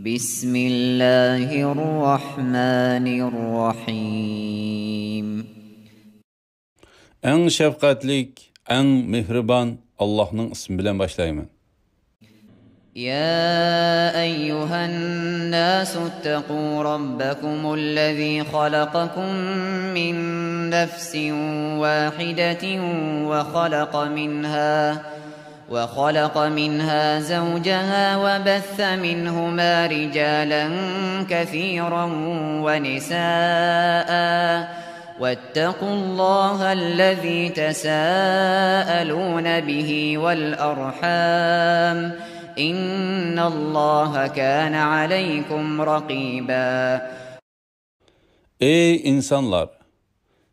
بسم الله الرحمن الرحيم En şefkatlik, en mihriban Allah'ın ismi bilen başlayayım. يا أيها الناس اتقوا ربكم الذي خلقكم من نفس واحدة وخلق منها زوجها وبث منهما رجالا كثيرا ونساء واتقوا الله الذي تساءلون به والأرحام إن الله كان عليكم رقيبا. Ey insanlar!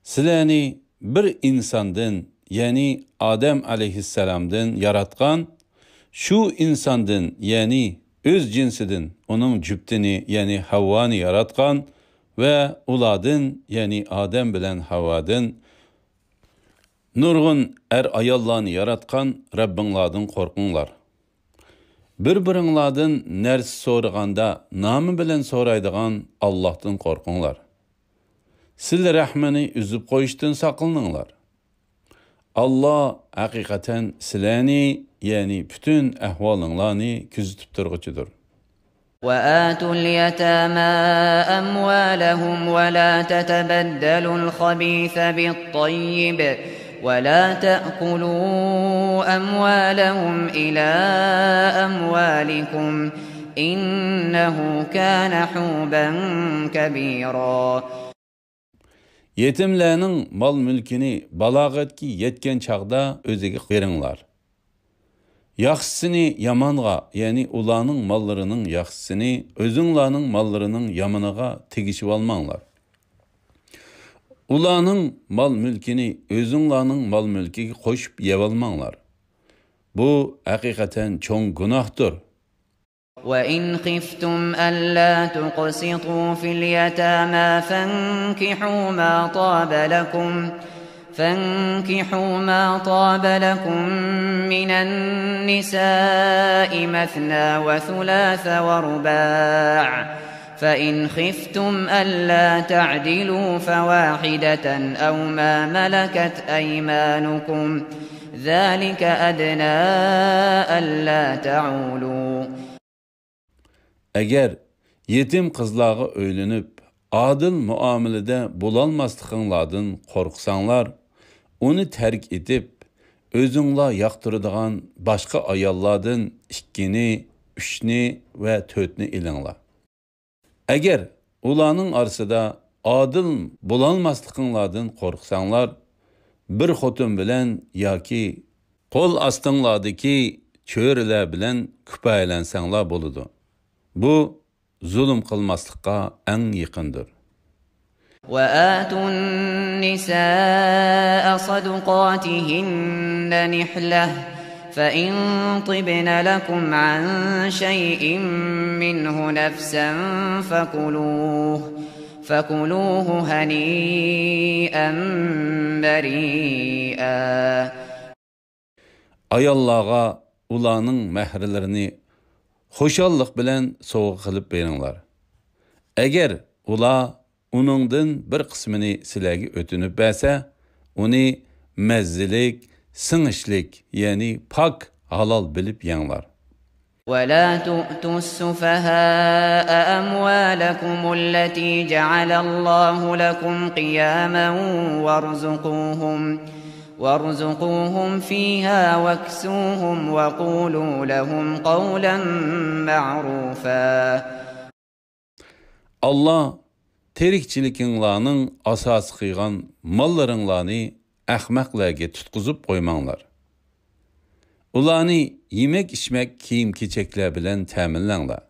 Sizlerni bir insandan, yani Adem aleyhisselamdan yaratkan, şu insandan, yani öz cinsidin, onun cüptini, yani Havvani yaratkan ve uladın, yani Adem bilen Havvadın, nurgun ayallarını yaratkan Rabbinladın korkunlar. Bir-biringlardan nersi so'raganda namı bilen so'raydigan Allah'tan korkunlar. Sizlar rahmini üzüp qo'yishdan saqlaninglar. Allah hakikaten sizlarni, yani bütün ahvolinglarni kuzatib turg'uchidir. وآتوا اليتامى أموالهم ولا تتبدلوا الخبيث بالطيب ولا تأكلوا أموالهم إلى أموالكم إنه كان حوبا كبيرا. Yetimlerinin mal mülkini balağatki yetken çağda özüge veringlar. Yaxşısını yamanğa, yani ulanın mallarının yaxşısını özünlarının mallarının yamanıga tegişip almanglar. Ulanın mal mülkini özünlarının mal mülkiga qo'shib yevalmanglar. Bu hakikaten çoğun günahtır. وَإِنْ خِفْتُمْ أَلَّا تُقْسِطُوا فِي الْيَتَامَى فانكحوا ما طاب لكم من النساء مثنى وثلاث ورباع فإن خفتم ألا تعدلوا فواحدة أو ما ملكت أيمانكم ذلك أدنى ألا تعولوا. Eğer yetim kızlağı öylünüp adil muamelede bulalmaslıqınlardan korksanlar, onu terk edip özünla yaqtırıdığan başka ayallardan 2'ni, 3'ni ve 4'ni ilinglar. Eğer ulanın arasında adil bulalmaslıqınlardan korksanlar, bir xotun bilen yoki qo'l astinglardaki cho'rilar bilen kupaylansanlar boludu. Bu zulüm kılmaslıkka en yakındır. وَآتُوا النِّسَاءَ صَدُقَاتِهِنَّ نِحْلَةً فَإِنْ طِبْنَ لَكُمْ عَنْ شَيْءٍ مِّنْهُ نَفْسًا فَكُلُوهُ هَنِيئًا مَرِيئًا. Ayallarga ulanın mehirlerini hoşallık bilen soğuk kılıp veringlar. Eğer ula uningdan bir kısmını sizlarga ötünüp berse, onu mezzilik, sınışlik, yani pak, halal bilip yenglar. وَلَا تُؤْتُوا السُّفَهَاءَ أَمْوَالَكُمُ الَّتِي جَعَلَ اللَّهُ لَكُمْ قِيَامًا وارزقوهم فيها واكسوهم وقولوا لهم قولا معروفا. Allah terikçilikinlarning asası kıygan mallarınlarni ahmaqlarga tutquzib qo'ymanglar. Ularni yemek içmek, kiyim kecheklar bilan ta'minlanglar.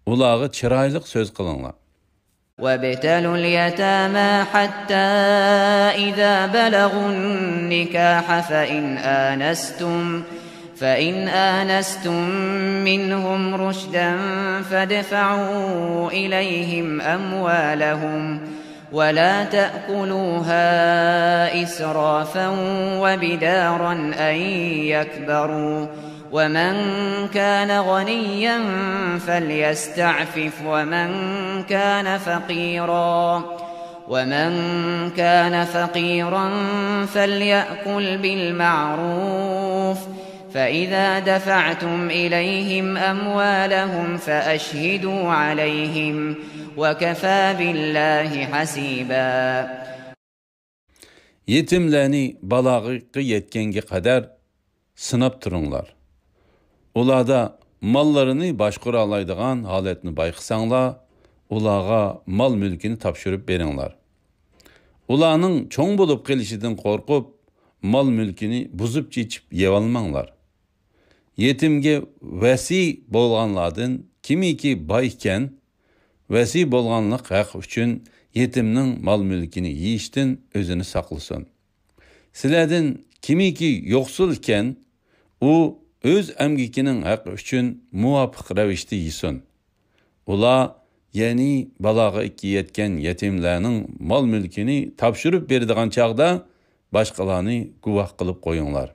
Ularga chiroyli so'z qilinglar. وَابْتَلُوا الْيَتَامَى حَتَّى إِذَا بَلَغُوا النِّكَاحَ فَإِنْ آنَسْتُمْ مِنْهُمْ رُشْدًا فَادْفَعُوا إِلَيْهِمْ أَمْوَالَهُمْ وَلَا تَأْكُلُوهَا إِسْرَافًا وَبِدَارًا أَنْ يَكْبَرُوا ومن كان غنيا فليستعفف ومن كان فقيرا فليأكل بالمعروف فإذا دفعتم إليهم أموالهم فأشهدوا عليهم وكفى بالله حسيبا. Yetimlerni balagıga yetkenge kadar sınap turunglar. Ularda mallarını başqura alaydigan haletini bayqısanglar, ulağa mal mülkini tapşırıp beringlar. Ularning çoğ bulup gelişinden korkup, mal mülkini buzup çiçip yevalmanglar. Yetimge vəsi bolğanlardan kimiki bayken, vəsi bolğanlıq haq üçün yetimnin mal mülkini yiyişten özünü saklısın. Sizlerden kimiki yoksul iken, o öz əmgikinin haq üçün muvafıq rəvişte yiyin. Ula, yani balağa iki yetken yetimlerinin mal mülkini tapşırıp berdiğan çağda başkalarını guvah kılıp koyunlar.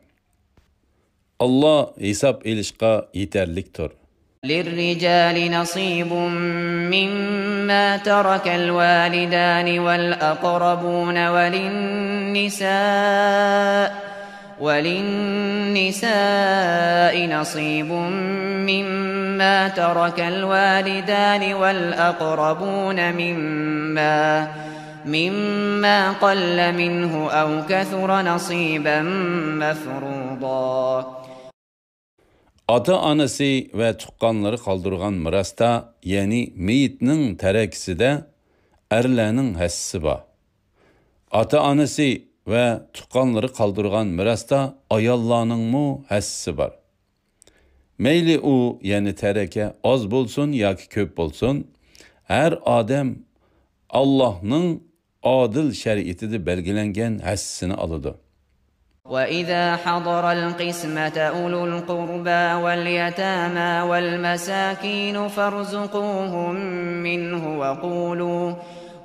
Allah hesap elişqa yeterliktir. للرجال نصيب مما ترك الوالدان والأقربون وللنساء نصيب مما ترك الوالدان والأقربون مما قل منه أو كثر نصيبا مفروضا. Ata-anası ve tuqqanları kaldırgan mirasta, yani meyitinin terekisi de erlerinin həssisi var. Ata-anası ve tuqqanları kaldırgan mirasta ayallarının mu həssisi var. Meyli o, yani tereke az bolsun ya ki köp bolsun, her adam Allah'ın adil şeriatide belgilengen həssisini alıdı. وَإِذَا حَضَرَ الْقِسْمَةَ أُولُو الْقُرْبَى وَالْيَتَامَى وَالْمَسَاكِينُ فَارْزُقُوهُم مِّنْهُ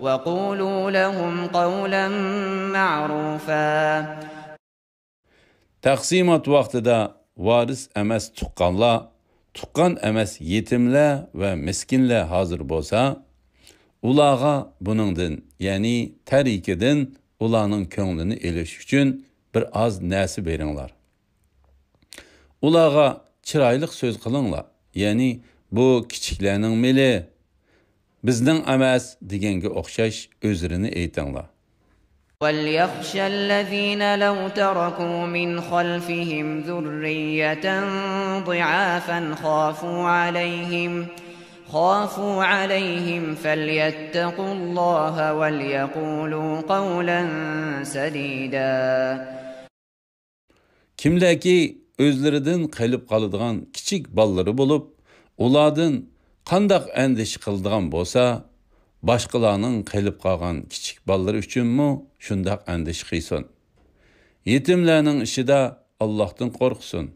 وَقُولُوا لَهُمْ قَوْلًا مَّعْرُوفًا. Taqsimat vaqtida varis emas tuqqanlar, tuqqan emas yetimlar ve miskinlar hazır bolsa, ulağa buningdan, yani tarikidin ularning ko'nglini elish uchun bir az nasi beringlar. Ulağa chiroyli so'z qilinglar, yani bu kichiklarning meli bizning emas deganga o'xshash o'zrini aytinglar. وَلْيَخْشَ الَّذِينَ لَوْ تَرَكُوا مِنْ خَلْفِهِمْ ذُرِّيَّةً ضِعَافًا خافوا عليهم فليتقوا الله وليقولوا قولا سديدا. Kimdeki özlerinden kalıp kalıdığan kiçik balları bulup, ulardan qandaq endiş kıldığan bolsa, başkalarının kalıp kalgan kiçik balları üçün mü şundaq endiş kıysun. Yetimlerinin işi de Allah'tan korksun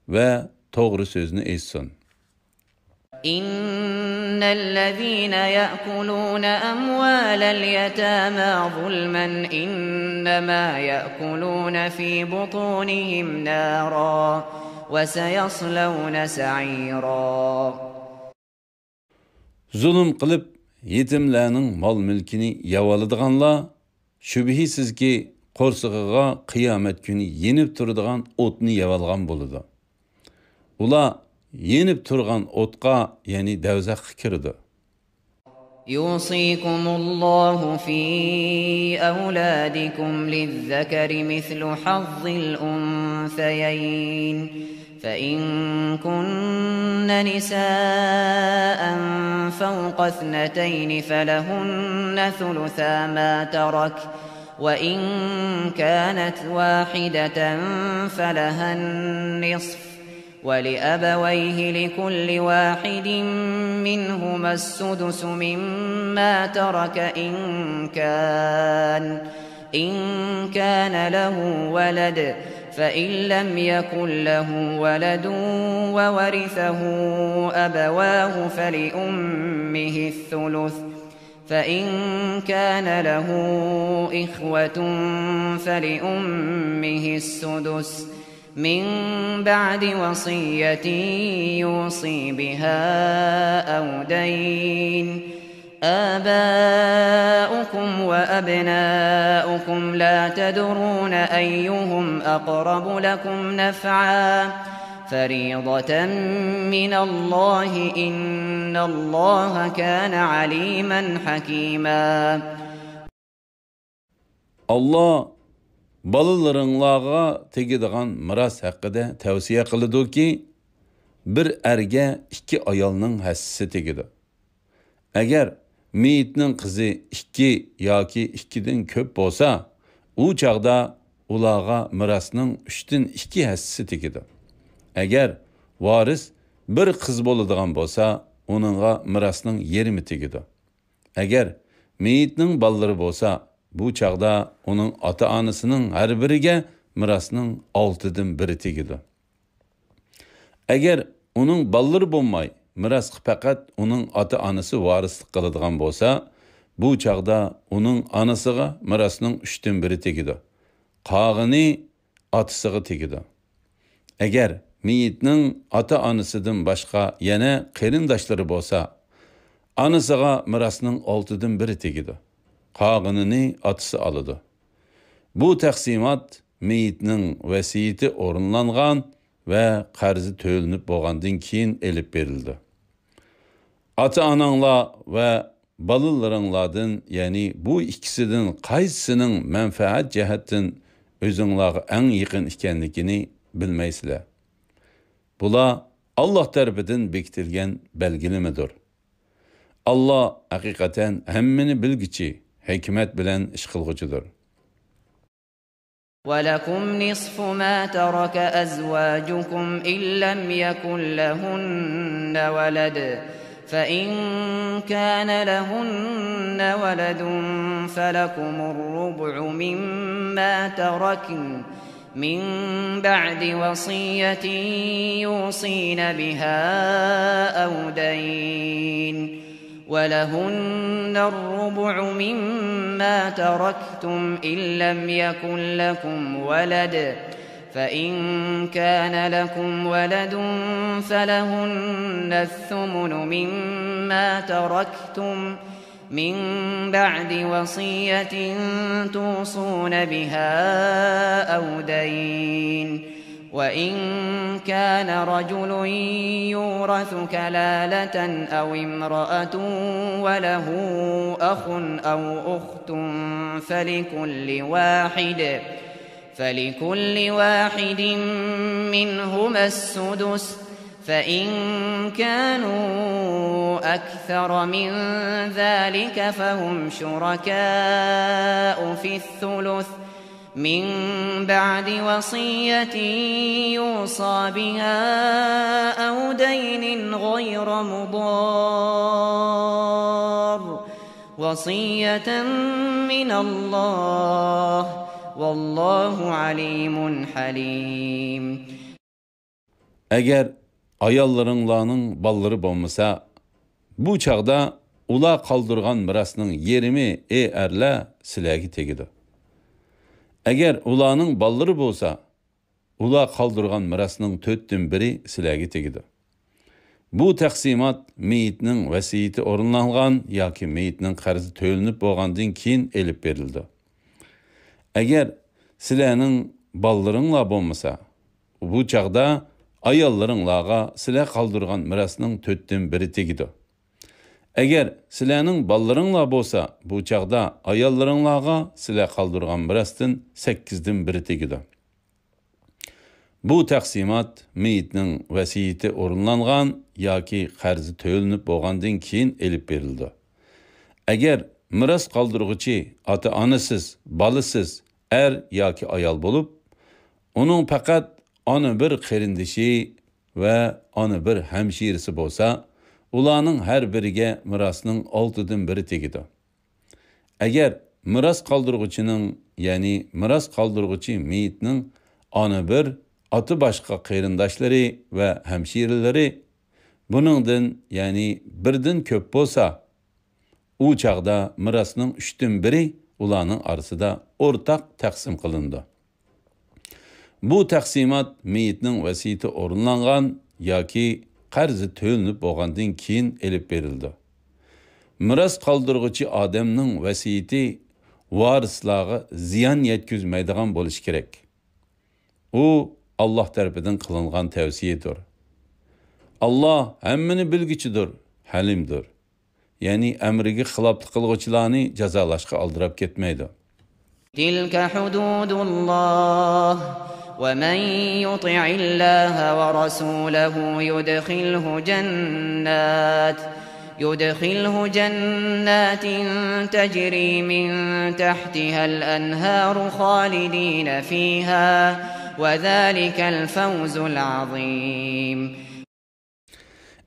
ve doğru sözünü etsin. إن الذين يأكلون أموال اليتامى ظلما إنما يأكلون في بطونهم نارا وسيصلون سعيرا. Zulüm kılıp yetimlerinin mal mülkini yavalıdığanlar, şübihisiz ki qorsığıga kıyamet günü yenip turduğan otunu yavalgan buludu. Ula yenip turgan otqa, yani devzaq kirdi. يوصيكم الله في أولادكم للذكر مثل حظ الأنثيين فإن كن نساء فوق 2 فلهن ثلثا ما ترك وإن كانت واحدة فلها النصف ولأبويه لكل واحد منهما السدس مما ترك إن كان له ولد فإن لم يكن له ولد وورثه أبواه فلأمه الثلث فإن كان له إخوة فلأمه السدس من بعد وصية يوصي بها أو دين آباؤكم وأبناؤكم لا تدرون أيهم أقرب لكم نفعا فريضة من الله إن الله كان عليما حكيما. Allah balalarınlarga tegadigan miras haqida tavsiya qiladi-ki, bir erge iki ayolning hassisi tegadi. Agar meyitning qizi 2 yoki 2dan ko'p bo'lsa, u chaqda ularga mirasning 3dan 2 hassisi tegadi. Agar varis bir qiz bo'ladigan bo'lsa, uningga mirasning yarmi tegadi. Agar meyitning balları bo'lsa, bu chaqda uning ota-onasining har biriga mirasning 6dan 1 tegadi. Agar uning balları bo'lmay, miras faqat uning ota-onasi varislik qiladigan bo'lsa, bu chaqda uning onasiga mirasning 3dan 1 tegadi. Qog'ini otasiga tegadi. Agar meyitning ota-onasidan boshqa yana qarindoshlari bo'lsa, onasiga mirasning 6dan 1 tegadi. Qog'inini otasi oladi. Bu taqsimot meyitning vasiyati o'rinlangan ve qarzi tölenip bo'lgandan keyin elib berildi. Ata-onanglar ve balalarыңlardan, yani bu ikisidan qaysisining manfaat jihatdan o'zinglarga eng yaqin ekanligini bilmaysizlar. Bular Allah tarafidan bekitilgan belgilimidir. Allah haqiqatan hammani bilgichi, hikmet bilen ish qilguchidir. ولكم نصف ما ترك أزواجكم إن لم يكن لهن ولد فإن كان لهن ولد فلكم الربع مما تركن من بعد وصية يوصين بها أو دين ولهن الربع مما تركتم إن لم يكن لكم ولد فإن كان لكم ولد فلهن الثمن مما تركتم من بعد وصية توصون بها أو دين وإن كان رجل يورث كلالة أو امرأة وله أخ أو أخت فلكل واحد منهما السدس فإن كانوا أكثر من ذلك فهم شركاء في الثلث من بعد وصية يوصى بها أو دين غير مضار وصية من الله والله عليم حليم. Eğer ayollarınlarning balları bo'lmasa, bu chaqda ular qoldirgan mirasning yarmi erlar sizlarga tegadi. Agar ularning balları bo'lsa, ular qoldirgan mirasning 4dan 1 sizlarga tegadi. Bu taqsimot meyitning vasiyati o'rinlangan yoki meyitning qarzi to'lanib bo'lgandan keyin elib berildi. Agar sizlarning ballarыңlar bo'lmasa, bu chaqda ayollarыңlarga sizlar qoldirgan mirasning 4dan 1 tegadi. Agar sizlarning ballarыңlar bo'lsa, bu chaqda ayollarыңlarga sizlar qoldirgan mirasdan 8dan 1 tegadi. Bu taqsimot meyitning vasiyati o'rinlangan yoki qarzi to'lanib bo'lgandan keyin elib berildi. Agar miras qoldirguchi ota-onasiz, balasiz er yoki ayol bo'lib, uning faqat ona bir qarindishi va ona bir hamshirisi bo'lsa, ularning har biriga mirasning 6dan 1 tegadi. Agar miras qoldirguchining, ya'ni miras qoldirguchi meyitning ona bir, oti boshqa qarindoshlari va hamshiralari buningdan, ya'ni birdan ko'p bo'lsa, u chaqda mirasning 3dan 1 ularning orasida o'rtaq taqsim qilindi. Bu taqsimot meyitning vasiyati o'rinlangan yoki qarzi to'linib bo'lgandan keyin elib berildi. Miras qoldirg'uchi odamning vasiyati varislarga ziyon yetkazmaydigan bo'lishi kerak. U Allah tarafidan qilingan tavsiyadir. Allah hammani bilgichidir, halimdir. Ya'ni amriga xiloflik qilguvchilarni jazolashga aldirab ketmaydi. تلك حدود الله ومن يطع الله ورسوله يدخله جنات تجري من تحتها الأنهار خالدين فيها وذلك الفوز العظيم.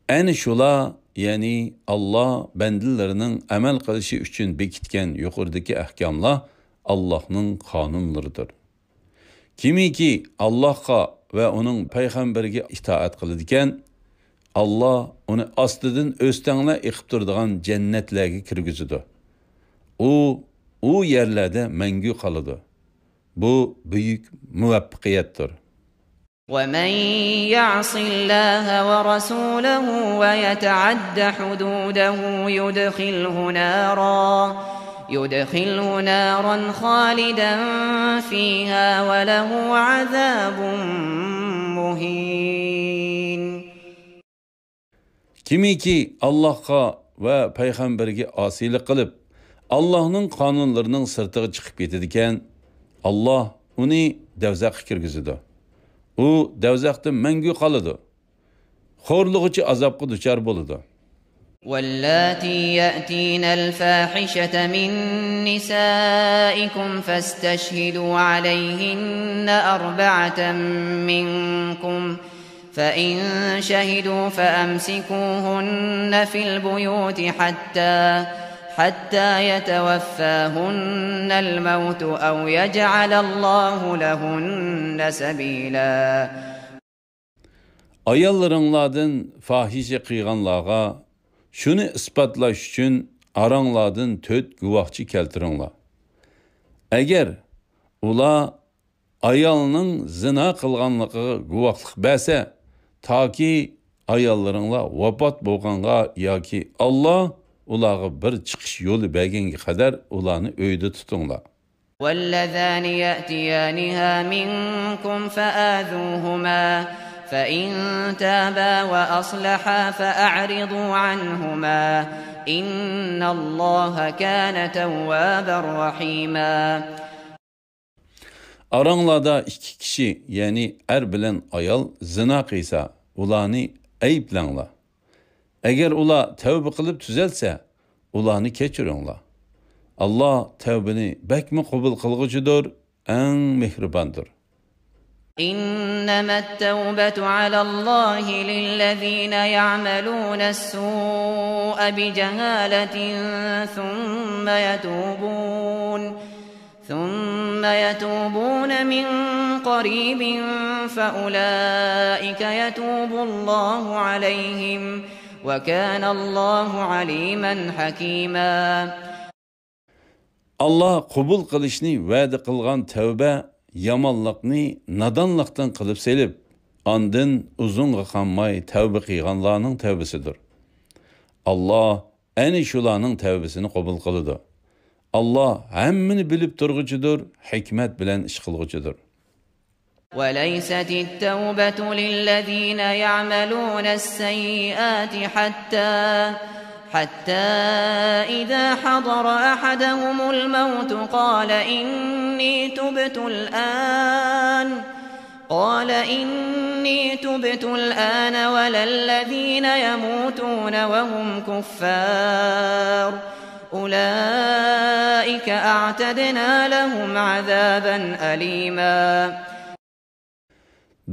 Ani şula, yani Allah bendilerinin amel qilishi uchun bekitgan yuqoridagi ahkamlar Allah'ның qonunlaridir. Kimiki Allah'a ve onun payg'ambariga itoat qiladigan, Allah onu ostidan o'stanlar iqib turadigan jannatlarga kirgizadi. U yerlarda mangu qoladi. Bu büyük muvaffaqiyatdir. وَمَنْ يَعْصِ اللَّهَ وَرَسُولَهُ وَيَتَعَدَّ حُدُودَهُ يدخله نارا خالدا فيها وله عذاب مهين. Kimiki Allah'a ve Peygamberge asilik qilib, Allah'ның qonunlarının sırtıga chiqib ketadigan, Allah uni davzaqqa kirgizadi. U davzaqda mangu qoladi. Xo'rlig'ichi azobga duchor bo'ladi. واللاتي يأتين الفاحشة من نسائكم فاستشهدوا عليهن 4 منكم فإن شهدوا فأمسكوهن في البيوت حتى يتوفاهن الموت أو يجعل الله لهن سبيلا. Ayollarınlardan fahişe qilganlarga şunu ispatlash uchun aranglardan 4 guvohchi keltiringlar. Agar ular ayolning zina qilganligiga guvohlik bersa, toki ayollaringlar vafot bo'lganga yoki Allah ularga bir chiqish yo'li berganga qadar ularni uyda tutinglar. واللذان يأتيانها منكم فآذوهما فإن تابا وأصلحا فأعرضوا عنهما إن الله كان توابا رحيما. Aranglarda 2 kişi, yani er bilen ayol zina qilsa, ularni ayblanglar. Agar ular tavba qilib tuzalsa, ularni kechiringlar. Allah tavbani bakmi qabul qilguchidir, eng mehribondir. إنما التوبة على الله للذين يعملون السوء بجهالة ثم يتوبون من قريب فأولئك يتوب الله عليهم وكان الله عليما حكيما. Allah qabul qilishni va'da qilgan tavba yamonlikni nadonlikdan qilib selib, ondan uzunga qolmay tavba qilganlarning tavbasidir. Allah ani shularning tavbasini qabul qiladi. Allah hammani bilib turg'uchidir, hikmat bilan ish qilg'uchidir. وليست التوبة للذين يعملون السيئات حتى إذا حضر أحدهم الموت قال إني تبت الآن ولا الذين يموتون وهم كفار أولئك أعتدنا لهم عذابا أليما.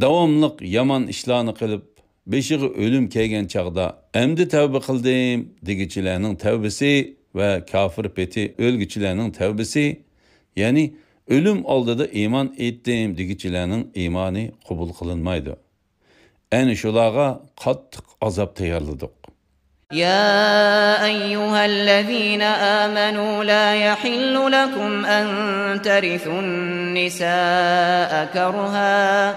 Davamlıq yaman işlarni qilib, beşiği ölüm kelgan chaqda endi tavba qildim degichilarning tavbasi va kafir peti o'lgichilarning tavbasi, ya'ni ölüm oldida iymon etdim degichilarning iymoni qabul qilinmaydi. Ana shularga qattiq azob tayyorladik. يا أيها الذين آمنوا لا يحل لكم أن ترثوا النساء كرها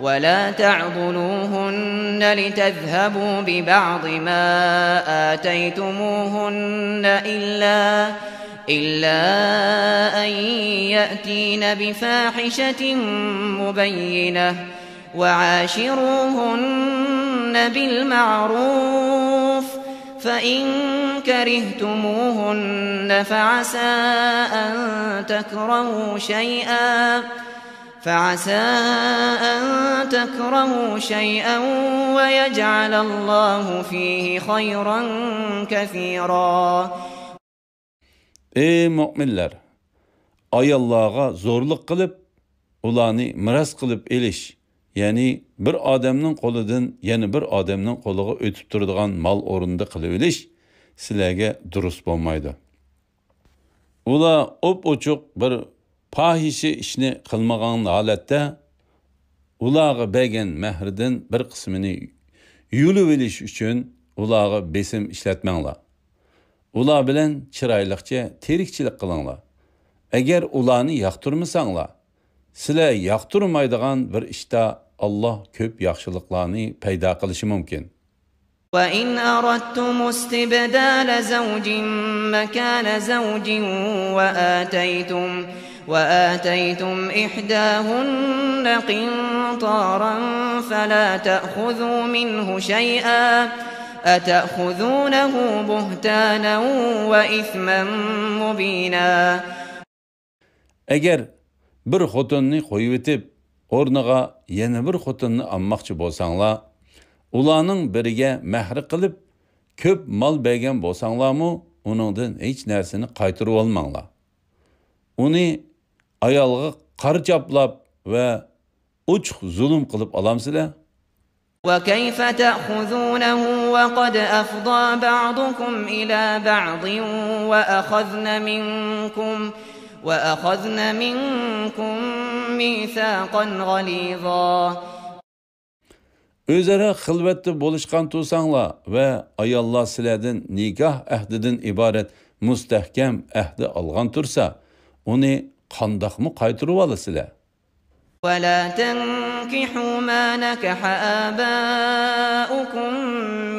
ولا تعضلوهن لتذهبوا ببعض ما آتيتموهن إلا أن يأتين بفاحشة مبينة وعاشروهن بالمعروف فإن كرهتموهن فعسى أن تكرهوا شيئا ويجعل الله فيه خيرا كثيرا. Ey müminler! Ayollarga zorluk kılıp, ularni miras kılıp elish, yani bir adamning qo'lidan yana bir adamning qo'liga o'tib turadigan mal o'rinda qilib elish sizlarga durust bo'lmaydi. Ular op-ochiq bir fahishi ishni qilmagan holatda ularga bergan mahridan bir qismini yulib elish uchun ularga besim ishlatmanglar. Ular bilan chiroyliqcha terikchilik qilinglar. Agar ularni yoqtirmasanglar, sizlar yoqtirmaydigan bir ishda Allah ko'p yaxshiliklarni paydo qilishi mumkin. وَإِنْ أَرَدْتُمُ اسْتِبْدَالَ زَوْجٍ مَكَانَ زَوْجٍ وآتيتم إحداهن قنطارا فلا تأخذوا منه شيئا أتأخذونه بهتانا وإثما مبينا. Eğer bir xotinni qo'yib etib, o'rniga yana bir xotinni olmoqchi bo'lsanglar, ularning biriga mahri qilib, ko'p mol bergan bo'lsanglarmi, uningdan hech narsani qaytarib olmanglar. Uni ayolga qarchaplab va uchuq zulm qilib olamsizlar. وَكَيْفَ تَأْخُذُونَهُ وَقَدْ أَفْضَى بَعْضُكُمْ إِلَى بَعْضٍ وَأَخَذْنَ مِنْكُمْ مِيثَاقًا غَلِيظًا. Özara xilvatda bo'lishgan to'sanglar va ayollar sizlardan nikoh ahdidan iborat mustahkam ahdi olgan tursa, uni qandoqmi qaytarib olasizlar? وَلَا تَنكِحُوا مَا نَكَحَ آبَاؤُكُم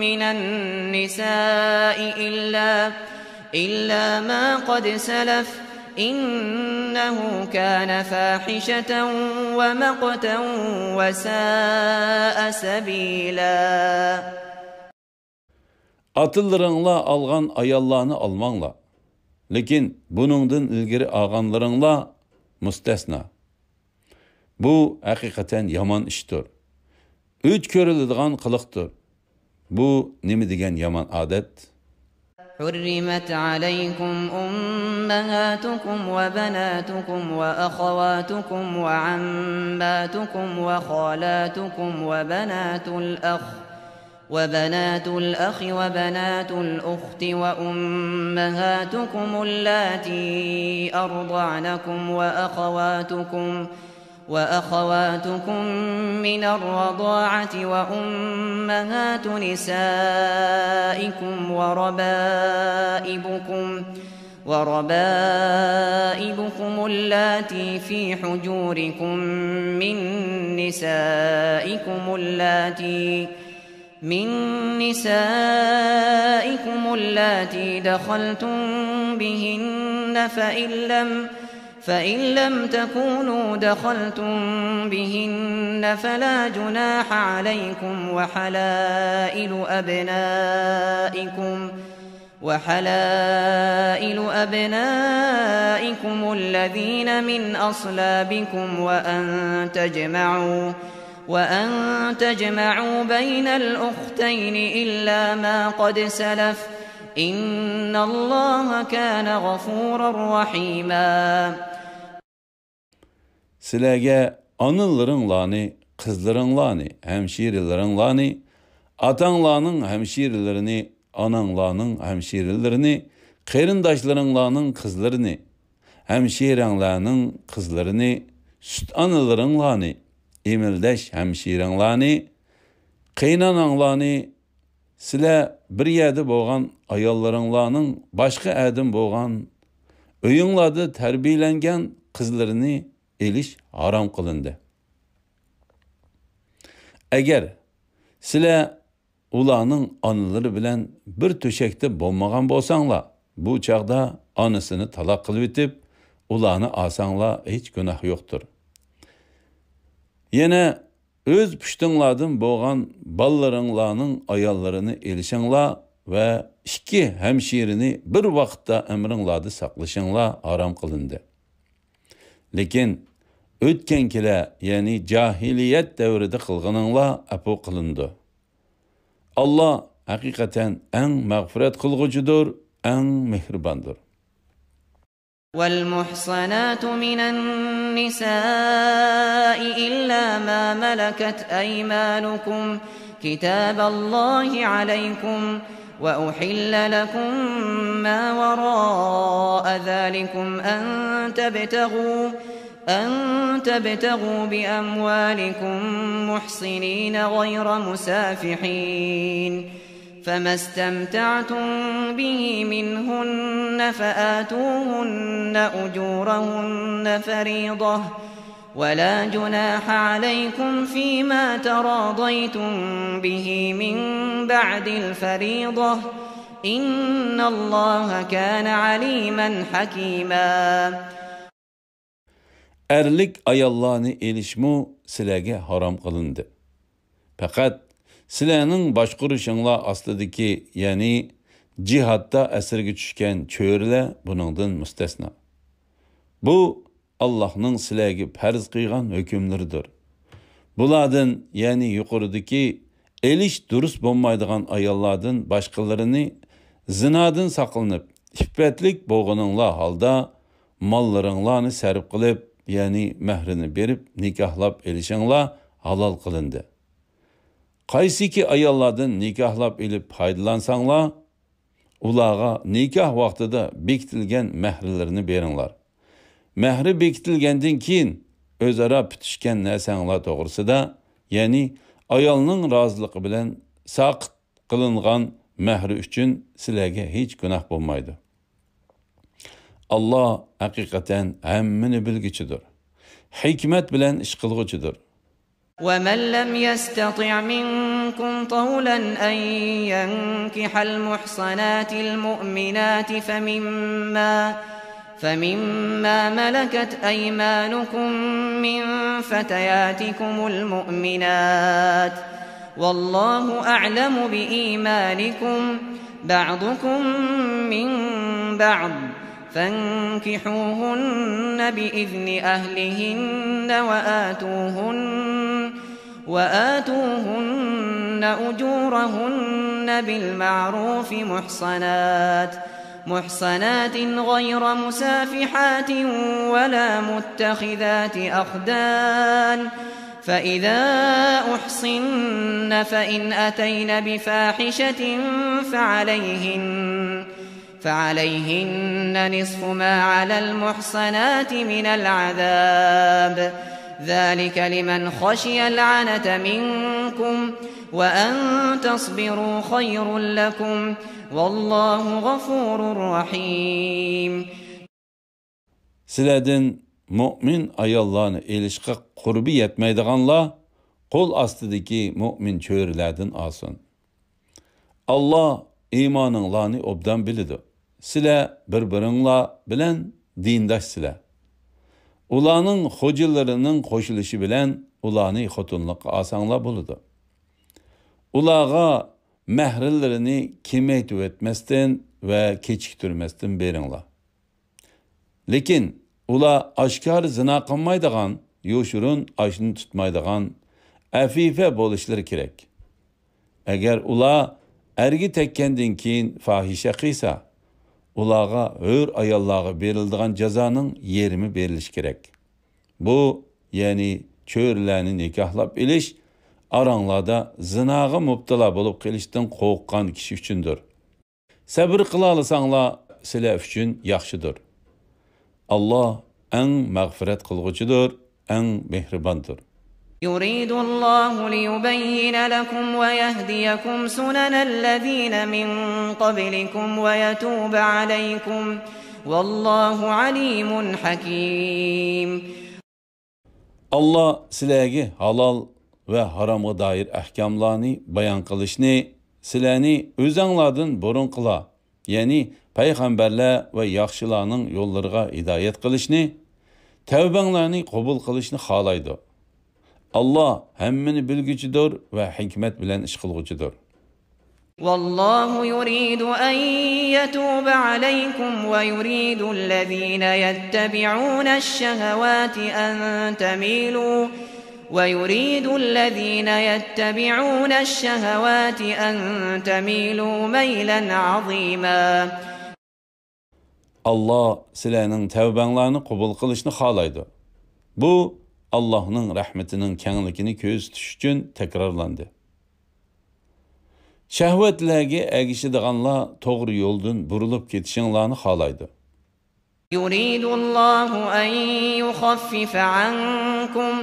مِّنَ النِّسَاءِ إِلَّا مَا قَدْ سَلَفَ إِنَّهُ كَانَ فَاحِشَةً وَمَقْتًا وَسَاءَ سَبِيلًا. Atıllarınla alğan ayollarni almanglar. Lekin buningdan ilgari olganlaringlar mustasno. Bu haqiqatan yomon ishdir. O'ch ko'riladigan qiliqdir. Bu nima degan yomon odat? حرمت عليكم أمهاتكم وبناتكم وأخواتكم وعماتكم وخالاتكم وبنات الأخ وبنات الأخت وأمهاتكم اللاتي أرضعنكم وأخواتكم من الرضاعة وأمهات نسائكم وربائبكم اللاتي في حجوركم من نسائكم اللاتي دخلتم بهن فإن لم تكونوا دخلتم بهن فلا جناح عليكم وحلائل أبنائكم الذين من أصلابكم وأن تجمعوا بين الأختين إلا ما قد سلف إن الله كان غفورا رحيما. Sizlarga onalaringlarni, qizlaringlarni, hamshiralaringlarni, atanglarning hamshiralarini, onanglarning hamshiralarini, qarindoshlaringlarning qizlarini, hamshiranglarning qizlarini, sut onalaringlarni, emildash hamshiranglarni, qaynonanglarni, sizlar bir yerda bo'lgan ayollaringlarning boshqa adam bo'lgan uyinglarda tarbiyalangan qizlarini elish harom qilindi. Agar sizlar ularning onalari bilan bir to'shakda bo'lmagan bo'lsanglar, bu chaqda onasini taloq qilib o'tib, ularni olsanglar hech gunoh yo'qdir. Yana o'z pushtinglardan bo'lgan ballariinglarning ayollarini elishinglar ve ikki hemşirini bir vaqtda emringlarda saqlashinglar harom qilindi. Lekin o'tgankilar, ya'ni jahiliyat davrida qilganinglar afu qilindi. Allah haqiqatan eng mag'firat qilg'uchidir, eng mehribondir. والمحصنات من النساء إلا ما ملكت أيمانكم كتاب الله عليكم وأحل لكم ما وراء ذلكم أن تبتغوا بأموالكم محصنين غير مسافحين فما استمتعتم به منهن فآتوهن أجورهن فريضة ولا جناح عليكم فيما تراضيتم به من بعد الفريضة إن الله كان عليما حكيما. Erlik ayollarni elishmu sizlarga harom qilindi. Faqat sizlarning boshqurishinglar ostidagi, ya'ni jihatda asirga tushgan cho'rlar buningdan mustasno. Bu Allah'ның sizlarga farz qilgan hukmlaridir. Bulardan, ya'ni yuqoridagi elish durust bo'lmaydigan ayollardan boshqalarini zinodan saqlanib, iffetlik bo'lganinglar holda mollaringlarni sarf qilib, ya'ni mahrini berib nikohlab elishinglar halol qilindi. Qaysiki ayollardan nikohlab elib foydalansanglar, ularga nikoh vaqtida bekitilgan mahrlarni beringlar. Mahri bekitilgandan keyin o'zaro bitishgan narsanglar to'g'risida, ya'ni ayolning roziligi bilan saqit qilingan mahri uchun sizlarga hech gunoh bo'lmaydi. Allah haqiqatan hammani bilguchidir. Hikmat bilan ish qilguchidir. وَمَنْ لَمْ يَسْتَطِعْ مِنْكُمْ طَوْلًا أَنْ يَنْكِحَ الْمُحْصَنَاتِ الْمُؤْمِنَاتِ فَمِمَّا مَلَكَتْ أَيْمَانُكُمْ مِنْ فَتَيَاتِكُمُ الْمُؤْمِنَاتِ وَاللَّهُ أَعْلَمُ بِإِيمَانِكُمْ بَعْضُكُمْ مِنْ بَعْضٍ فانكحوهن بإذن أهلهن وآتوهن أجورهن بالمعروف محصنات غير مسافحات ولا متخذات أخدان فإذا أحصن فإن أتين بفاحشة فعليهن نصف ما على المحصنات من العذاب ذلك لمن خشي العنة منكم وأن تصبروا خير لكم والله غفور رحيم. Sizlerden mümin ayollarını elişqe qurbi yetmeydiğanlar qol astidagi mümin çöğürlerden alsın. Allah imaninglarni obdan bilidi. Sizlar bir-biringlar bilan dindoshsizlar. Ularning xo'jalarining qo'shilishi bilan ularni xotinlikqa olsanglar bo'ladi. Ularga mahrillarini kemaytib o'tmasdan va kechiktirmasdan beringlar. Lekin ular oshkor zina qilmaydigan, yo'shurun oshni tutmaydigan afifa bo'lishlari kerak. Agar ular ergi tekkendan keyin fahisha qilsa, ularga hur ayollarga berildigan jazoning yerimi berilishi kerak. Bu, ya'ni cho'rlarni nikohlab elish aranglarda zinoga mubtalo bo'lib qolishdan qo'rqqan kishi uchundir. Sabr qila olsanglar, sizlar uchun yaxshidir. Allah eng mag'firat qilg'uchidir, eng mehribondir. يريد الله ليبين لكم ويهديكم سنن الذين من قبلكم ويتوب عليكم والله عليم حكيم. Allah sizlarga halol va haromga doir ahkamlarni bayon qilishni sizlarni o'zinglardan burun qila, ya'ni payg'ambarlar va yaxshilarning yo'llariga hidoyat qilishni, tavbanglarni qabul qilishni xohlaydi. Allah hammani bilguchidir va hikmat bilan ish qilguchidir. والله يريد أن يتوب عليكم ويريد الذين يتبعون الشهوات أن تميلوا ميلا عظيما. Allah sizlarning tavbanglarni qabul qilishni xohlaydi. Bu Allah'ның rahmetining kengligini ko'rsatish uchun takrorlandi. Shahvatlarga ergishadiganlar to'g'ri yo'ldan burilib ketishinglarni xohlaydi. يريد الله أن يخفف عنكم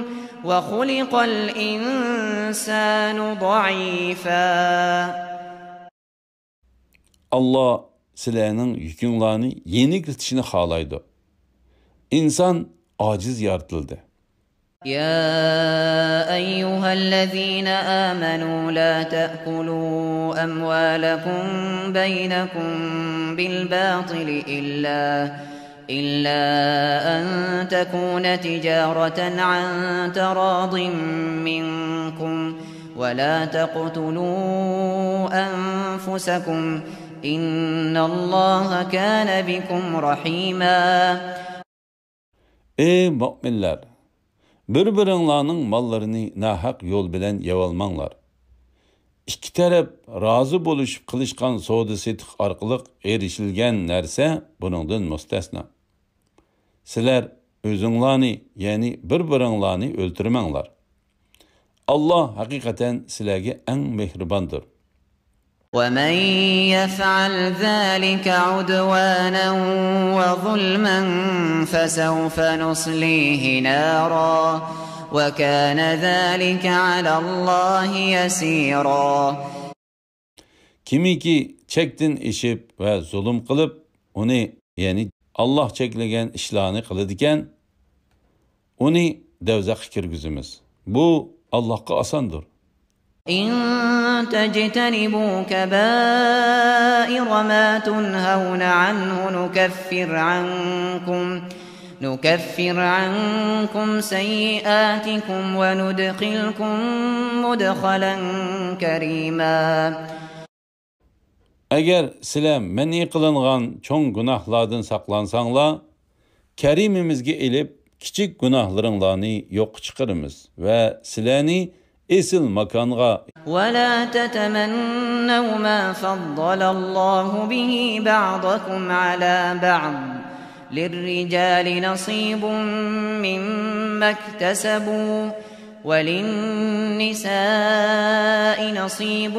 وخلق الإنسان ضعيفا. Allah sizlarning yukinglarni yengiltishni xohlaydi. İnsan aciz yaratildi. يا أيها الذين آمنوا لا تأكلوا أموالكم بينكم بالباطل إلا أن تكون تجارة عن تراض منكم ولا تقتلوا أنفسكم إن الله كان بكم رحيما. Ey müminler! Bir-biringlarning mallarını nahaq yo'l bilan yevolmanglar. İki taraf razı bo'lishib qilishgan savdo setiq orqali erishilgan narsa buningdan mustasno. Sizlar o'zinglarni, ya'ni bir-biringlarni o'ltirmanglar. Allah haqiqatan sizlarga eng mehribondir. ومن يفعل ذلك عدوانا وظلما فسوف نصليه نارا وكان ذلك على الله يسيرا. Kimiki chekdan ishib va zulm qilib, uni, ya'ni Allah cheklagan ishlarni qiladigan, uni do'zaxga kirgizamiz. Bu Allohga osondir. إن تجتنبوا كبائر ما تنهون عنه نكفر عنكم سيئاتكم وندخلكم مدخلا كريما. Agar sizlar mani qilingan cho'ng gunohlardan saqlansanglar, Karimimizga elib kichik gunohlaringlarni yo'q chiqaramiz va sizlarni esil makonga ولا تتمنوا ما فضل الله به بعضكم على بعض للرجال نصيب مما اكتسبوا وللنساء نصيب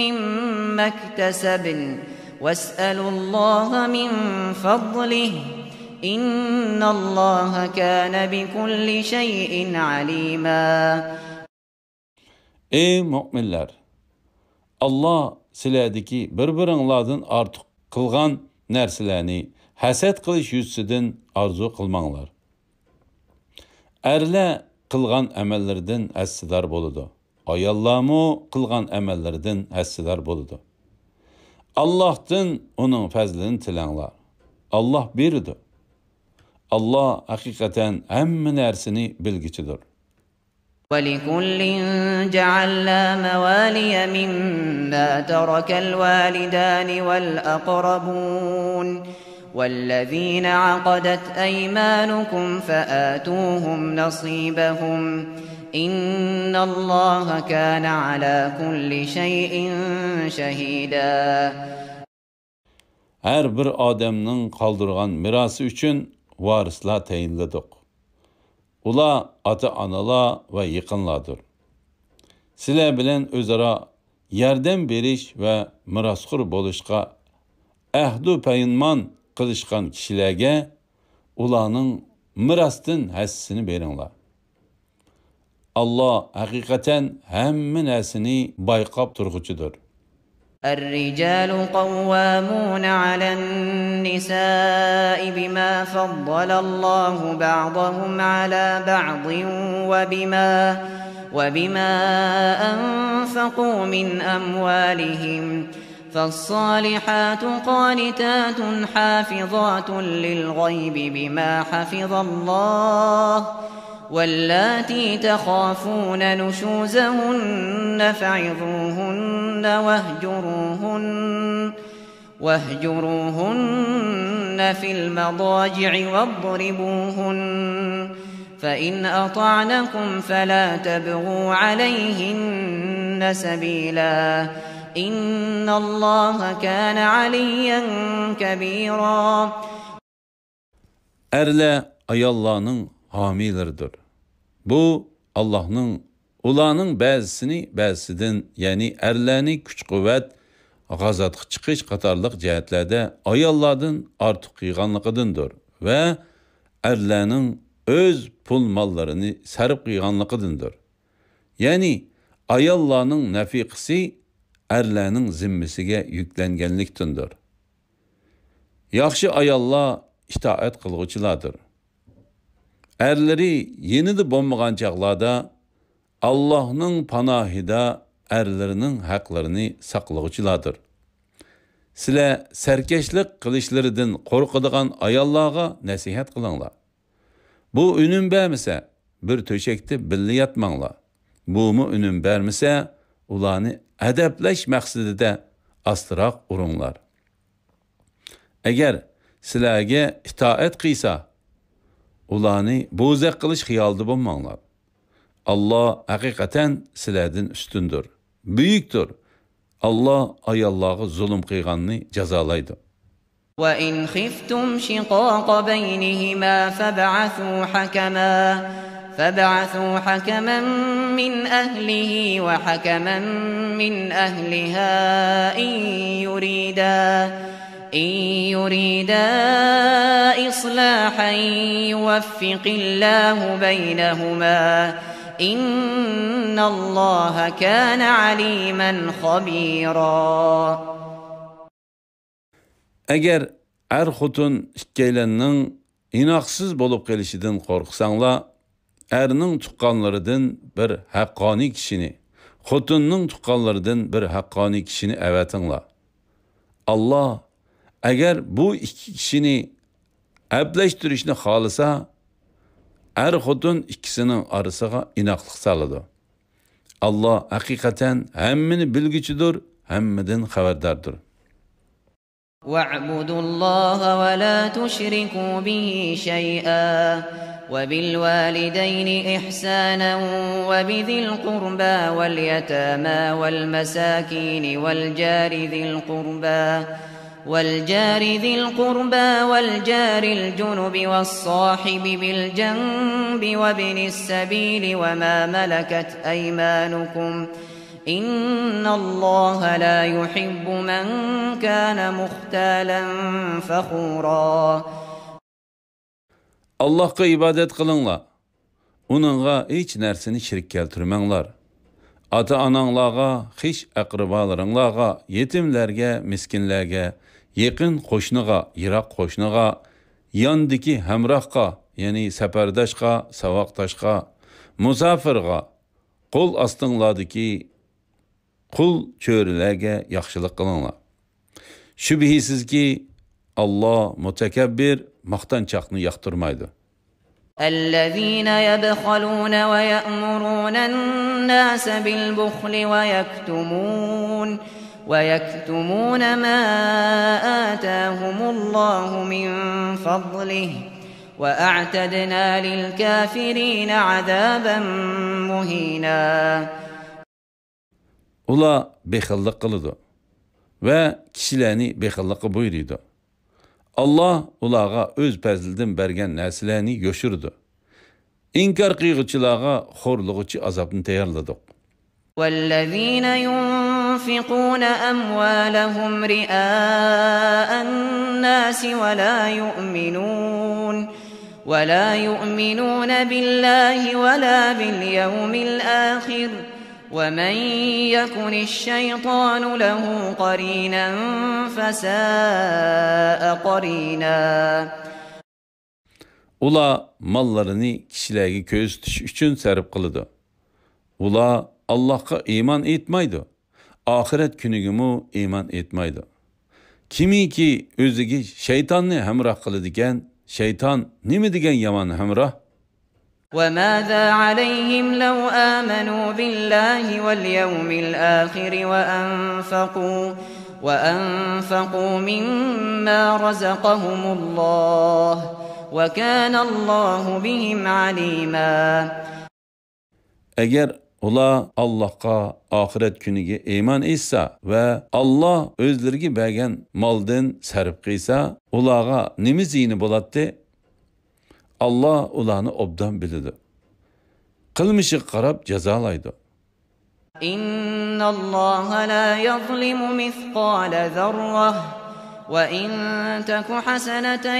مما اكتسبن واسألوا الله من فضله إن الله كان بكل شيء عليما. Ey müminler! Allah sizlardagi bir-biringlardan ortiq qilgan narsalarni hasad qilish yuzidan arzu qilmanglar. Erlar qilgan amallardan hassador bo'ladi. Ayollarmu qilgan amallardan hassador bo'ladi. Allohdan uning fazlini tilanglar. Allah berdi. Allah haqiqatan hamma narsani bilgichidir. ولكل جعلنا موالي مما ترك الوالدان والأقربون والذين عقدت أيمانكم فآتوهم نصيبهم إن الله كان على كل شيء شهيدا. Her bir adamның qaldırğan mirası üçün varislar tayinladık. Ula ata-analar ve yaqinlardır. Sizlar bilan o'zaro yordam berish va mirosxo'r bo'lishga ahdu paymon qilishgan kishilarga ularning mirosdan hassini beringlar. Allah haqiqatan hamma narsani bayqab turg'uchidir. الرجال قوامون على النساء بما فضل الله بعضهم على بعض وبما أنفقوا من أموالهم فالصالحات قانتات حافظات للغيب بما حفظ الله واللاتي تخافون نشوزهن فعظوهن واهجروهن في المضاجع واضربوهن فإن أطعنكم فلا تبغوا عليهن سبيلا إن الله كان عليا كبيرا. Erle ayollarning homilaridir. Bu Allah'ның ularning ba'zisidan, ya'ni erlarning kuch-quvvat, g'azotga chiqish qatorliq jihatlarda ayollardan ortiq qilganligidandir va erlarning o'z pul mollarini sarf qilganligidandir. Ya'ni ayollarning nafiqasi erlarning zimmasiga yuklanganlikdandir. Yaxshi ayollar itoat qiluvchilardir. Erleri yenidi bo'lmagan chaqlarda Allah'ның panohida erlerinin haqlarini saqlovchilardir. Sizlar sarkashlik qilishlaridan qo'rqadigan ayollarga nasihat qilinglar. Bu unum bermasa, bir to'shakda birga yotmanglar. Bumu unum bermasa, ularni adablash maqsadida astroq uringlar. Agar sizlarga itoat qilsa, ularni bo'zaq qilish xiyolida bo'lmanglar. Allah haqiqatan sizlardan ustundir, buyukdir. Allah ayollarga zulm qilganni jazolaydi. وَإِنْ خِفْتُمْ شِقَاقَ بَيْنِهِمَا فَابْعَثُوا حَكَمًا مِنْ أَهْلِهِ وَحَكَمًا مِنْ أَهْلِهَا إن يريدا إصلاحا يوفق الله بينهما إن الله كان عليما خبيرا. Eğer er-xotun ikkilanning inoqsiz bo'lib kelishidan qo'rqsanglar, erning tuqqanlaridan bir haqqoniy kishini, xotinning tuqqanlaridan bir haqqoniy kishini avatinglar. Allah agar bu ikki kishini ablashtirishni xohlasa, er-xotin ikkisining orasiga inoqlik soladi. Allah haqiqatan hammani bilguchidir, hammadan xabardordir. وَاعْبُدُوا اللَّهَ وَلَا تُشْرِكُوا بِهِ شَيْئًا وَبِالْوَالِدَيْنِ إِحْسَانًا وَبِذِي الْقُرْبَى وَالْيَتَامَى وَالْمَسَاكِينِ والجار ذي القربى والجار الجنب والصاحب بالجنب وابن السبيل وما ملكت أيمانكم إن الله لا يحب من كان مختالا فخورا. Allah'a ibadet kılınlar. Onunla hiç nersini şirk keltirmenglar. Ata-ananglarga, hiç akrabalarınlarga, yetimlerge, miskinlerge, yakın qo'shniga, yiroq qo'shniga, yondiki hamrohga, ya'ni safardoshga, saboqdoshga, musofirga, qo'l ostinglardagi qul cho'rilarga yaxshilik qilinglar. Shubhisizki Allah mutakabbir, maqtanchoqni yoqtirmaydi. الذين يبخلون ويأمرون الناس بالبخل ويكتمون ما آتاهم الله من فضله وأعتدنا للكافرين عذابا مهينا. Ula bexillik qiladi va kishilarni bexillikqa buyurdi. Allah ularga o'z fazlidan bergan narsalarni yoshirdi. İnkar qilguvchilarga xo'rlig'uchi azobni tayyorladik. والذين ينفقون أموالهم رئاء الناس ولا يؤمنون بالله ولا باليوم الآخر ومن يكن الشيطان له قرينا فساء قرينا. Ula mallarını kişilerge köz tutuş üçün sərf qılıdı. Ula Allah'a iman etmaydı. Ahiret günügümü iman etmaydı. Kimi ki özüge şeytanını hemrah kılıdıken, şeytan nimi degen yaman hemrah? وَمَاذَا عَلَيْهِمْ لَوْ آمَنُوا بِاللَّهِ وَالْيَوْمِ الْآخِرِ وَأَنفَقُوا مِمَّا رَزَقَهُمُ اللَّهُ وَكَانَ اللَّهُ بِهِمْ عَلِيمًا. Eğer ula Allah'a ahiret günüge iman etse ve Allah özlerine bergen maldan sərf qıysa, ulağa nimi ziyni boladı? Allah ulağını obdan bilidi. Kılmışı qarab cezalaydı. İnna Allah la yazlimu mithqala zarrah ve in taku hasanatan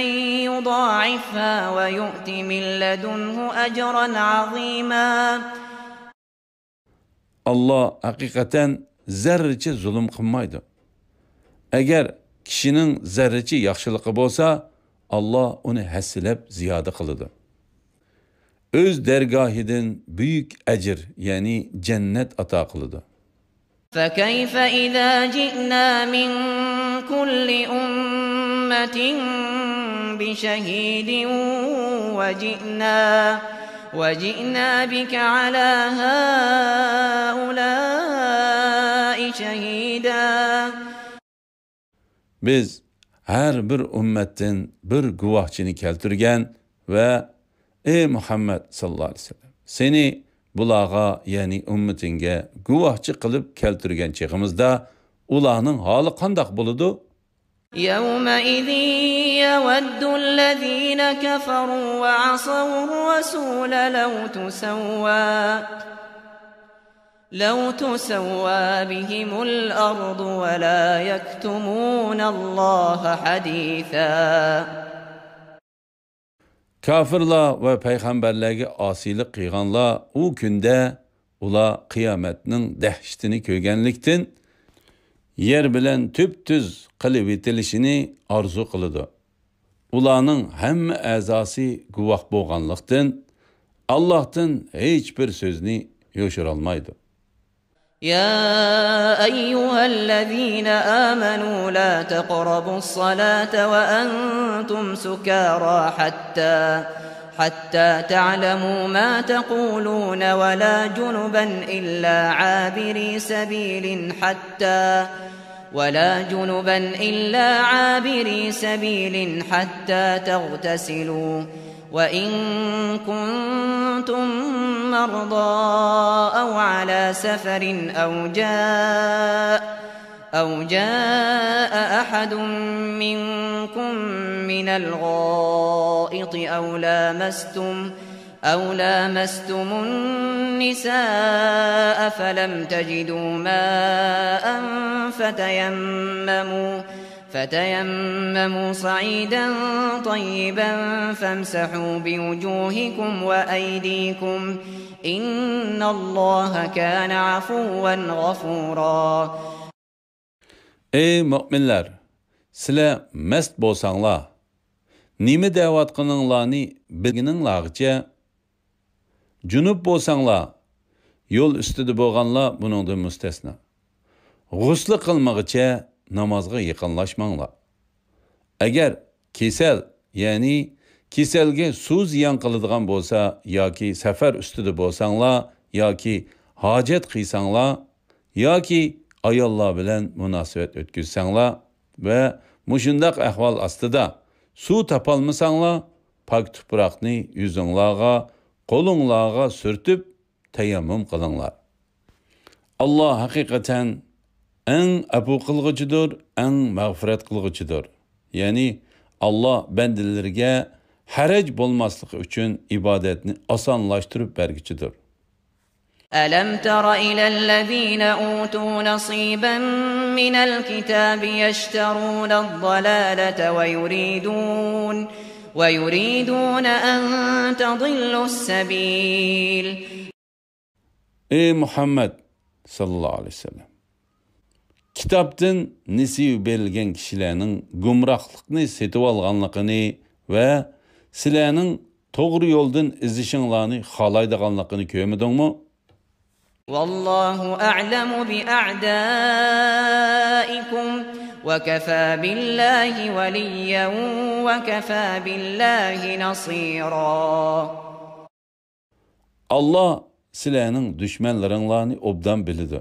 yudâ'ifha ve yu'ti min ledunhu ecran azîmâ. Allah hakikaten zerrece zulüm kılmaydı. Eğer kişinin zerrece yaxşılığı bolsa, Allah onu həssilep ziyade kılıdı. Öz dergahidin büyük ecir, yani cennet ata kılıdı. فَكَيْفَ إِذَا جِئْنَا مِنْ كُلِّ أُمَّةٍ بِشَهِيدٍ وَجِئْنَا بِكَ عَلَى هَؤُلَاءِ شَهِيدًا. Biz her bir ümmetten bir guvahçını keltirgen ve ey Muhammed sallallahu aleyhi ve sellem seni bulağa yani ümmetinge guvahçı kılıp keltirgen çeğimizde ulağının halı kandak buludu? يَوْمَئِذٍ يَوَدُّ الَّذ۪ينَ كَفَرُوا وَعَصَوُا الرَّسُولَ لَوْ تُسَوَّى بِهِمُ الْأَرْضُ وَلَا يَكْتُمُونَ اللّٰهَ حَد۪يثًا. Kafirla ve peygamberlerge asilik kıyganla o günde ula kıyametinin dehşetini köygenliktin yer bilen tüp-tüz kılıp itilişini arzu kılıdı. Ulanın hem azası guvah boğanlıktin Allah'tan hiçbir sözünü yoşuralmaydı. يا أيها الذين آمنوا لا تقربوا الصلاة وأنتم سكارى حتى تعلموا ما تقولون ولا جنبا إلا عابري سبيل حتى تغتسلوا وإن كنتم مرضى أو على سفر أو جاء أحد منكم من الغائط أو لامستم النساء فلم تجدوا ماء فتيمموا صعيدا طيبا فامسحوا بوجوهكم وأيديكم إن الله كان عفوا غفورا. Ey müminler! Sizler mest bolsanglar, nime davat qınınlarını bilgininglarca, junup bolsanglar, yol üstüde bolganlar buningdan müstesna. Gusl qilmagicha namazga yaqinlashmanglar. Agar kesal, ya'ni kesalga suv ziyon qiladigan bo'lsa yoki safar ustida bo'lsanglar yoki hojat qilsanglar yoki ayollar bilan munosabat o'tkazsanglar va mushundaq ahvol ostida suv topolmasanglar pak tuproqni yuzinglarga, qo'linglarga surtib tayammum qilinglar. Allah haqiqatan en afu qilg'uchidir, en mağfiret qilg'uchidir. Yani Allah bendilerge haraj bo'lmasligi uchun ibodatni osonlashtirib berguchidir. ألم تر إلى الذين أوتوا نصيبا من الكتاب يشترون الضلالة ويريدون أن تضلوا السبيل. Ey Muhammed! sallallahu aleyhi ve sellem. Kitaptan nisib berilgen kişilerinin gumrahlıkını setip alganlıkını ve sizlerning to'g'ri yo'ldan izishinglarni xohlaydiganligini ko'rmadingmi? Vallohu a'lamu bi a'daikum ve kafa billahi veliyyan ve kafa billahi nasira. Allah sizlarning düşmanlaringlarni obdan biladi.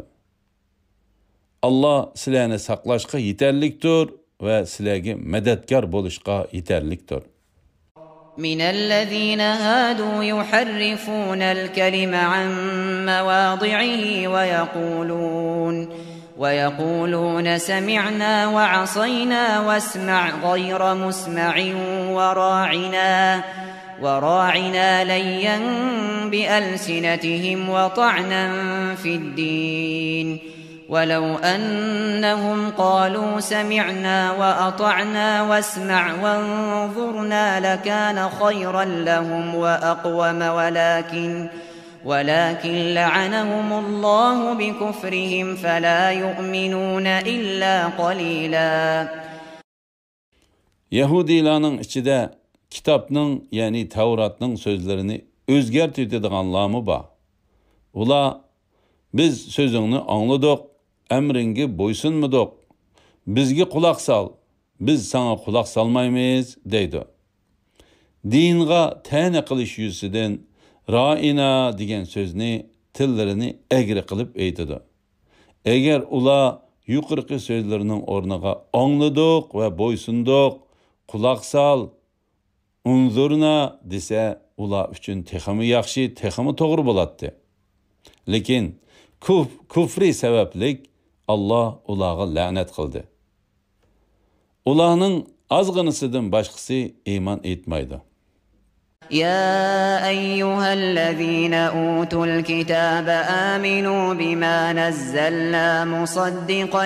Allah sizlarni saqlashga yetarlikdir ve sizlarga madadkor bo'lishga yetarlikdir. من الذين هادوا يحرفون الكلم عن مواضعه ويقولون سمعنا وعصينا واسمع غير مسمع وراعنا ليا بألسنتهم وطعنا في الدين ولو أنهم قالوا سمعنا وأطعنا واسمع وانظرنا لكان خيرا لهم وأقوم ولكن لعنهم الله بكفرهم فلا يؤمنون إلا قليلا. Yahudilarning ichida kitobning, ya'ni Tavratning so'zlarini o'zgartiradiganlarmi bor. Ular biz sözünü anladık, emringi boysunmadık, bizga quloq sol, biz sana quloq solmaymiz deydi. Dinga ta'na qilish yuzidan ra'ina degan so'zni tillarini egri qilib aytadi. Agar ular yuqorqi so'zlarining o'rniga anladık ve boysunduq, quloq sol, unzurna desa, ular uchun texmi yaxshi, texmi to'g'ri bo'ladi. Lekin kufri sebeplik Allah ularga la'nat qildi. Ularning azg'inisidan boshqasi iymon etmaydi. يا أيها الذين أوتوا الكتاب آمنوا بما نزلنا مصدقا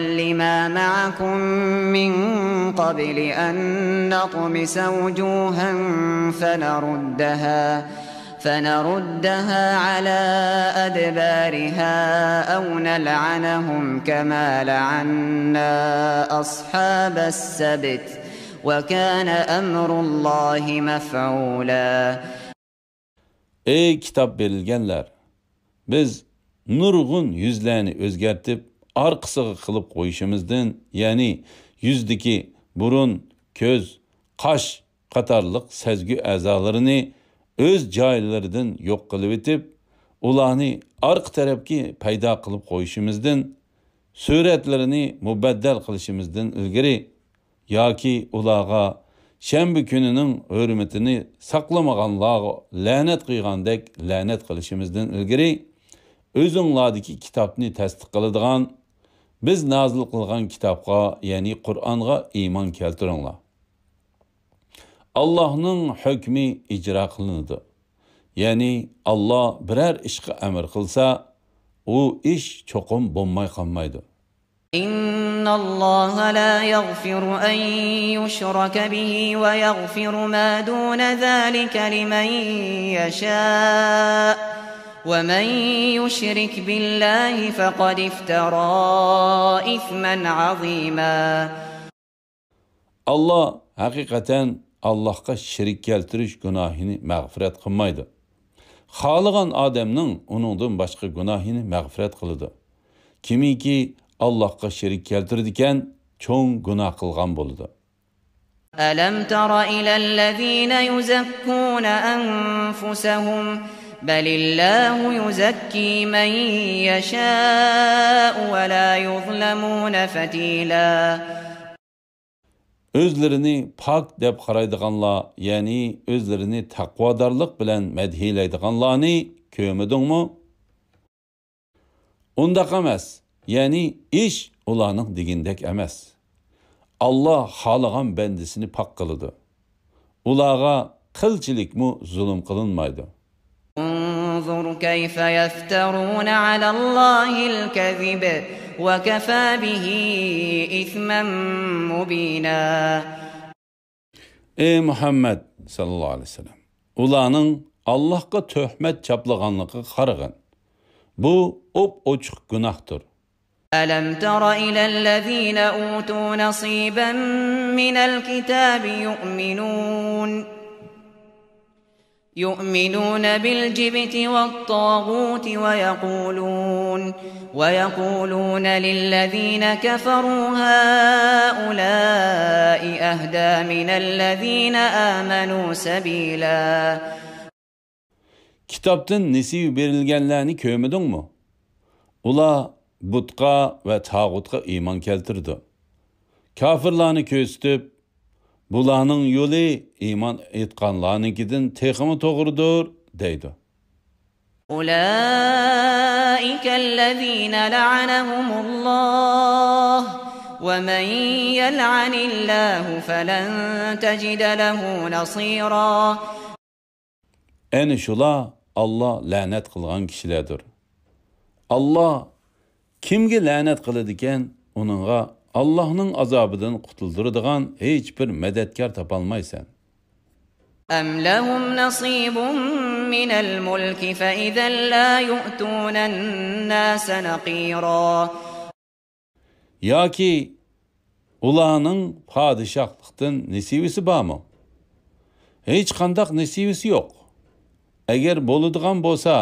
لما معكم من قبل أن نطمس وجوها فنردها على أدبارها أو نلعنهم كما لعنا أصحاب السبت وكان أمر الله مفعولا. Ey kitap verilgenler! Biz nurgun yüzlerini özgertip arkasıga kılıp koyuşumuzdan, yani yüzdeki burun, köz, kaş katarlık sezgi azalarını öz joylaridan yo'q qilib etib, ularni arq tarafga paydo qilib qo'yishimizdan, suratlarini mubaddal qilishimizdan ilgari yoki ularga shanba kunining hurmatini saqlamaganlarga la'nat qilgandek la'nat qilishimizdan ilgari o'zinglardagi kitobni tasdiq qiladigan, biz nozil qilgan kitobga, ya'ni Qur'onga iymon keltiringlar. Allah'ның hükmü icra kılındı. Yani Allah birer işki emir kılsa, o iş çokum bulmay kalmaydı. İnna Allah la yaghfiru en yushraka bihi ve yaghfiru ma dun zalika limen yasha. Ve men yushrik billahi faqad iftara ismen azima. Allah hakikaten Allah'a şirik keltirish günahini mağfiret kılmaydı. Xalıgan adamның onundan başka günahini mağfiret kılıdı. Kimi ki Allah'a şirik keltirdiken çoğun günah kılgan boludu. Alam tara ilellezine yuzakkun enfusahum belillahu yuzakki men yeşâ'u ve la yuzlemûne fetîlâ. Özlerini pak deb qaraydiganlar, yani özlerini taqvodarlik bilan madhiylaydiganlarni ko'rmadingmi? Undaq emas, yani ish ularning degindek emas. Allah xolagan bandisini pak qiladi. Ularga qilchilikmi zulm qilinmaydi. انظر كيف يفترون على الله الكذب وكفى به إثما مبينا. Ey Muhammed sallallahu aleyhi ve sellem, ularning Allahqa töhmət çaplığanlığı qarığın. Bu op-oçuq günahdır. ألم تر إلى الذين أوتوا نصيبا من الكتاب يؤمنون بالجبت والطاغوت ويقولون للذين كفروا هؤلاء أهدى من الذين آمنوا سبيلا. Kitaptan nesibi berilgenlerini köymedin mi? Ula butqa ve tağutqa iman keltirdi. Kafirlarını köstüp, bularning yo'li iman etganlarnikidin texmi to'g'ridir deydi. أولئك الذين لعنهم الله ومن يلعن الله فلن تجد له نصيرا. Eni şula Allah lanet qilgan kishilardir. Allah kimga lanet qiladigan, uningga Allah'ның azabından qutuldiradigan hech bir madadkor topolmaysan. أم لهم نصيب من الملك فإذا لا يؤتون الناس نقيرا. Yoki ularning padişahlıqdan nesibisi bormi? Hech qandaq nesibisi yo'q. Agar bo'ladigan bo'lsa,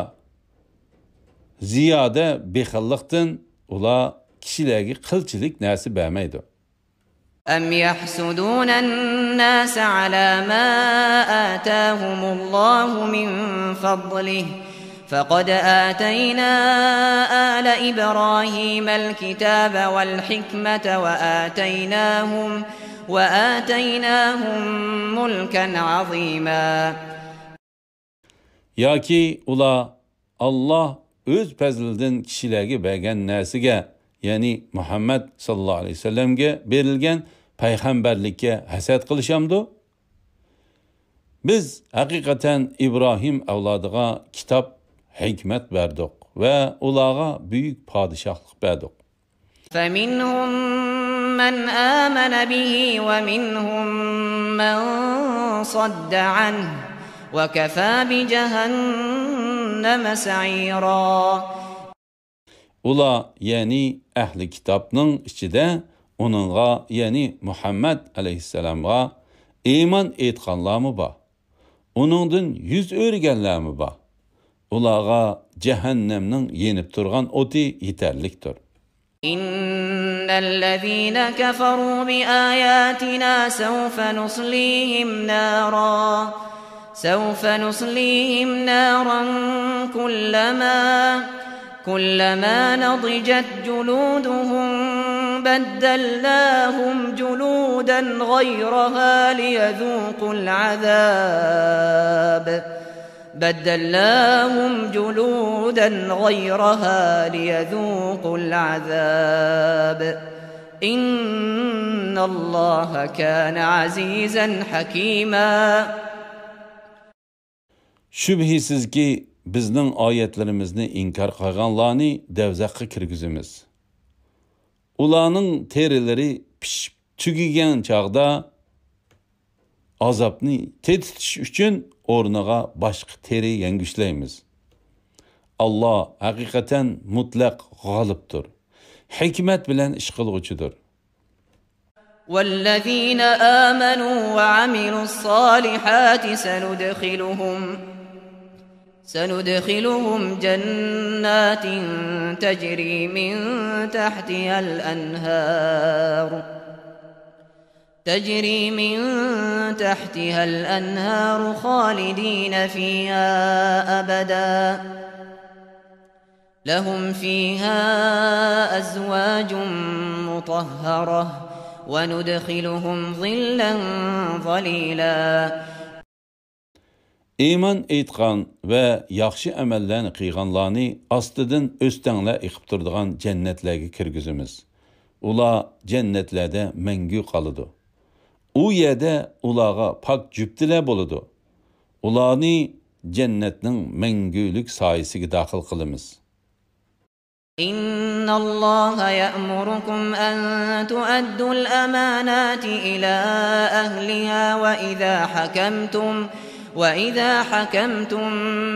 ziyoda bexillikdan ular kishilarga qilchilik narsa bermaydi. أم يحسدون الناس على ما آتاهم الله من فضله فقد آتينا آل إبراهيم الكتاب والحكمة وآتيناهم ملكا عظيما. Yoki ular Allah öz fazlidan kishilarga bergan narsaga, ya'ni Muhammad sallallohu alayhi vasallamga berilgan payg'ambarlikka hasad qilishamdi? Biz haqiqatan İbrahim avlodiga kitob, hikmat berdik va ularga buyuk podshohlik berdik. فمنهم من آمن به ومنهم من صد عنه وكفى بجهنم سعيرا. Ula yani ahli kitapның içide onunğa yani Muhammed aleyhisselam'a iman etqanlarmı ba? Onundan yüz örgenlermi ba? Ulağa cehennemnin yenip turgan oti yeterliktir. İnnellezîne keferû bi âyâtinâ sevfe nuslihim nâran كلما نضجت جلودهم بدلناهم جلودا غيرها ليذوقوا العذاب إن الله كان عزيزا حكيما. Şübhisiz ki bizning oyatlarimizni inkor qilganlarni davzaqqa kirgizamiz. Ularning terilari pishib tugigan chaqda azobni tetitish uchun o'rniga boshqa teri yangushlaymiz. Allah haqiqatan mutlaq g'olibdir. Hikmat bilan ish qiluvchidir. والذين آمنوا وعملوا الصالحات سندخلهم جنات تجري من تحتها الأنهار خالدين فيها أبدا لهم فيها أزواج مطهرة وندخلهم ظلا ظليلا. İman etqan və yaxşı əməllərini qıyğanlarını astıdan östənlə iqib turduğan cənnətlərə kirgizimiz. Ular cənnətlərdə məngü qalıdı. O yerdə ulağa pak cübdilər boludu. Ularni cənnətnin məngülük sayəsiga daxil qılımız. إن الله يأمركم أن تؤدوا الأمانات إلى أهلها وإذا حكمتم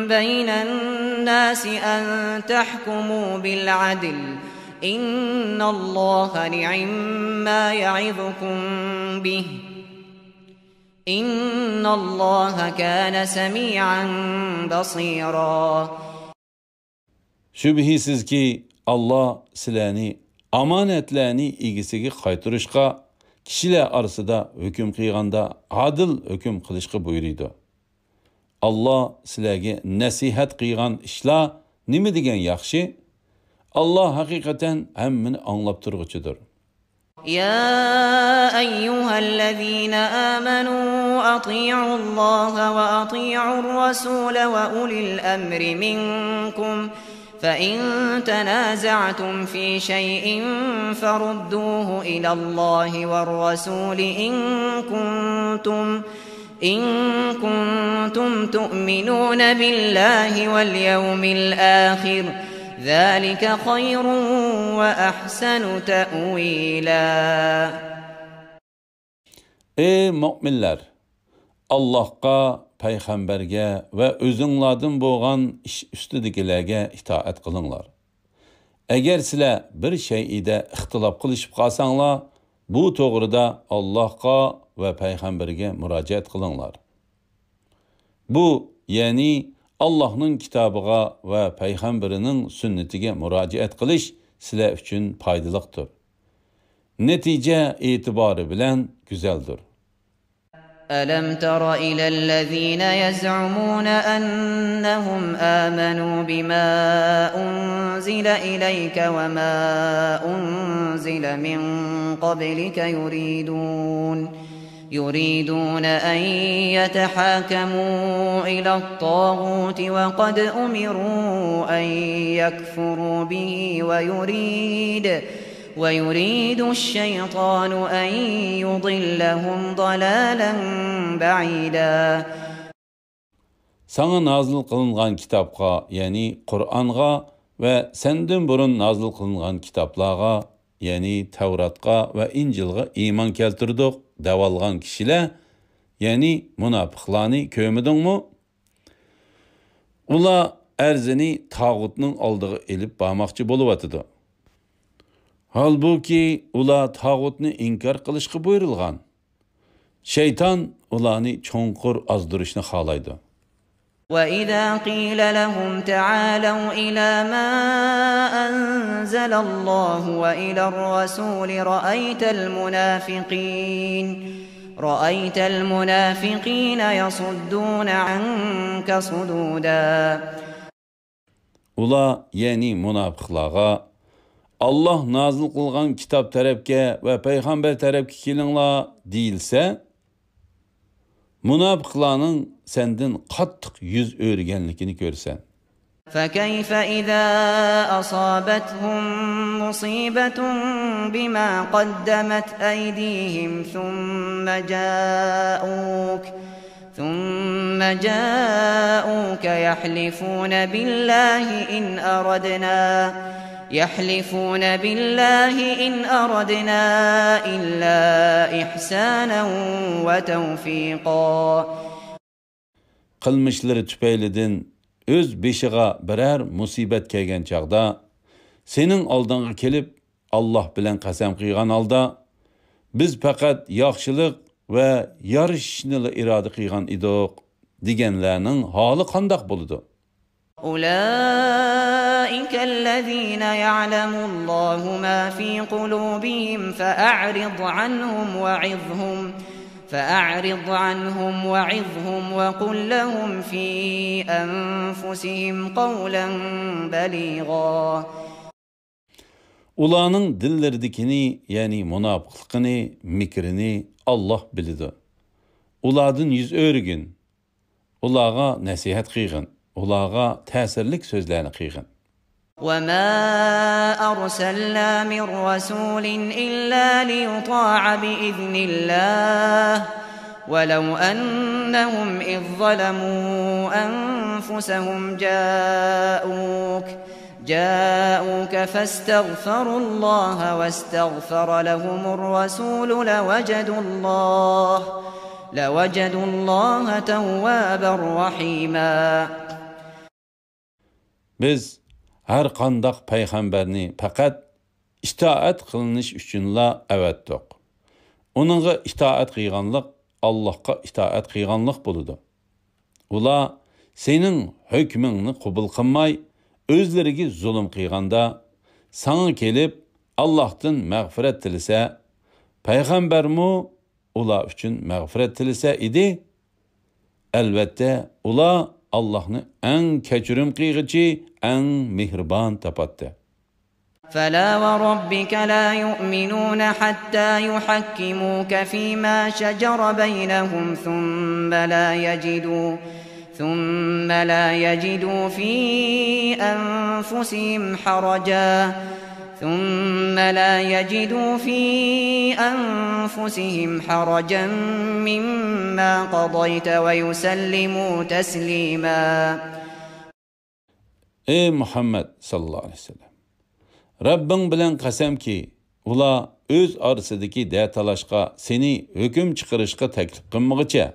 بين الناس أن تحكموا بالعدل إن الله نعما يعظكم به إن الله كان سميعا بصيرا. Şübhisiz ki Allah sizlarni amanatlarni egisiga qaytarishga, kishilar orasida hukm qilganda adil hukm qilishga buyurdi. Allah sizlarga nasihat qilgan ishlar nima degan yaxshi? Allah haqiqatan hammani anglab turguchidir. يا أيها الذين آمنوا أطيعوا الله وأطيعوا الرسول وأولي الأمر منكم فإن تنازعتم في شيء فردوه إلى الله والرسول إن كنتم تؤمنون بالله واليوم الآخر ذلك خير وأحسن تأويلا. Ey müminler! Allah'a, Peygamberge ve özünlardan boğan iş üstüdekilerge itaat kılınlar. Eğer sizler bir şeyde ihtilaf kılışıp kalsanlar, bu doğruda Allah'a ve Peygamberge müracaat kılınlar. Bu, yani Allah'ın kitabıga ve Peygamberinin sünnetige müracaat kılış sizler üçün paydalıktır. Netice itibarı bilen güzeldir. ألم تر إلى الذين يزعمون أنهم آمنوا بما أنزل إليك وما أنزل من قبلك يريدون أن يتحاكموا إلى الطاغوت وقد أمروا أن يكفروا به ويريد الشيطان أن يضلهم ضلالا بعيدا. Sana nazil kılıngan kitapga, yani Kur'an'a ve senden burun nazil kılıngan kitaplarga, yani Tevrat'a ve İncil'ga iman keltirdik devalgan kişiler, yani münafıklarni kömüdün mü? Ular erzini tağutның aldığı elip bağmakçı boluvatıdı. Halbuki ular tağutni inkar qilishga buyurilgan. Şeytan ularni çonqur azdırışni xalaydı. وَإِذَا قِيلَ لَهُمْ تَعَالَوْا إِلَى مَا أَنزَلَ اللَّهُ وَإِلَى الرَّسُولِ رَأَيْتَ الْمُنَافِقِينَ يَصُدُّونَ عَنْكَ صُدُودًا. Ular, yani münafıqlarga Allah nazil kılgan kitap tarafga ve peygamber tarafga kelinglar deyilse, münafıqlarning senden qattiq yüz örgenlikini görsen. فَكَيْفَ إِذَا أَصَابَتْهُمْ مُصِيبَةٌ بِمَا قَدَّمَتْ أَيْدِيهِمْ ثُمَّ جاءوك يحلفون بالله إن أردنا إلا إحسانا وتوفيقا. Qılmışları tüpeylidin öz beşiga birer musibet kelgen çağda, senin aldığına kelip Allah bilen qasam qilgan alda, biz faqat yaxshilik ve yarışnili irade qilgan idik degenlerinin hali qandaq boludu? أولئك الذين يعلم الله ما في قلوبهم فأعرض عنهم وعظهم وقل لهم في أنفسهم قولا بليغا. Ulanın dillerdikini, yani münafıklıkını, mikrini Allah bilidi. Uladın yüz örgün, ulağa nasihat qilgin, ulağa tesirlik sözlerini qilgin. وَمَا أَرْسَلْنَا مِنْ رَسُولٍ إِلَّا لِيُطَاعَ بِإِذْنِ اللَّهِ وَلَوْ أَنَّهُمْ إِذْ ظَلَمُوا أَنفُسَهُمْ جاءوك فاستغفروا الله واستغفر لهم الرسول لوجدوا الله توابا رحيما. Biz har qandaq payg'ambarni faqat itoat qilinish uchunla avatdiq. Onunğa itoat qilganlik Allohga itoat qilganlik bo'ladi. Ular sening hukmingni qabul qilmay, o'zlariga zulm qilganda, sana kelib Allohdan mag'firat tilasa, payg'ambarmu ular uchun mag'firat tilasa edi. Albatta, ular Allah'ını eng kechirim qilg'ichi, eng mehribon topadi. فلا وربك لا يؤمنون حتى يحكموك فيما شجر بينهم ثم لا يجدوا في أنفسهم حرجا مما قضيت ويسلموا تسليما. Ey Muhammed sallallahu aleyhi ve sellem, Rabbin bilen qasam ki, ular öz arasındaki datalaşqa seni hüküm çıkarışqa taklif qilmoqcha,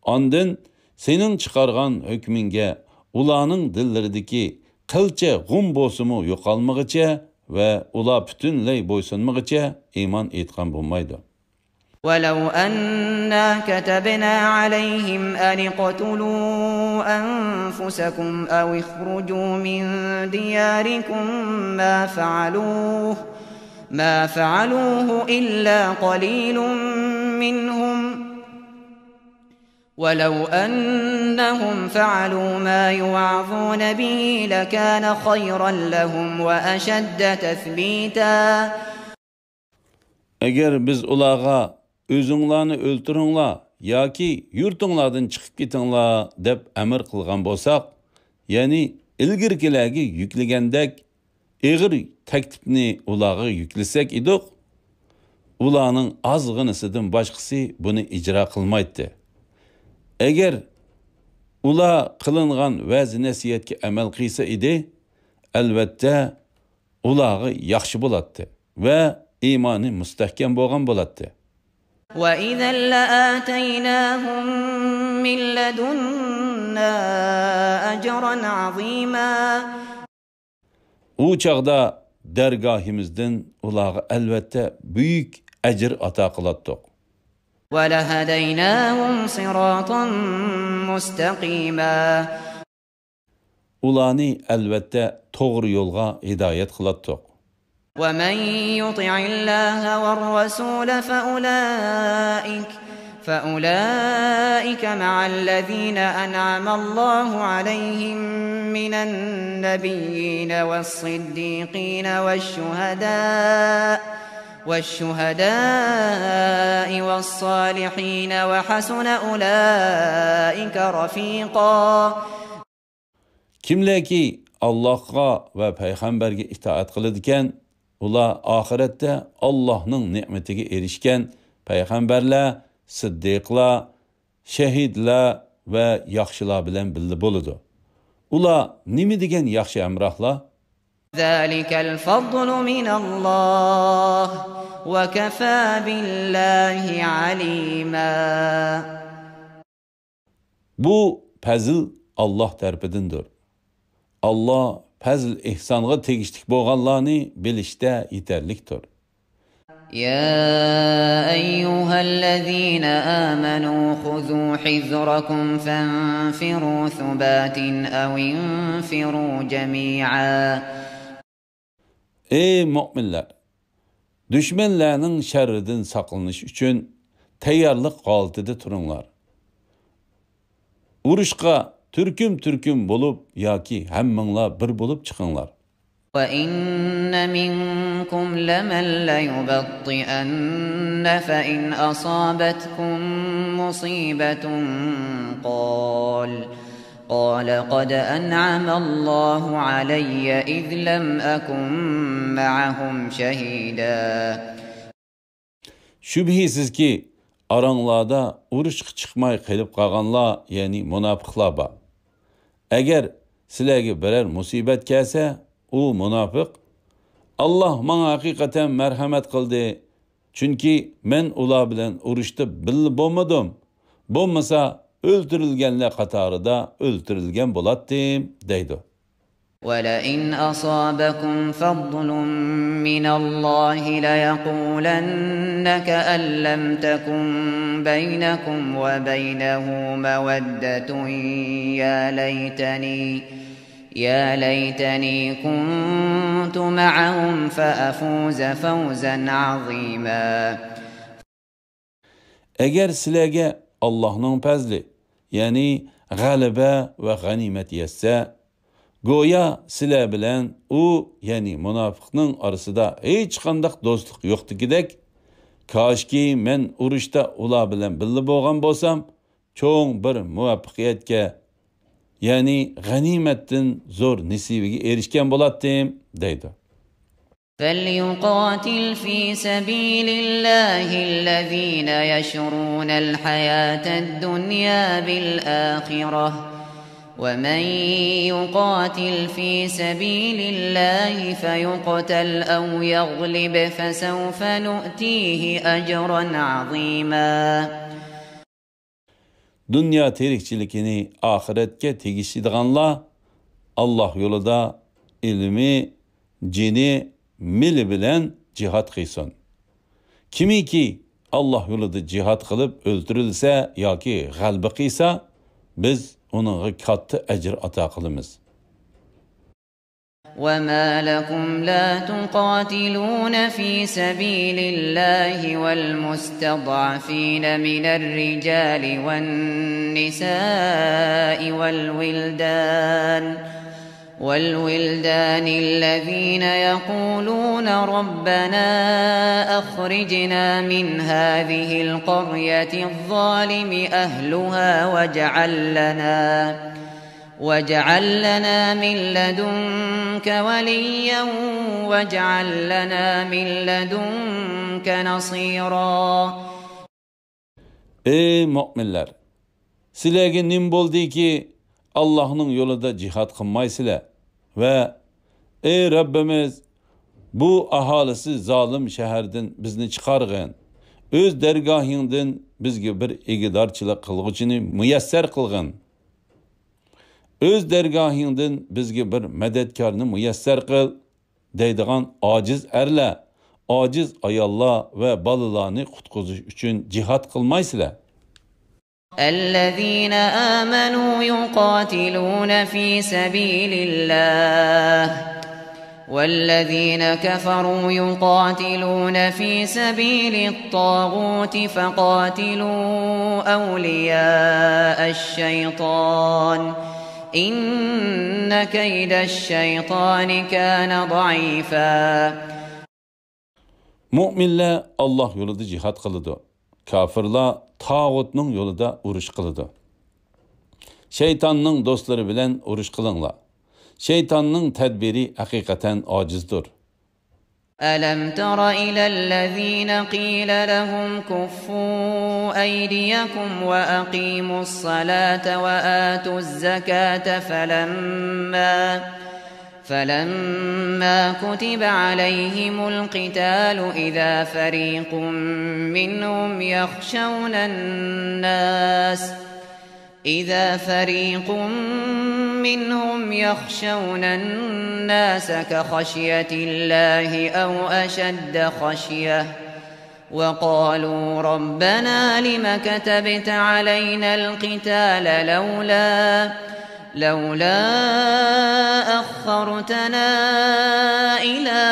ondan senin çıkargan hükmünge ularning dillaridagi qilcha g'um bo'lsimi yo'qolmoqcha ve ular butunlay bo'ysunmoqcha iymon etgan bo'lmaydi. ولو أنا كتبنا عليهم أن اقتلوا أنفسكم أو اخرجوا من دياركم ما فعلوه إلا قليل منهم ولو أنهم فعلوا ما يوعظون به لكان خيرا لهم وأشد تثبيتا. Eğer biz ulağa özüңlarni o'ltiringlar yoki yurtinglardan chiqib ketinglar deb amr qilgan bo'lsak, ya'ni ilgirkilarga yuklagandek ig'ir taklifni ularga yuklasak edik, ularning ozg'inisidan boshqasi buni ijro qilmaydi. Agar ular qilingan va'z nasihatga amal qilsa edi, albatta ularga yaxshi bo'ladi va iymoni mustahkam bo'lgan bo'ladi. وَإِذًا لَآتَيْنَاهُمْ مِنْ لَدُنَّا أَجْرًا عَظِيمًا. O çağda dergahimizden ulağa elbette büyük ecir ata qılatdık. وَلَهَدَيْنَاهُمْ صِرَاطًا مُسْتَقِيمًا. Ulani elbette doğru yolga hidayet qılatdık. وَمَنْ يُطِعِ اللَّهَ وَالرَّسُولَ فَأُولَئِكَ مَعَ الَّذِينَ أَنْعَمَ اللَّهُ عَلَيْهِمْ مِنَ النَّبِيِّينَ وَالصِّدِّيقِينَ وَالشُّهَدَاءِ وَالصَّالِحِينَ وَحَسُنَ أُولَئِكَ رَفِيقًا. Kimler ki Allah'a ve Peygamberge itaat kılıdken, ular ahirette Allah'ın nimetine erişken peygamberler, siddiqlar, şehidler ve yaxşılar bilen bildi boludu. Ular nimi degen yaxşı emrahlar? ذَلِكَ الْفَضْلُ مِنَ اللَّهِ وَكَفَى بِاللَّهِ عَلِيمًا. Bu pezil Allah terpidindir. Allah pezil ihsanğa tegişlik bolğanlarını bilişte yeterlikdir. يا أيها الذين آمنوا خذوا حذركم فانفروا ثبات أو انفروا جميعا. Ey müminler! Düşmanlarının şerrinden saklanış üçün tayyorlik holatida turinglar. Urushqa türküm bolup yoki hammanglar bir bolup chiqinglar. وَإِنَّ مِنْكُمْ لَمَنْ لَيُبَطِّئَنَّ فَإِنْ أَصَابَتْكُمْ مُصِيبَةٌ قَالَ قَدْ أَنْعَمَ اللَّهُ عَلَيَّ إِذْ لَمْ أَكُنْ مَعَهُمْ شَهِيدًا. Şübhisiz ki aranglarda urushqa chiqmay qilib qolganlar, ya'ni munofiqlar bor. Agar sizlarga biror musibat kelsa, u munofiq Allah bana hakikaten merhamet kıldı. Çünkü men ular bilen urushda bil bo'lmadim. Bo'lmasa o'ldirilganlar qatorida o'ldirilgan bo'lardim deydi. وَلَئِنْ أَصَابَكُمْ فَضْلٌ مِّنَ اللَّهِ لَيَقُولَنَّ كَأَن لَّمْ تَكُن بَيْنَكُمْ وَبَيْنَهُ مَوَدَّةٌ يَا لَيْتَنِي كُنتُ مَعَهُمْ فَأَفُوزَ فَوْزًا عَظِيمًا. Eğer sizlarga Allohning fazli, ya'ni g'alaba va g'animat yetsa, go'yo sizlar bilan u, ya'ni munofiqning orasida hech qanday do'stlik yo'qdigidek, koshki men urushda ular bilan birga bo'lgan bo'lsam, cho'ng bir muvaffaqiyatga, ya'ni g'animatdan zo'r nasibiga erishgan bo'lardim deydi. فَلْيُقَاتِلْ فِي سَبِيلِ اللَّهِ الَّذِينَ يَشْرُونَ الْحَيَاةَ الدُّنْيَا بِالْآخِرَةِ وَمَنْ يُقَاتِلْ فِي سَبِيلِ اللَّهِ فَيُقْتَلْ أَوْ يَغْلِبْ فَسَوْفَ نُؤْتِيهِ أَجْرًا عَظِيمًا. Dünya terikçilikini ahiretke tegişidiganlar Allah yolunda ilmi, cini, mili bilen cihat kıysın. Kimi ki Allah yolunda cihat kılıp öldürülse yoki g'alba qilsa, biz onun katta ecir ata qilamiz. وَمَا لَكُمْ لَا تُقَاتِلُونَ فِي سَبِيلِ اللَّهِ وَالْمُسْتَضْعَفِينَ مِنَ الرِّجَالِ وَالنِّسَاءِ والولدان الذين يقولون ربنا أخرجنا من هذه القرية الظالم أهلها واجعل لنا من لدنك وليا واجعل لنا من لدنك نصيرا. Ey müminler! Sizlerge nim boldu ki Allah'ın yolunda cihat kılmaysılar ve ey Rabbimiz bu ahalisi zalim şehirden bizni çıkargın, öz dergahından bizge bir egidarçılık kılgıcını müyesser kılgın, öz dergahından bizge bir medetkarını müyesser kıl deydigan aciz erle, aciz ayallar ve balılarını kutkuzuş için cihat kılmaysılar. الذين آمنوا يقاتلون في سبيل الله والذين كفروا يقاتلون في سبيل الطاغوت فقاتلوا أولياء الشيطان إن كيد الشيطان كان ضعيفا. Müminler Allah yolunda cihat kılıdı. Kafirler tağutның yolunda uruş kılıdı. Şeytanның dostları bilen uruş kılınla. Şeytanның tedbiri hakikaten acizdir. ألم تر إلى الذين قيل لهم كفوا أيديكم وأقيموا الصلاة وآتوا الزكاة فلما كتب عليهم القتال إذا فريق منهم يخشون الناس كخشية الله أو أشد خشية وقالوا ربنا لم كتبت علينا القتال لولا أخرتنا إلى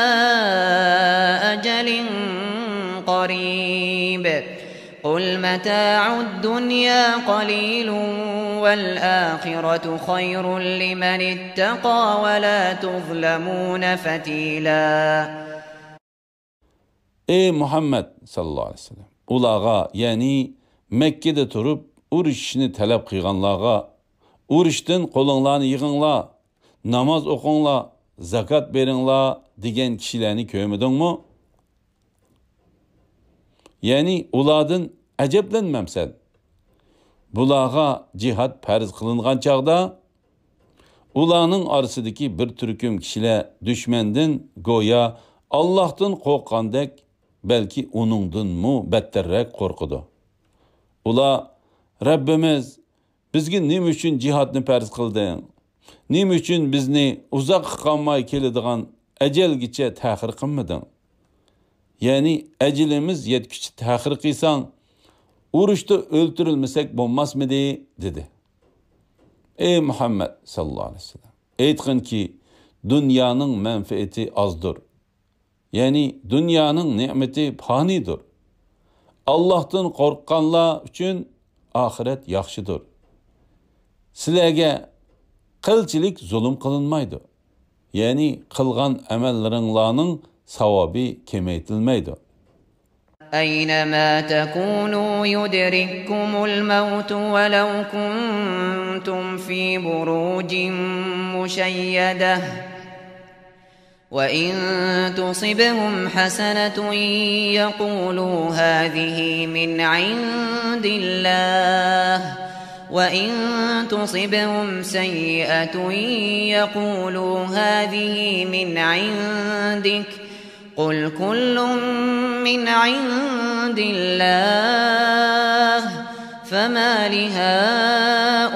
أجل قريب قل متاع الدنيا قليل والآخرة خير لمن اتقى ولا تظلمون فتيلا. Ey Muhammed sallallahu aleyhi ve sellem, ulağa yani Mekke'de turup uruşini talep kıyganlağa, uruştun kolunlarını yığınla, namaz okunla, zakat berinla digen kişilerini köymedin mu? Yani uladın aceplenmem sen. Bulağa cihat perz kılıngan çağda, ulağının arasındaki bir türküm kişiler düşmendin goya Allah'tan korkandek belki onundun mu betterrek korkudu. Ula Rabbimiz bizga nima uchun jihodni farz qilding? Nima uchun bizni uzoq qolmay keladigan ajalgacha ta'xir qilmading? Ya'ni ajalimiz yetkicha ta'xir qilsang, urushda o'ltirilmasak bo'lmasmidi dedi. Ey Muhammad sallallohu alayhi vasallam, aytqinki, dunyoning manfaati ozdir. Ya'ni dunyoning ne'mati fanidir. Allohdan qo'rqqanlar uchun oxirat yaxshidir. Sizlarga qilchilik zulm qilinmaydi. Ya'ni qilgan amallaringlarning savobi kamaytirilmaydi. أينما تكونوا يدرككم الموت ولو كنتم في بروج مشيدة وإن تصبهم حسنة يقولوا هذه من عند الله وإن تصبهم سيئة يقولوا هذه من عندك قل كل من عند الله فما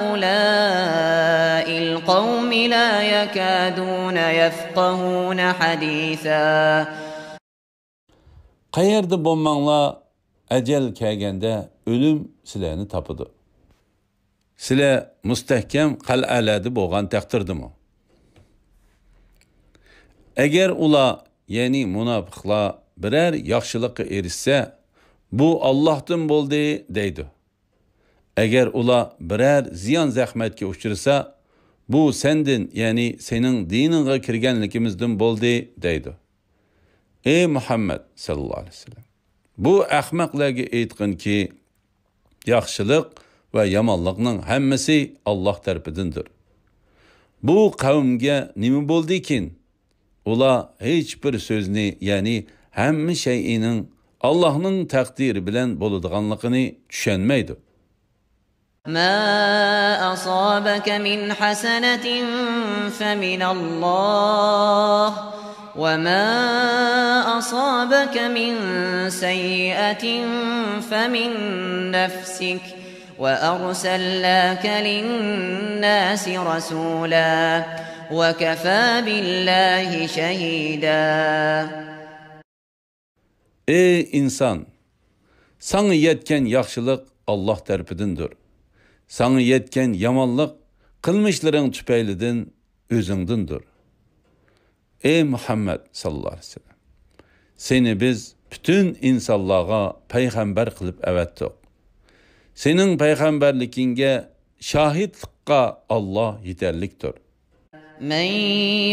لهؤلاء القوم لا يكادون يفقهون حديثا. Qayerda bo'lmanglar, ajal kelganda o'lim sizlarni topadi. Sizlar mustahkam qal'alarda bo'lgan taqdirdimi? Agar ular, ya'ni munofiqlar birər yaxşılıqqa erişsə, bu Allah'tan bo'ldi deydi. Agar ular birər ziyon zahmatga uchrasa, bu sendin, ya'ni sening diningga kirganligimizdan bo'ldi deydi. Ey Muhammad sallallohu alayhi vasallam, bu ahmoqlarga aytqinki, yaxshilik va yomonlikning hammasi Alloh tarafidandir. Bu qavmga nima bo'ldi ekan? Ular hech bir so'zni, ya'ni hamma shay'ining Allohning taqdiri bilan bo'ladiganligini tushunmaydi. ما أصابك من حسنة فمن الله وما أصابك من سيئة فمن نفسك وأرسلناك للناس رسولا وكفى بالله شهيدا. Ey insan, sana yetken yaxşılık Allah tarafıdandır. Sana yetken yamanlık kılmışların tüpeylidin özündündür. Ey Muhammed sallallahu aleyhi ve sellem, seni biz bütün insanlığa peygamber kılıp evettik. Senin peygamberlikinge şahitlikka Allah yeterliktir. من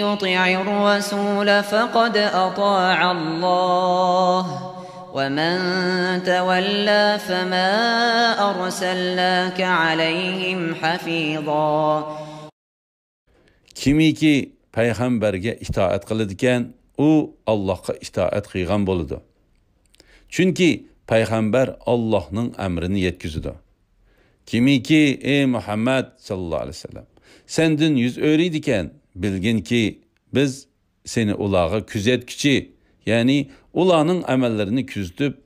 يطع الرسول فقد أطاع الله ومن تولى فما أرسلناك عليهم حفيظا. Kimiki peygamberge itaat kılıdıken, o Allah'a itaat kıygan boludu. Çünkü peygamber Allah'ın emrini yetkizidi. Kimiki ey Muhammed sallallahu aleyhi ve sellem, sendin yüz öğriydiken, bilgin ki biz seni ulağa küzetkiçi, yani ulağının amellerini küzdüp,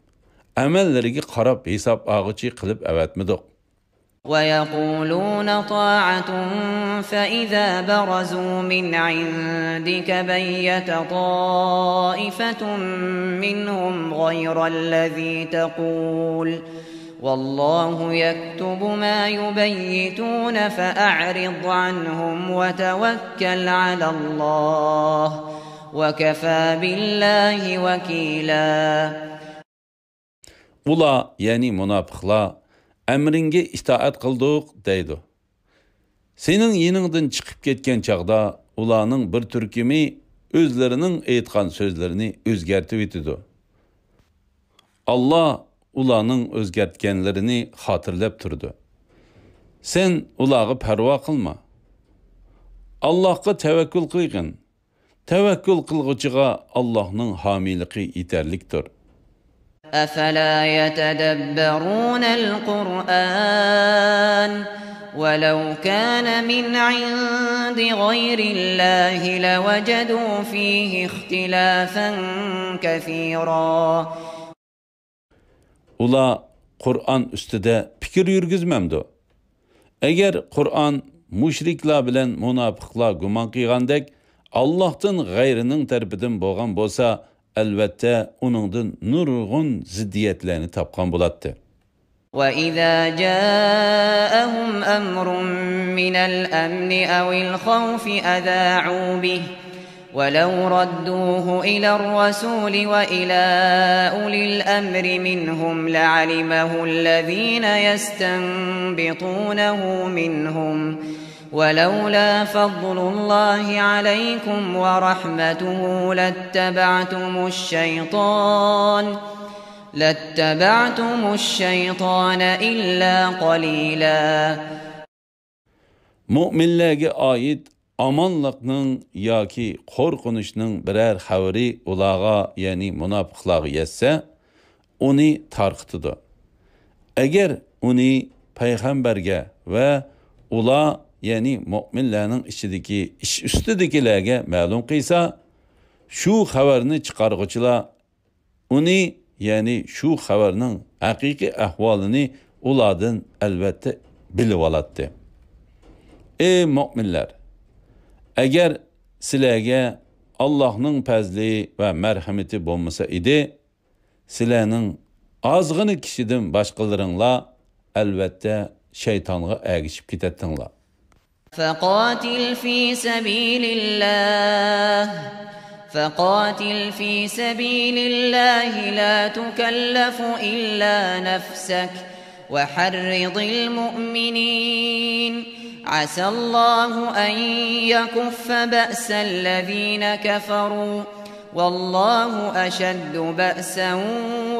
amellerine qarab hesap ağıcı kılıp evetmedik. وَيَقُولُونَ طَاعَةٌ فَإِذَا بَرَزُوا مِنْ عِنْدِكَ بَيَّتَ طَائِفَةٌ مِّنْهُمْ غَيْرَ الَّذِي تَقُولُ وَاللَّهُ يَكْتُبُ مَا يُبَيِّتُونَ فَأَعْرِضْ عَنْهُمْ وَتَوَكَّلْ عَلَى اللَّهِ وَكَفَى بِاللّٰهِ وَكِيلًا. Ula, yani münafıklar, emringe itaat kıldık deydi. Senin yeninden çıkıp ketken çağda ulanın bir türkümü özlerinin aytkan sözlerini özgertip etidi. Allah ulanın özgertkenlerini hatırlap turdu. Sen ulağı perva kılma. Allah'a tevekkül kıygın. Tevekkül kılgıcığa Allah'ın hamiliki yeterliktir. أَفَلَا يَتَدَبَّرُونَ الْقُرْآنَ وَلَوْ كَانَ مِنْ عِنْدِ غَيْرِ اللَّهِ لَوَجَدُوا فِيهِ اخْتِلَافًا كَثِيرًا. Ula Qur'on ustida fikr yurgizmamdi. Agar Qur'on mushriklar bilan munofiqlar gumon qilgandek Allohdan g'ayrining tarafidan bo'lgan bo'lsa, albatta uningdan nurg'un ziddiyatlarni topgan bo'ladi. وَإِذَا جَاءَهُمْ أَمْرٌ مِّنَ الْأَمْنِ أَوِ الْخَوْفِ أَذَاعُوا بِهِ وَلَوْ رَدُّوهُ إِلَى الرَّسُولِ وَإِلَى أُولِي الْأَمْرِ مِنْهُمْ لَعَلِمَهُ الَّذِينَ يَسْتَنبِطُونَهُ مِنْهُمْ ولولا فضل الله عليكم ورحمته لاتبعتم الشيطان إلا قليلا. Müminlərə aid amanlıqның yoki qorxunuşның birər xəbəri ulağa, yəni münafiqlara yetsə, onu tarqıtıdı. Əgər onu peyğəmbərə və ula, yəni müminlərin içindəki iş üstüdəkilərə məlum qilsa, şu xəbərini çıxarğıçılar onu, yəni şu xəbərinin həqiqi əhvalını ulardan əlbəttə bilib aladı. Ey müminlər, əgər sizlərə Allah'ın fəzli və mərhəməti olmasa idi, sizlərin azğını kişidən başqalarınla əlbəttə şeytanlığa əgişib gedərdinlər. فقاتل في سبيل الله لا تكلف إلا نفسك وحرض المؤمنين عسى الله أن يكف بأس الذين كفروا والله أشد بأسا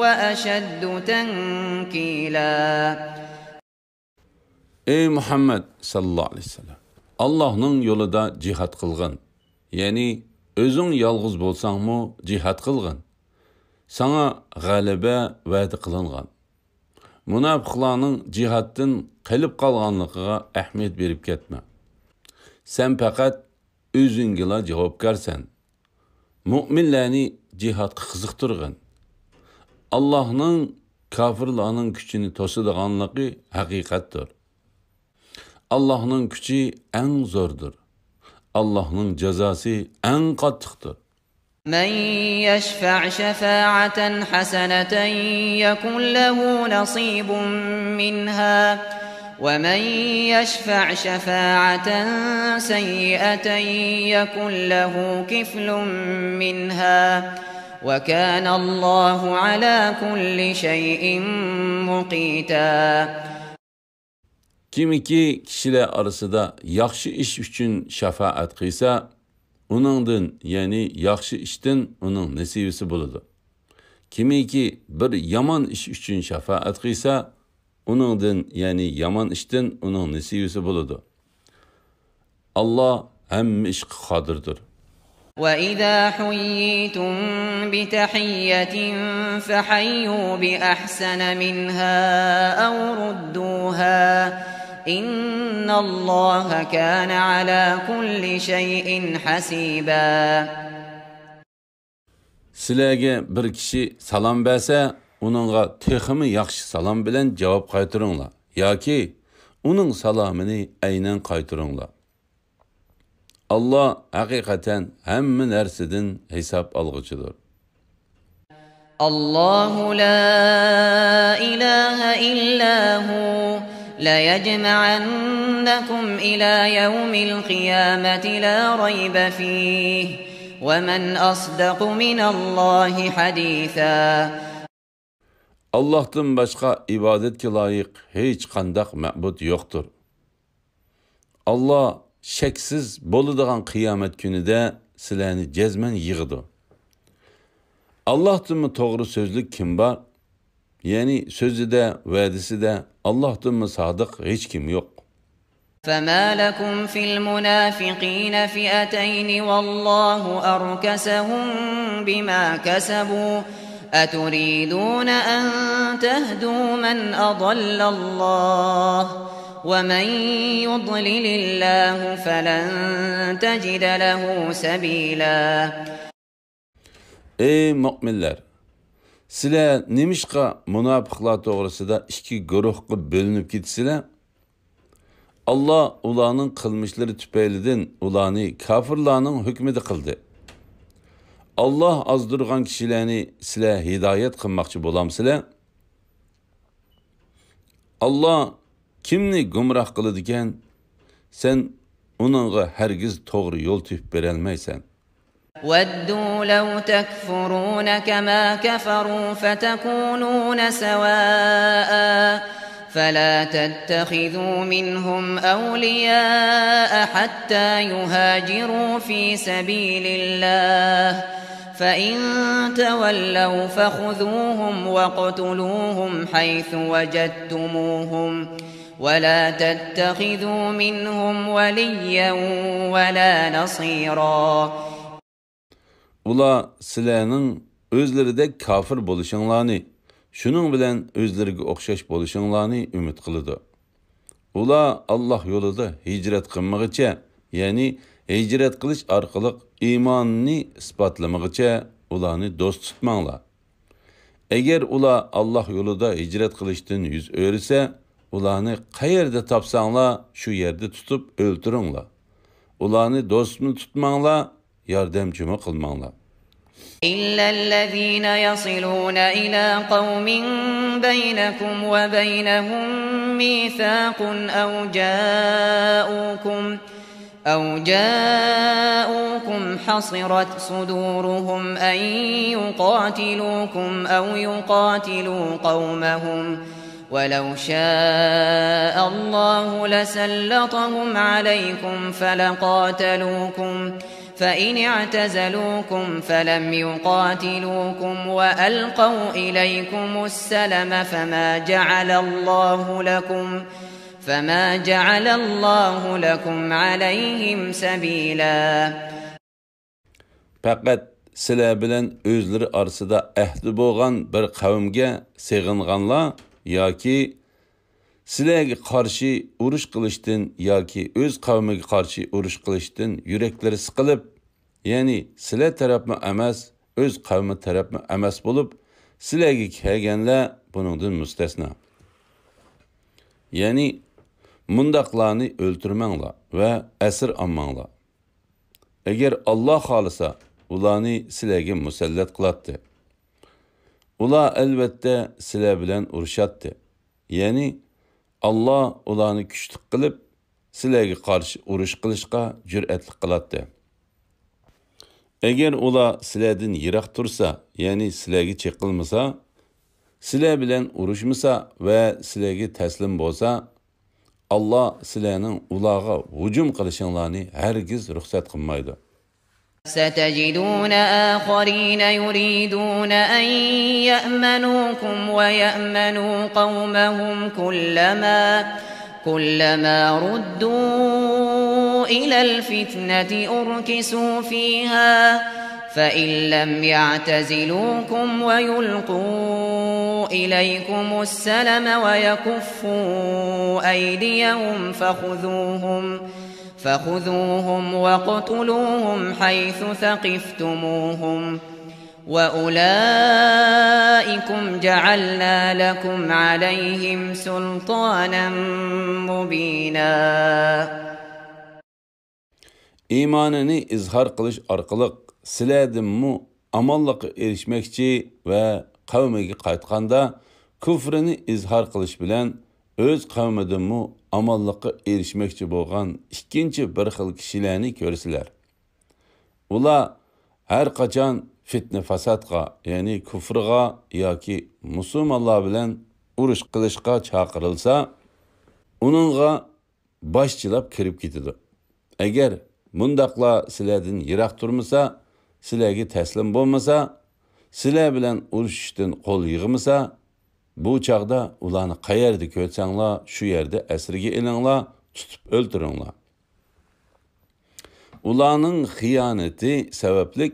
وأشد تنكيلا. Ey Muhammed sallallahu aleyhi ve sellem, Allah'ın yolunda cihat kılgın, yani özün yalğız bolsanmı cihat kılgın, sana galibe vədi kılıngan. Munafiqlarning cihatdan qilib qolganligiga ahamiyat berib ketma. Sen faqat o'zingga javobgarsan. Mu'minlarni cihatga qiziqtirgin. Allohning kofirlarning kuchini to'sadiganligi haqiqatdir. Allohning kuchi eng zo'rdir. Allohning jazosi eng qattiqdir. من يشفع شفاعة حسنة يكن له نصيب منها ومن يشفع شفاعة سيئة يكن له كفل منها وكان الله على كل شيء مقيتا. Kimiki kişiler arasında yaxşı iş üçün şəfaət qilsa, onundan, yani yaxşı işdən onun nesibisi buludu. Kimiki bir yaman iş üçün şəfaət qilsa, onundan, yani yaman işdən onun nesibisi buludu. Allah həmmə iş qadirdir. وَإِذَا حُيِّيتُم بِتَحِيَّةٍ فَحَيُّوا بِأَحْسَنَ مِنْهَا أَوْ رُدُّوهَا إِنَّ اللَّهَ كَانَ عَلَى كُلِّ شَيْءٍ حَسِيبًا. Sizlərə bir kişi salam versə, onunğa teximi yaxşı salam bilan cavab qaytarыңlar, yoki onun salamını aynan qaytarыңlar. Allah haqiqatan hamma narsadan hisob olg'uchidir. Allahu la ilaha illa hu la yajma'annakum ila yawmil qiyamati la rayba fihi wa man asdaqu minallahi haditha. Allah'tan başqa ibadetke layiq heç qandaq ma'bud yoxdur. Allah şəksiz boladigan qiyomat kunida sizlarni jazman yig'idi. Allah'tan to'g'ri so'zlik kim bor? Yani sözüde, vədiside Allah'tan sadiq heç kim yox. فَمَا لَكُمْ فِي الْمُنَافِقِينَ فِئَتَيْنِ وَاللَّهُ أَرْكَسَهُم بِمَا كَسَبُوا أَتُرِيدُونَ أَن تَهْدُوا مَنْ أَضَلَّ اللَّهُ وَمَنْ يُضْلِلِ اللَّهُ فَلَنْ تَجِدَ لَهُ سَبِيلًا. Ey müminler! sizlar nimishqa munofiqlar to'g'risida ikki guruhga bo'linib ketisizlar? Allah ularning qilmishlari tufaylidan ularni kofirlarning hukmida qildi. Allah azdırgan kişilerini sizlar hidayet qilmoqchi bo'lamsizlar? Allah kimni gumroh qiladigan, sen uningga hargiz to'g'ri yo'l topib berolmaysan. وَدُّوا لَوْ تَكْفُرُونَ كَمَا كَفَرُوا فَتَكُونُونَ سَوَاءً فَلَا تَتَّخِذُوا مِنْهُمْ أَوْلِيَاءَ حَتَّى يُهَاجِرُوا فِي سَبِيلِ اللَّهِ فَإِن تَوَلَّوْا فَخُذُوهُمْ وَاقْتُلُوهُمْ حَيْثُ وَجَدتُّمُوهُمْ وَلَا تَتَّخِذُوا مِنْهُمْ وَلِيًّا وَلَا نَصِيرًا. Ular sizlarning o'zlaridek kafir bo'lishinglarni, shuning bilan o'zlariga o'xshash bo'lishinglarni umid qiladi. Ular Alloh yo'lida hijrat qilmaguncha, ya'ni hijrat qilish orqali iymonni isbotlamaguncha ularni do'st tutmanglar. Agar ular Alloh yo'lida hijrat qilishdan yuz o'risa, ularni qayerda topsanglar, shu yerda tutib o'ltiringlar. Ularni do'stmi tutmanglar, yordamchimi qilmanglar. إلا الذين يصلون إلى قوم بينكم وبينهم ميثاق أو جاءوكم حصرت صدورهم أن يقاتلوكم أو يقاتلوا قومهم ولو شاء الله لسلطهم عليكم فلقاتلوكم فإن اعتزلوكم فلم يقاتلوكم وألقوا إليكم السلم فما جعل الله لكم عليهم سبيلا. Faqat sizlar bilan o'zlari orasida ahdi bo'lgan bir qavmga sig'inganlar yoki sizlarga qarshi urush qilishdan yoki o'z qavmiga qarshi urush qilishdan yuraklari siqilib, ya'ni sizlar tarafmi emas, o'z qavmi tarafmi emas bo'lib, sizlarga kelganlar buningdan mustasno. Ya'ni mundaqlarni o'ltirmanglar va asir olmanglar. Agar Alloh xolisa, ularni sizlarga musallat qiladi. Ular albatta sizlar bilan urushatdi. Ya'ni Allah ularni kuchli qilib, sizlarga qarshi urush qilishga jur'atli qiladi. Agar ular sizlardan yiroq tursa, ya'ni sizlarga cheqilmasa, sizlar bilan urushmasa va sizlarga taslim bo'lsa, Allah sizlarning ularga hujum qilishinglarni hargiz ruxsat qilmaydi. ستجدون آخرين يريدون أن يأمنوكم ويأمنوا قومهم كلما ردوا إلى الفتنة أركسوا فيها فإن لم يعتزلوكم ويلقوا إليكم السلم ويكفوا أيديهم فخذوهم واقتلوهم حيث ثقفتموهم وأولئكم جعلنا لكم عليهم سلطانا مبينا. İmanını izhar qilish orqali sizlardanmi amonlikqa erishmoqchi va qavmiga qaytganda kufrini izhor qilish bilan o'z qavmidanmi amonlikqa erishmoqchi bo'lgan ikkinchi bir xil kishilarni ko'rsizlar. Ular har qachon fitna fasodga, ya'ni kufrga yoki musulmonlar bilan urush qilishga chaqirilsa, uningga boshchilab kirib ketadi. Agar mundaqlar sizlardan yiroq turmasa, sizlarga taslim bo'lmasa, sizlar bilan urushishdan qo'l yig'masa, bu chaqda ularni qayerda ko'rsanglar, shu yerda asirga ilinglar, tutib o'ltiringlar. Ularning xiyonati sababli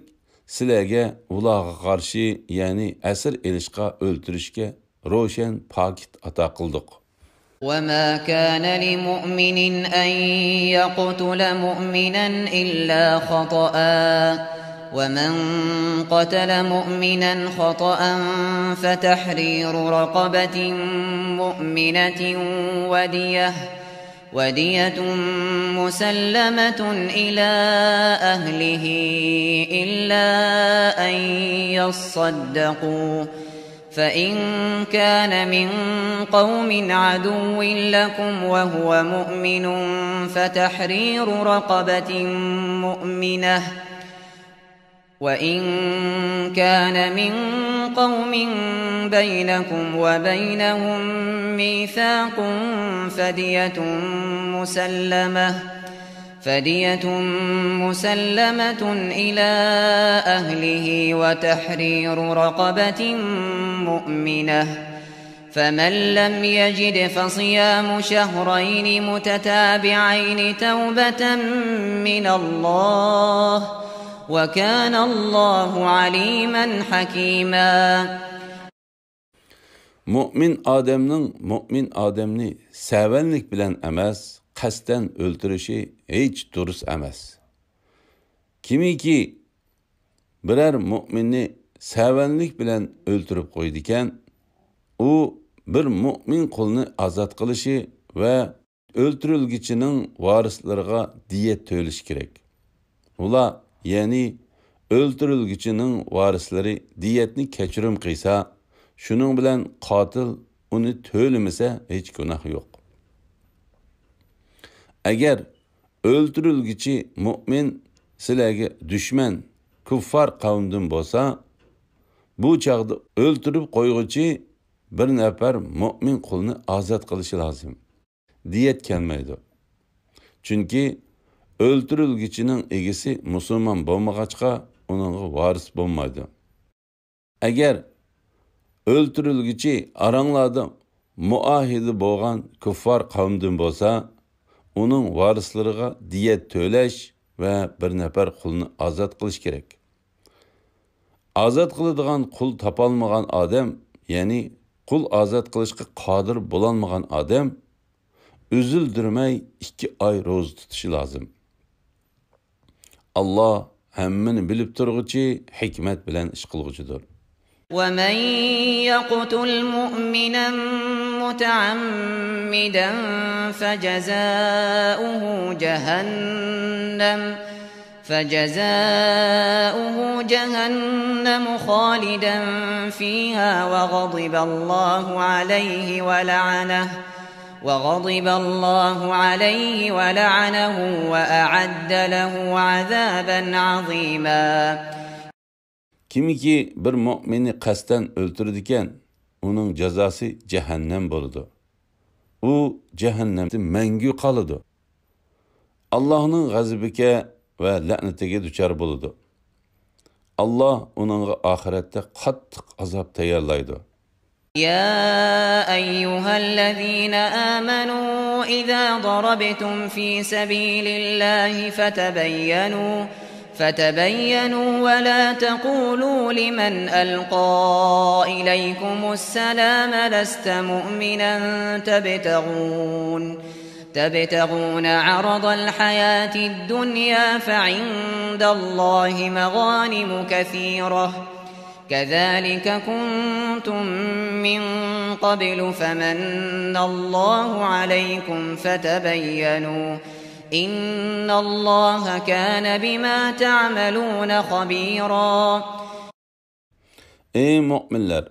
sizlarga ularga qarshi, ya'ni asir ilishga, o'ltirishga ro'shan pakit ato qildik. وما كان لمؤمن أن يقتل مؤمنا إلا خطأ ومن قتل مؤمنا خطأ فتحرير رقبة مؤمنة ودية مسلمة إلى أهله إلا أن يصدقوا فإن كان من قوم عدو لكم وهو مؤمن فتحرير رقبة مؤمنة وإن كان من قوم بينكم وبينهم ميثاق فدية مسلمة إلى أهله وتحرير رقبة مؤمنة فمن لم يجد فصيام شهرين متتابعين توبة من الله وكان الله عليما حكيما. Mümin adamni sevenlik bilen emas, kasten öldürüşü hiç durus emas. Kimiki birer müminni sevenlik bilen öldürüp koydiken, o bir mümin kulunu azat kılışı ve öldürülgüçünün varislarına diyet töleş gerek. Ula yani öldürülgüçünün varisleri diyetini keçirim kıysa, şunun bilen katil onu tölemese hiç günah yok. Eğer öldürülgüçü mümin silege düşman, kuffar kavimden bolsa, bu çağda öldürüp koyguçu bir nefer mümin kulunu azat kılışı lazım. Diyet kelmeydi. Çünkü öldürülgüçünün egisi Müslüman bolmagaçka onun varis bolmaydı. Eğer öldürülgüçü aranlarda muahidi bolgan kuffar kavimden bolsa, onun varislarına diyet töleş ve bir nefer kulunu azat kılış gerek. Azat kılıdığan kul tapalmagan adam, yani kul azat kılışka kadir bulanmagan adam, üzüldürmey 2 ay roz tutuşu lazım. Allah hemmini bilip turguçi, hikmet bilen iş kılgucudur. وَمَنْ يَقْتُلْ مُؤْمِنًا مُتَعَمِّدًا فَجَزَاؤُهُ جَهَنَّمُ خَالِدًا فِيهَا وَغَضِبَ اللَّهُ عَلَيْهِ وَلَعَنَهُ وَأَعَدَّ لَهُ عَذَابًا عَظِيمًا. Kimiki bir mümini kasten öldürdüken, onun cezası cehennem boludu. O cehennemde mengü kalıdı. Allah'ın gazibike ve lanetine düçar boludu. Allah onun ahirette kattık azap tayarlaydı. يا أيها الذين آمنوا إذا ضربتم في سبيل الله فتبينوا ولا تقولوا لمن ألقى إليكم السلام لست مؤمنا تبتغون عرض الحياة الدنيا فعند الله مغانم كثيرة كذلك كنتم من قبل فمن الله عليكم فتبينوا إن الله كان بما تعملون خبيرا. Ey müminler!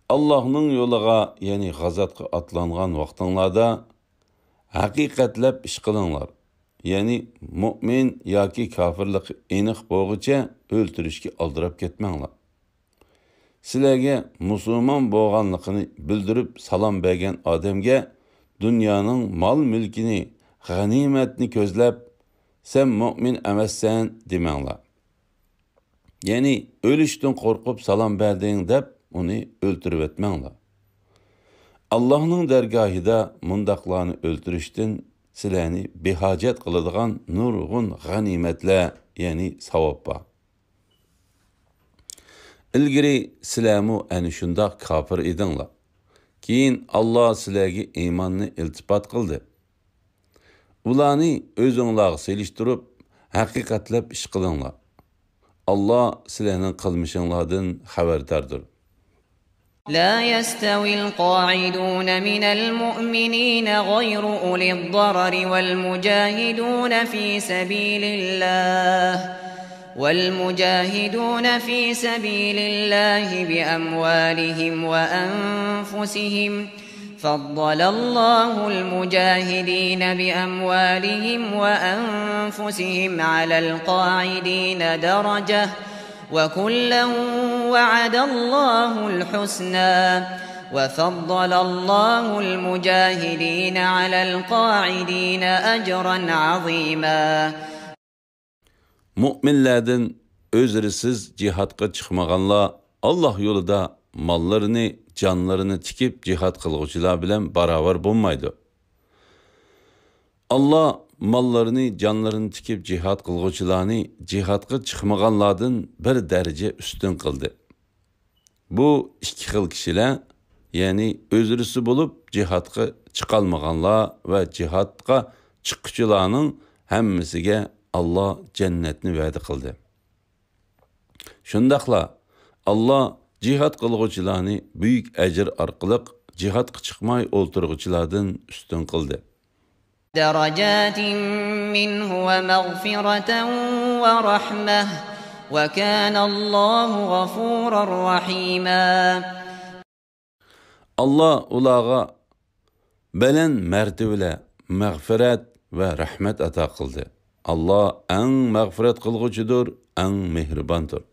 Allah'ın yoluğa, yani gazatqa atlanğan vaqtınlarda haqiqatlab iş qılınlar. Yani mümin yoki kafirlik aniq bo'lguncha o'ltirishga aldirab ketmanglar. Sizlarga musulmon bo'lganligini bildirib salom bergan odamga dunyoning mol-mulkini, g'animatni ko'zlab sen mümin emassan demanglar. Yani ölüşten korkup salam berdin deb onu öldürüp etmanglar. Allah'ın dergahida mundaqlarını öldürüşten sizlarni behacet kılıdığan nurgun ganimetle, yani savabba. İlgiri sizlarmu ani şundaq kafir edinglar. Keyin Allah sizlarga imanni iltifat qildi. Ularni o'zinglarga selishtirib, haqiqatlab ish qilinglar. Allah sizlarning qilmishinglardan xabardardir. لا يستوي القاعدون من المؤمنين غير أولي الضرر والمجاهدون في سبيل الله بأموالهم وأنفسهم فضل الله المجاهدين بأموالهم وأنفسهم على القاعدين درجة وكلا وعد الله الحسنى وفضل الله المجاهدين على القاعدين أجرا عظيما. Müminlerden özrisiz cihatga çıkmaganlar Allah yolunda mallarını, canlarını tikip cihat kılgıcılar bilen beraber bulmaydı. Allah mallarını, canlarını tikip cihat kılgıcılarını cihatga çıkmaganlardan bir derece üstün kıldı. Bu iki xil kişiler, yani özrisi bulup cihatga çıkalmaganlar ve cihatga çıkıcılarının hemmisiga Allah cennetini va'da qildi. Shundaqla Allah cihat qilguvchilarni büyük ajr orqali cihatga chiqmay o'ltirguvchilardan ustun qildi. درجات منه ومغفرة ورحمة وكان الله غفورا رحيما. Allah ularga baland martabalar, mag'firat va rahmat ato qildi. Allah eng mag'firat qilguvchidir, eng mehribondir.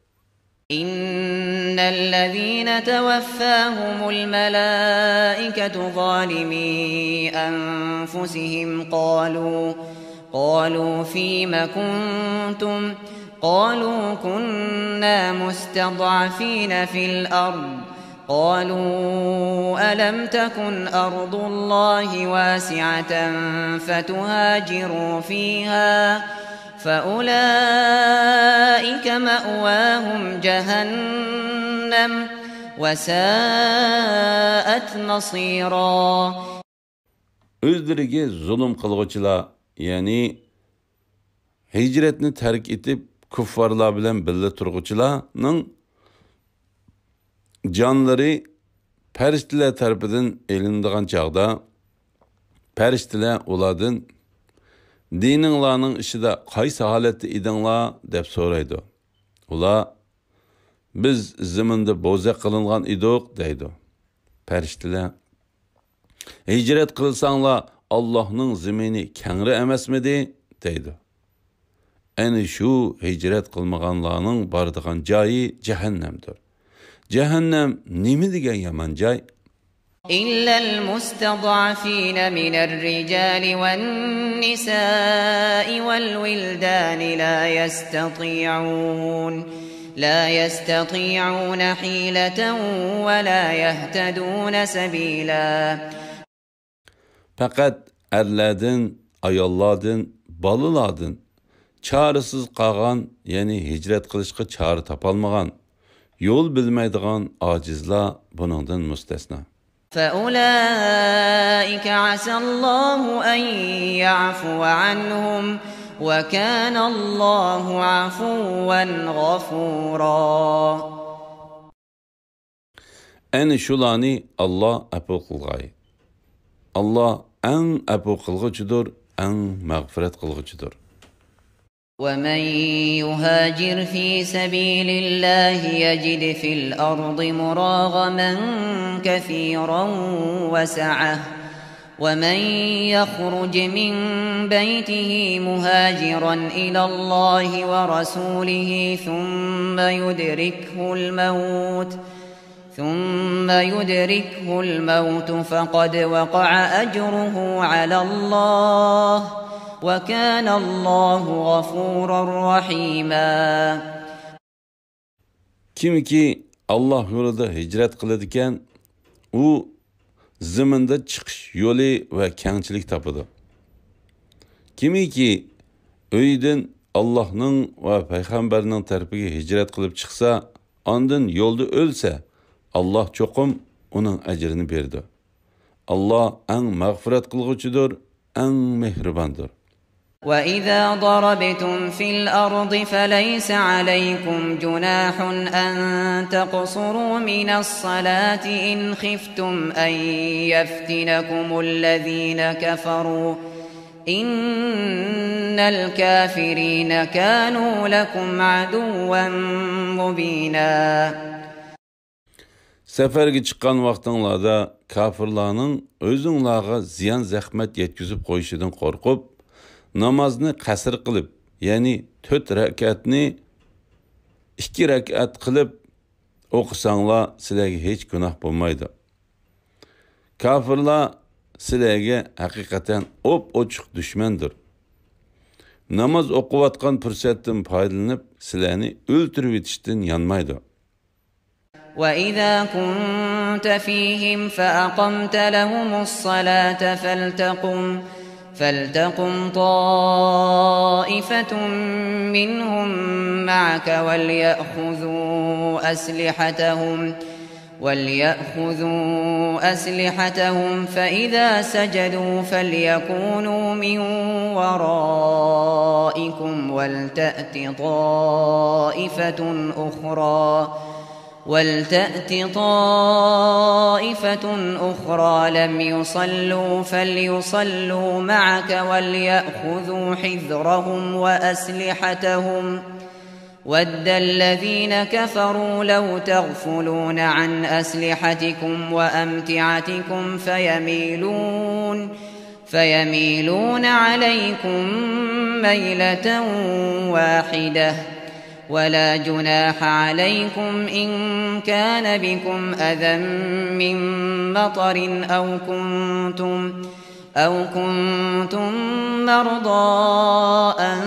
إن الذين توفاهم الملائكة ظالمي أنفسهم قالوا فيم كنتم قالوا كنا مستضعفين في الأرض قالوا ألم تكن أرض الله واسعة فتهاجروا فيها فأولئك مأواهم جهنم وساءت مصيرا. Özleriga zulm qilguvchilar, ya'ni hijratni tark etib kuffarlar bilan birga turg'uvchilarning jonlari farishtalar tarafidan elinadigan chog'da farishtalar ulardan dininglarning ishida qaysi holatda edinglar deb so'raydi. Ular biz zaminda bo'za qilingan edik deydi. Farishtalar hijrat qilsanglar Allohning zamini kengri emasmidi deydi. Ana shu hijrat qilmaganlarning boradigan joyi jahannamdir. Jahannam nima degan yomon joy? إلا المستضعفين من الرجال والنساء والولدان لا يستطيعون حيلة ولا يهتدون سبيلا. Fakat erlerden, ayollardan, balılardan çaresiz qalğan, yani hicret qilishga çare tapalmagan, yol bilmaydigan acizlar buningdan mustasno. فأولئك عسى الله أن يعفو عنهم وكان الله عفوا غفورا. Ana shularni Allah afu qilg'ay. Allah eng afu qilg'uchidir, eng mag'firat qilg'uchidir. ومن يهاجر في سبيل الله يجد في الأرض مراغما كثيرا وسعة ومن يخرج من بيته مهاجرا إلى الله ورسوله ثم يدركه الموت فقد وقع أجره على الله وَكَانَ اللّٰهُ غَفُورًا رَحِيمًا. Kimki Allah yolunda hicret kılıdiken, o ziminde çıkış yolu ve kengchilik tapıdı. Kimiki öyden Allah'ın ve Peygamberinin tarafiga hicret kılıp çıksa, andın yolda ölse, Allah çokum onun ecrini berdi. Allah en mağfiret kılgıcıdır, en mehribandır. وَإِذَا ضَرَبْتُمْ فِي الْأَرْضِ فَلَيْسَ عَلَيْكُمْ جُنَاحٌ أَن تَقْصُرُوا مِنَ الصَّلَاةِ إِنْ خِفْتُمْ أَن يَفْتِنَكُمُ الَّذِينَ كَفَرُوا إِنَّ الْكَافِرِينَ كَانُوا لَكُمْ عَدُوًّا مُبِينًا. Səfərə çıxan vaxtınlarda kafirlərin özünlərə ziyan zəhmət yetkizib qoyuşundan qorxub, namazni qasr qilib, yəni 4 rəkətni 2 rəkat qilib oqısanglar sizlərə heç günah olmaydı. Kafirlər sizlərə həqiqətən oçuq düşmandır. Namaz oquyatqan fürsətdən faydalanıb sizlərni öldürüb etishdən yanmaydı. وَإِذَا كُنْتَ فِيهِمْ فَأَقَمْتَ لَهُمُ الصَّلَاةَ فَلْتَقُمْ طَائِفَةٌ مِّنْهُمْ مَعَكَ وَلْيَأْخُذُوا أَسْلِحَتَهُمْ فَإِذَا سَجَدُوا فَلْيَكُونُوا مِنْ وَرَائِكُمْ وَلْتَأْتِ طَائِفَةٌ أُخْرَى لَمْ يُصَلُّوا فَلْيُصَلُّوا مَعَكَ وَلْيَأْخُذُوا حِذْرَهُمْ وَأَسْلِحَتَهُمْ وَدَّ الَّذِينَ كَفَرُوا لَوْ تَغْفُلُونَ عَنْ أَسْلِحَتِكُمْ وَأَمْتِعَتِكُمْ فَيَمِيلُونَ عَلَيْكُمْ مَيْلَةً وَاحِدَةً وَلَا جُنَاحَ عَلَيْكُمْ إِن كَانَ بِكُمْ أَذًى مِّن مَّطَرٍ أَوْ كُنتُم مَّرْضَىٰ أَن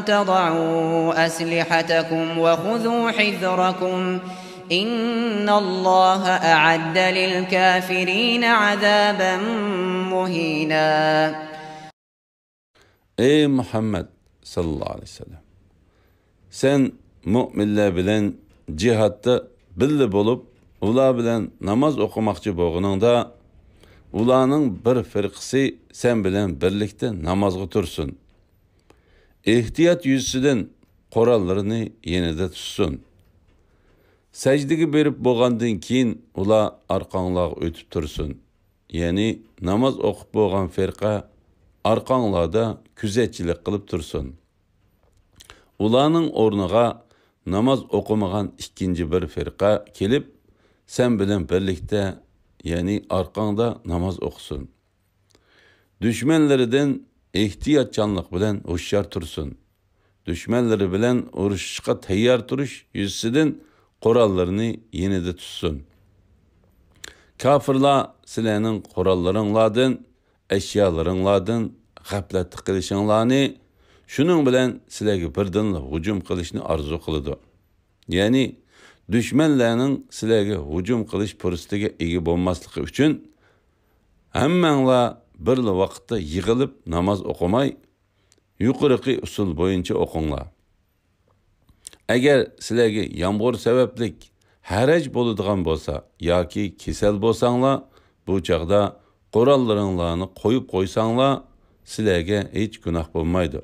تَضَعُوا أَسْلِحَتَكُمْ وَخُذُوا حِذْرَكُمْ إِنَّ اللَّهَ أَعَدَّ لِلْكَافِرِينَ عَذَابًا مُّهِينًا. Ey Muhammed sallallahu aleyhi ve sellem, sen müminler bilen cihatta birli bolup, ular bilen namaz okumakçı boğununda, ularning bir firqisi sen bilen birlikte namazga tursun. Ehtiyat yüzüden qorallarini yenide tutsun. Secdegi berip boğandan keyin ular arqanlarga ötüp tursun. Yani namaz okup boğan firqa arqanlarda küzetçilik qılıp tursun. Ularning o'rniga namaz okumagan ikinci bir firqa kelip sen bilen birlikte yani arqanda namaz okusun. Düşmanlarından ehtiyatçanlık bilen hoşyar tursun. Düşmanları bilen urushga tayyor turish yüzüden qorallarını yenide tutsun. Kafirlar sizlarning qorallaringlardan, eşyalarыңlardan g'aflat qilishinglarni, shuning bilan sizlarga birdan hujum qilishni arzu qiladi. Ya'ni düşmanlarning sizlarga hujum qilish fursatiga ega bo'lmasligi uchun hammanglar bir vaqtda yig'ilib namoz o'qimay, yuqorqi usul bo'yicha o'qinglar. Agar sizlarga yomg'ir sabablik haraj bo'ladigan bo'lsa yoki kasal bo'lsanglar, bu chaqda qorallaringlarni qo'yib qo'ysanglar, sizlarga hech gunoh bo'lmaydi.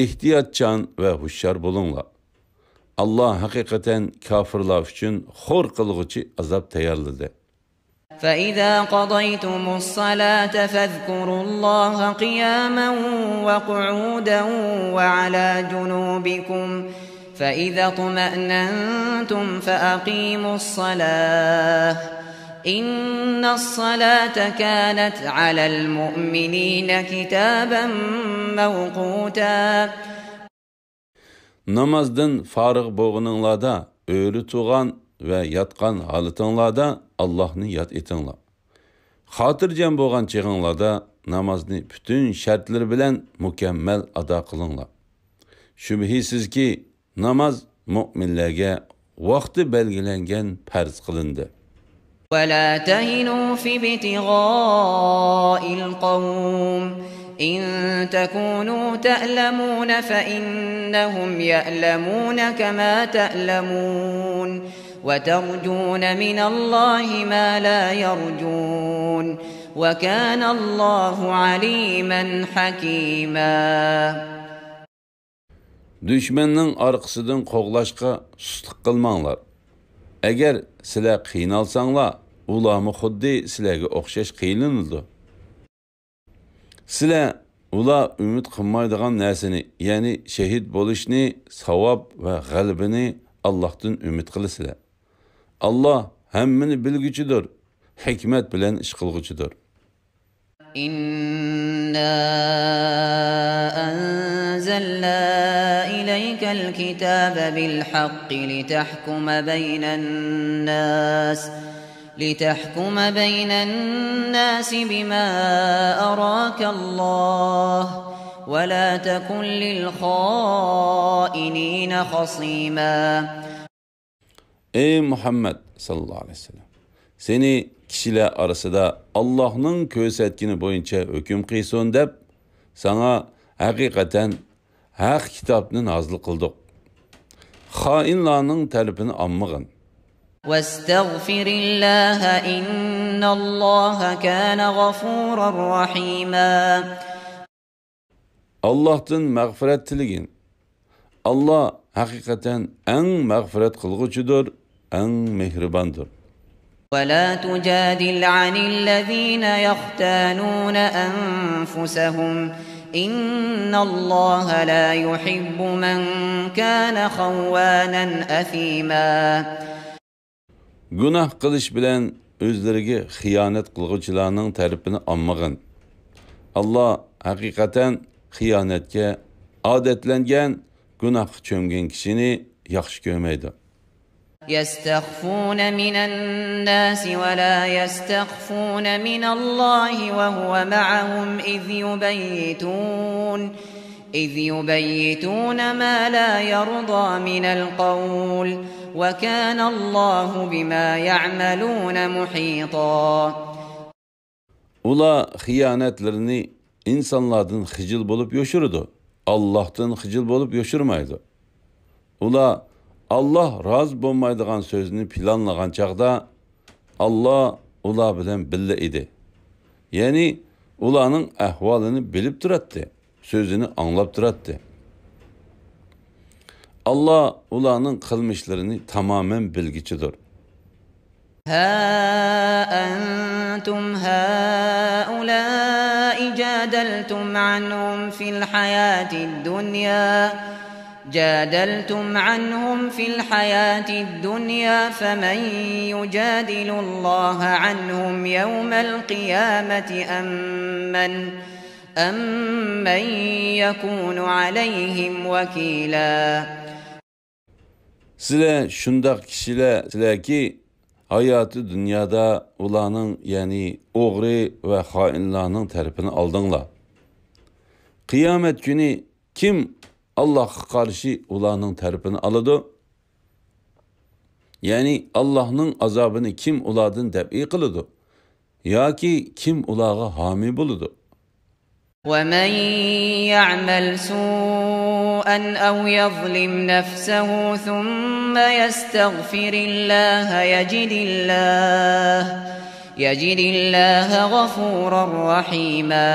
Ehtiyatchan ve hushyor bo'linglar. Allah hakikaten kafirlar uchun xor qilg'uchi azab tayyorladi. فَإِذَا قَضَيْتُمُ الصَّلَاةَ فَاذْكُرُوا اللَّهَ قِيَامًا وَقُعُودًا وَعَلَى جُنُوبِكُمْ فَإِذَا اطْمَأْنَنْتُمْ فَأَقِيمُوا الصَّلَاةَ إِنَّ الصَّلَاةَ كَانَتْ عَلَى الْمُؤْمِنِينَ كِتَابًا مَوْقُوتًا. Namazdan farıq boğununlarda, öğrü tuğan ve yatqan halıtınlarda Allah'ını yad etinglar. Xotirjam bo'lgan chig'inglarda namozni bütün shartlar bilan mukammal ado qilinglar. Shubhisizki namoz mu'minlarga vaqti belgilangan farz qilindi. وَلَا تَهِنُوا فِي ابْتِغَاءِ الْقَوْمِ إِن تَكُونُوا تَأْلَمُونَ فَإِنَّهُمْ يَأْلَمُونَ كَمَا تَأْلَمُونَ وترجون من الله ما لا يرجون وكان الله عليما حكيما. Düşmanның arqısıdan qoğlaşqa susluq qılmanglar. Əgər sizlər qiynalsanglar, ularmı xuddi sizlərə oxşaş qiynalındı. Sizlər ular ümid qılmaydigan nərsini, yəni şəhid bolishni, savab və qəlbini Allah'tan ümid qılısızlar. Allah həmmini bilgücüdür, hikmet bilen iş qılğıcıdır. İnna anzalna ileykel kitabe bil haqqi litahkuma beynen nas bima araka Allah ve la tekun lil khainin khasima. Ey Muhammed sallallahu aleyhi ve sellem, seni kişiler arasında Allah'ın kösetkini boyunca hüküm kıyson dep, sana hakikaten hak kitabını nazil kıldık. Hainlarının tarifini anmağın. وَاسْتَغْفِرِ اللّٰهَ اِنَّ اللّٰهَ كَانَ غَفُورًا رَحِيمًا. Allah'tan mağfiret diligin. Allah hakikaten en mağfiret kılgıcıdır, en mehribandır. وَلَا تُجَادِلْ عَنِ الَّذ۪ينَ يَخْتَانُونَ أَنفُسَهُمْ اِنَّ اللّٰهَ لَا يُحِبُّ مَنْ كَانَ خَوَّانًا أَثِيمًا. Günah kılış bilen özlerine hıyanet kılgıcılarının tarifini anmağın. Allah hakikaten hıyanetke adetlengen, günah çömgen kişini yaxşı görmeydi. يَسْتَخْفُونَ مِنَ النَّاسِ وَلَا يَسْتَخْفُونَ مِنَ اللّٰهِ وَهُوَ مَعَهُمْ إِذْ يُبَيِّتُونَ مَا لَا يَرْضَى مِنَ الْقَوْلِ وَكَانَ اللّٰهُ بِمَا يَعْمَلُونَ مُحِيطًا. Ula hıyanetlerini insanlardan hıcıl bolup yoşurdu. Allah'tan hıcıl bolup yoşurmaydı. Ula Allah razı bolmaydigan sözünü planlagan çağda Allah ula bilen bille idi. Yani ulanın ahvalını bilip durattı. Sözünü anlap durattı. Allah ulanın kılmışlarını tamamen bilgiçidir. Ha entum haulâi cadeltum anhum fil hayâtid dunya fil hayâtid dunya femen yücadilullâhe anhum yevmel kıyameti emmen yekûnu aleyhim vekîlâ. Sizler şundak kişiler ki hayatı dünyada ulanın yani oğri ve hainlarının tarifini aldınlar. Kıyamet günü kim Allah'a karşı ulanın tarifini aladı? Yani Allah'ın azabını kim uladın debi kılıdı? Ya ki kim ulağa hami buludu? وَمَنْ يَعْمَلْ سُوءًا أَوْ يَظْلِمْ نَفْسَهُ ثُمَّ يَسْتَغْفِرِ اللّٰهَ يَجِدِ اللّٰهَ غَفُورًا رَحِيمًا.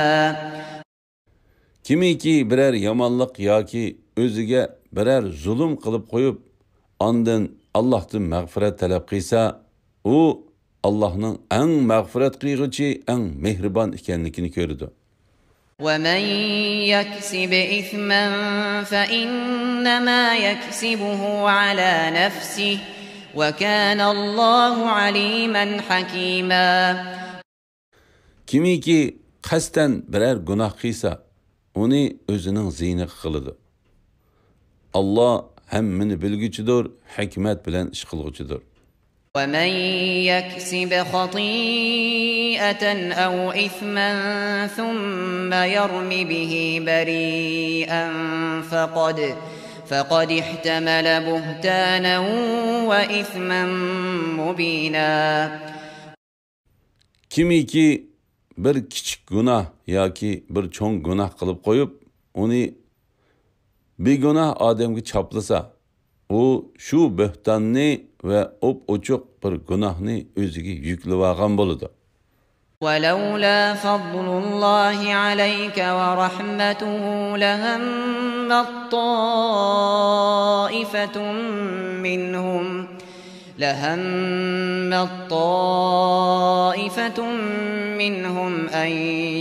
Kimi ki birer yamanlık ya ki özüge birer zulüm kılıp koyup andın Allah'tan mağfiret talep kıysa, o Allah'ın en mağfiret kıygıcı, en mehriban ikenlikini gördü. وَمَنْ يَكْسِبْ إِثْمًا فَإِنَّمَا يَكْسِبُهُ عَلَى نَفْسِهِ وَكَانَ اللّٰهُ عَلِيمًا حَكِيمًا. Kimi ki kasten birer günah kıysa, onu özünün zihni kılıdı. Allah hemmini bilgücüdür, hikmet bilen iş kılgıcıdır. وَمَنْ يَكْسِبْ خَطِيئَةً أَوْ إِثْمًا ثُمَّ يَرْمِ بِهِ بَرِيئًا فَقَدِ احْتَمَلَ بُهْتَانًا وَإِثْمًا مُبِينًا. Kimi ki bir küçük günah ya ki bir çoğun günah kılıp koyup onu bir günah ademki çaplasa u shu böhtanni ve op-ochiq bir gunohni o'ziga yuklab olgan bo'ladi. ولولا فضل الله عليك ورحمته لهمت طائفة منهم أن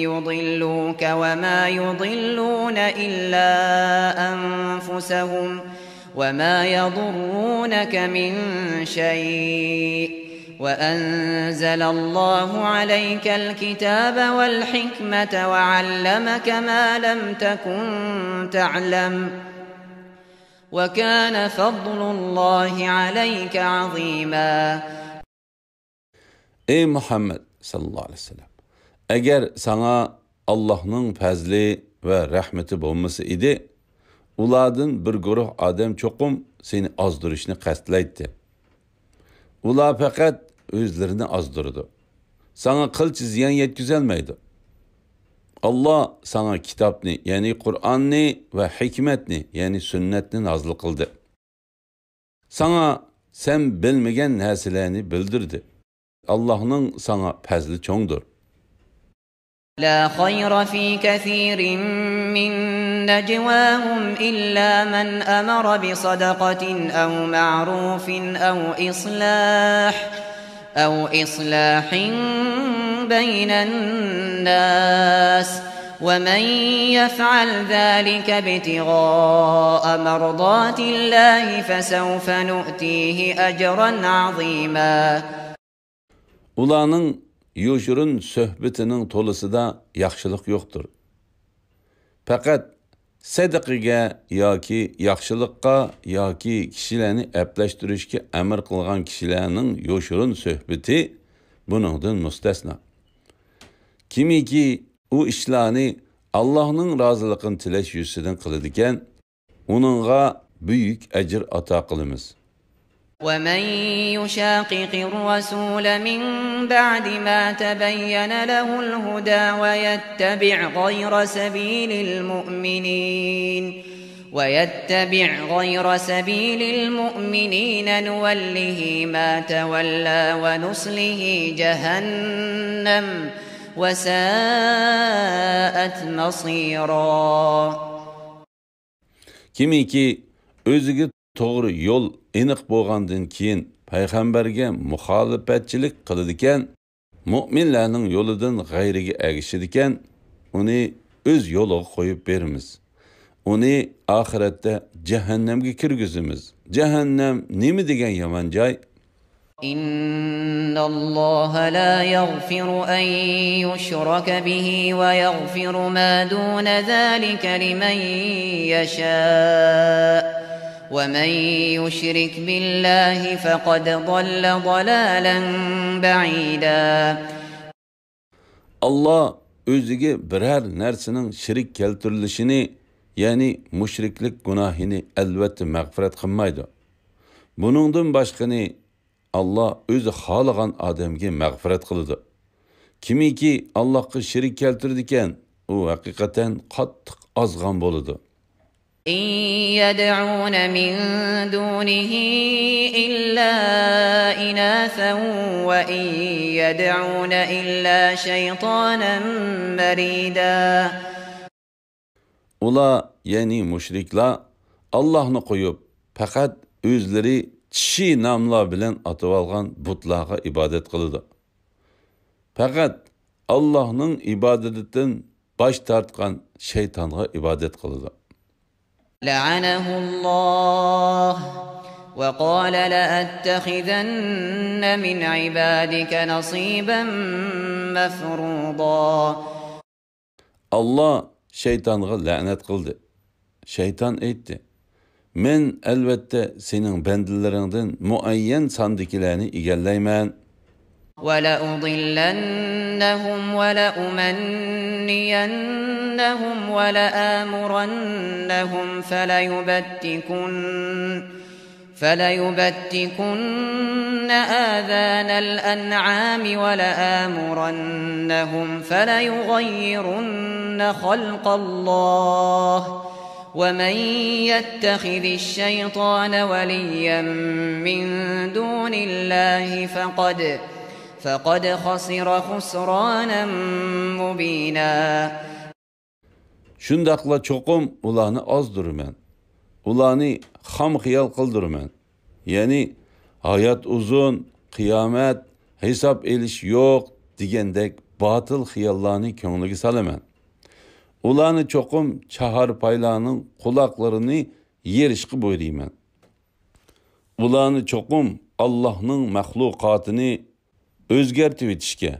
يضلوك وما يضلون إلا أنفسهم وما يضرونك من شيء وأنزل الله عليك الكتاب والحكمة وعلمك ما لم تكن تعلم وكان فضل الله عليك عظيما. Ey Muhammed sallallahu aleyhi ve sellem, eğer sana Allah'ın fazli ve rahmeti olması idi, ulardan bir guruh adam çokum seni azdırışını qastlaydi. Ular fakat özlerini azdırdı. Sana kılç ziyan yetküzelmeydi. Allah sana kitapni, yani Kur'an'ni ve hikmetni, yani sünnetni nazil kıldı. Sana sen bilmegen narsalarni bildirdi. Allah'ın sana fazli çoğundur. La hayra fi kathirin min necvahum illa men amara bi sadaqatin ev ma'rufin ev islahin beynen nas. وَمَنْ يَفْعَلْ ذَٰلِكَ ابْتِغَاءَ مَرْضَاتِ اللّٰهِ فَسَوْفَ نُؤْتِيهِ أَجْرًا عَظِيمًا. Ulanın yoşurun söhbetinin tolusida yaxşılık yoktur. Fakat sadaqaga yoki yaxşılıkka yoki kişilerini epleştirishga emir kılgan kişilerinin yoşurun söhbeti bunundan müstesna. Kimiki u işlarni Allah'ın razılıkını tileş yüzüden kılıdiken, onunla büyük ecir ata kılımız. وَمَنْ يُشَاقِقِ الرَّسُولَ مِنْ بَعْدِ مَا تَبَيَّنَ لَهُ الْهُدَى وَيَتَّبِعْ غَيْرَ سَبِيلِ الْمُؤْمِنِينَ نُوَلِّهِ مَا تَوَلَّى وَنُصْلِهِ جَهَنَّمَ وَسَاءَتْ مَصِيرًا. Kimiki özüge doğru yol eniq bolgandan keyin payg'ambarga muxolifatchilik qiladigan, mu'minlarning yo'lidan g'ayriga ergishadigan, uni o'z yo'liga qo'yib beramiz. Uni oxiratda jahannamga kirgizamiz. Jahannam nima degan yomon joy? إن الله لا يغفر أن يشرك به ويغفر ما دون ذلك لمن يشاء ومن يشرك بالله فقد ضل ضلالا بعيدا. Allah özüge birer narsaning shirik keltirilishini, yani mushriklik gunohini albatta mag'firat qilmaydi. Buningdan boshqani Allah o'zi xohlagan odamga mag'firat qiladi. Kimiki Allohga shirik keltirdi ekan, u haqiqatan qattiq ozg'on bo'ladi. إن يدعون من دونه إلا إناثا وإن يدعون إلا شيطانا مريدا. Ula, yani müşrikler Allah'ını koyup fakat özleri çi namlar bilen atıp algan butlarga ibadet kılıdı. Fakat Allah'ın ibadetinden baş tartkan şeytana ibadet kılıdı. لعنه الله وقال لأتخذن من عبادك نصيبا مفروضا. Allah şeytana lanet kıldı. Şeytan etti. Men elbette senin bendelerinden muayyen sandıkilerini igelleymen. وَلَأُضِلَّنَّهُمْ وَلَأُمَنِّيَنَّهُمْ وَلَآمُرَنَّهُمْ فَلَيُبَتِّكُنَّ آذَانَ الْأَنْعَامِ وَلَآمُرَنَّهُمْ فَلَيُغَيِّرُنَّ خَلْقَ اللَّهِ وَمَنْ يَتَّخِذِ الشَّيْطَانَ وَلِيًّا مِّن دُونِ اللّٰهِ فَقَدْ خَسِرَ خُسْرَانًا مُّبِينًا. Şundaqla çoqum ulanı azdırmen, ulanı xam xiyal qıldırmen. Yani hayat uzun, kıyamet, hesap eliş yok degendek batıl xiyallarını köңlüge salaman. Ulanı çoqum çahar paylanın kulaklarını yerişqi boylayman. Ulanı çoqum Allah'nın mahlukatını özgertip etişke,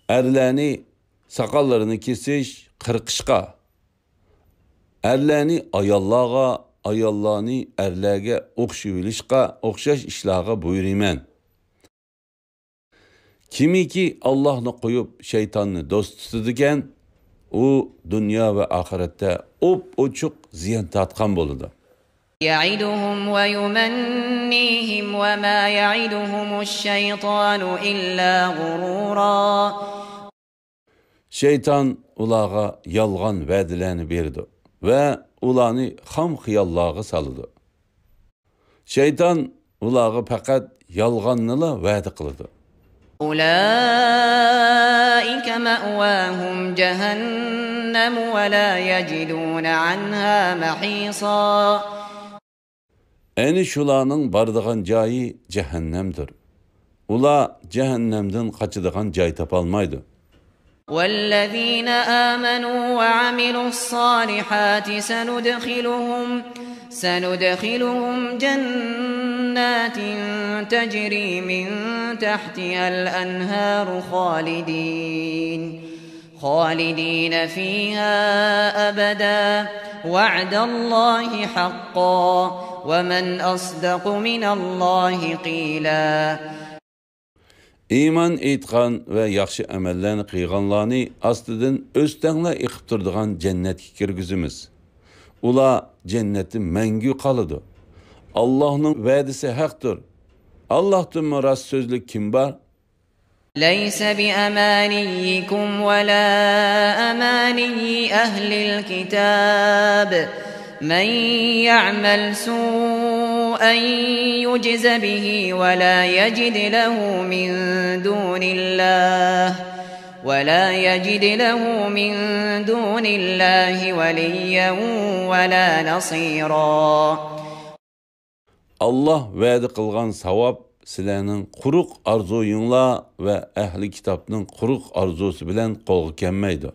erlerini sakallarını kesiş, qırqışqa, erlerini ayallağa, ayallarını erlerge oxşaş işlağa buyurayman. Kimi ki Allah'ını koyup şeytanını dost tutudiken, o dünya ve ahirette uçuk ziyan tatkan boludu. يَعِدُهُمْ وَيُمَنِّيهِمْ وَمَا يَعِدُهُمُ الشَّيْطَانُ إِلَّا غُرُورًا. Şeytan ulağa yalgan vədiləni berdi ve ulanı xam xiyallağı salıdı. Şeytan ulağı fakat yalganlıla vədi qılıdı. أُولَٰئِكَ مَأْوَاهُمْ جَهَنَّمُ وَلَا يَجِدُونَ عَنْهَا مَحِيصًا. Eni şulanın bardığan cayı cehennemdir. Ula cehennemden kaçıdığan cay tapalmaydı. وَالَّذِينَ آمَنُوا وَعَمِلُوا الصَّالِحَاتِ سَنُدْخِلُهُمْ جَنَّاتٍ تَجْرِي مِنْ تَحْتِهَا الْأَنْهَارُ خَالِدِينَ فِيهَا أَبَدًا وَعْدَ اللّٰهِ حَقًّا وَمَنْ أَصْدَقُ مِنَ اللّٰهِ قِيلًا. İman etqan ve yaxşı əməllərini qıyğanlarını astıdan östənlə iqib turduğan cennetki kirgüzümüz. Ula cenneti məngü qalıdı. Allah'ın vədisi haqdır. Allah'tın mı rast sözlük kim var? لَيْسَ بِأَمَانِيِّكُمْ وَلَا أَمَانِيِّ أَهْلِ الْكِتَابِ مَنْ يَعْمَلْ سُوءًا يُجْزَ بِهِ وَلَا يَجِدْ لَهُ مِنْ دُونِ اللّٰهِ وَلِيًّا وَلَا نَصِيرًا. Allah vədi qılğan savab sizlərinin quruq arzuyunla ve ehli kitabının quruq arzusu bilen qolğu kelmeydi.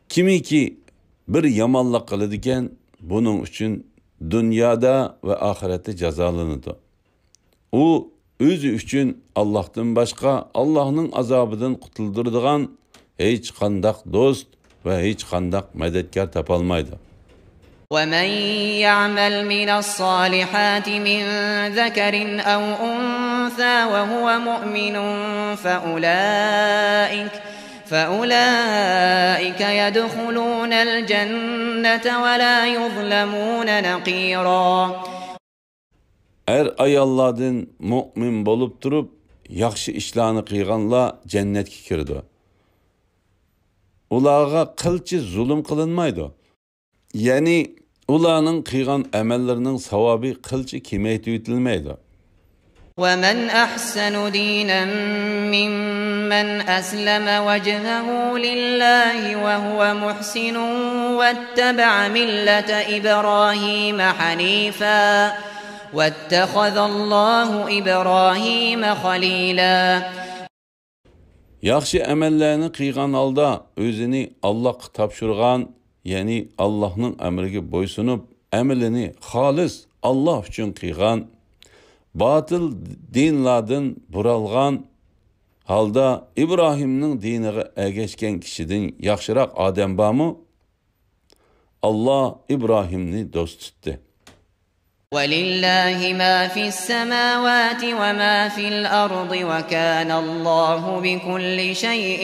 Kimi ki bir yamanlıq qılıdiken bunun üçün dünyada ve ahirette cezalanıdı. O özü üçün Allah'tan başka Allah'ın azabından kutuldurduğun hiç kandak dost ve hiç kandak medetkar tapalmaydı. وَمَنْ يَعْمَلْ مِنَ الصَّالِحَاتِ مِنْ ذَكَرٍ أَوْ أُنْثَى وَهُوَ مُؤْمِنٌ فَأُولَٰئِكَ يَدْخُلُونَ الْجَنَّةَ وَلَا يُظْلَمُونَ نَقِيرًا. Er ayalladın mümin bolup durup yaxşı işlerini qıyğanla cennetki kirdi. Ulağa qılçı zulüm kılınmaydı. Yani ulanın qıyğan əməllərinin savabı qılçı kemeytüyütülmeydi. وَمَنْ أَحْسَنُ دِينًا مِّمَّنْ أَسْلَمَ وَجْهَهُ لِلَّهِ وَهُوَ مُحْسِنٌ وَاتَّبَعَ مِلَّةَ إِبْرَاهِيمَ حَنِيفًا وَاتَّخَذَ اللّٰهُ إِبْرَاهِيمَ خَلِيلًا. Yaxşı əməllərini qıyğan halda özünü Allah tapşırğan, yani Allah'ın emrine boysunup əməlini xalis Allah üçün qıyğan, batıl dinlardan buralğan halda İbrahim'nin diniğe ergeçken kişiden yaxşıraq adem barmı? Allah İbrahim'ni dost tuttu. وَلِلَّهِ مَا فِي السَّمَاوَاتِ وَمَا فِي الْأَرْضِ وَكَانَ اللّٰهُ بِكُلِّ شَيْءٍ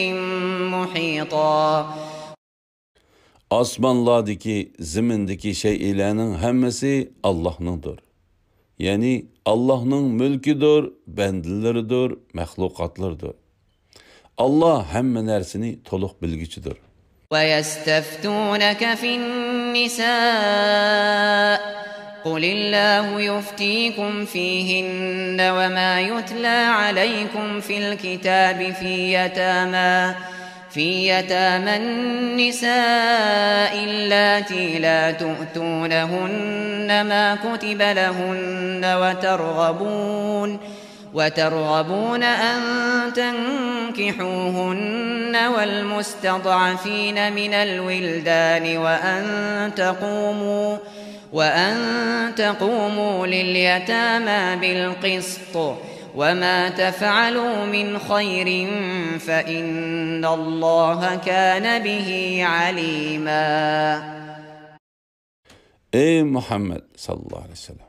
مُحِيطًا. Asmanlardaki, zimindeki şeylerinin hemmesi Allah'ındır. Yani Allah'ın mülküdür, bendileridir, məxluqatlardır. Allah hemme nersini toluq bilgiçidir. ويستفتونك في النساء قل الله يفتيكم فيهن وما يتلى عليكم في الكتاب في يتامى النساء اللاتي لا تؤتونهن ما كتب لهن وترغبون أن تنكحوهن والمستضعفين من الولدان وأن تقوموا لليتامى بالقسط وما تفعلوا من خير فإن الله كان به عليما. Ey Muhammed sallallahu aleyhi ve sellem,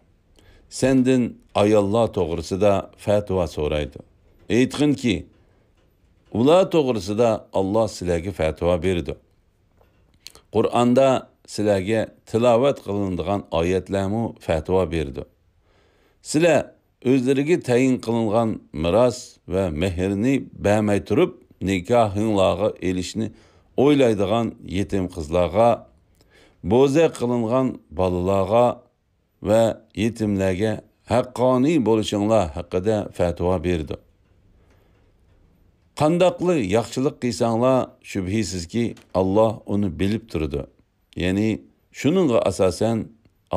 senden ayollar to'g'risida fatvo so'raydi. Aytqinki, ular to'g'risida Allah sizlarga fatvo berdi. Qur'onda sizlarga tilovat qilinadigan oyatlarni fatvo berdi. Sizlar o'zlariga tayin qilingan miros va mehrni bermay turib, nikohinglarga elishni o'ylaydigan yetim qizlarga, bo'za qilingan bolalarga va yetimlarga haqqoniy bo'lishinglar haqida fatvo berdi. Qandaqlı yaxshilik qilsanglar, shubhisizki Allah onu bilib turdi. Ya'ni shuningga asosan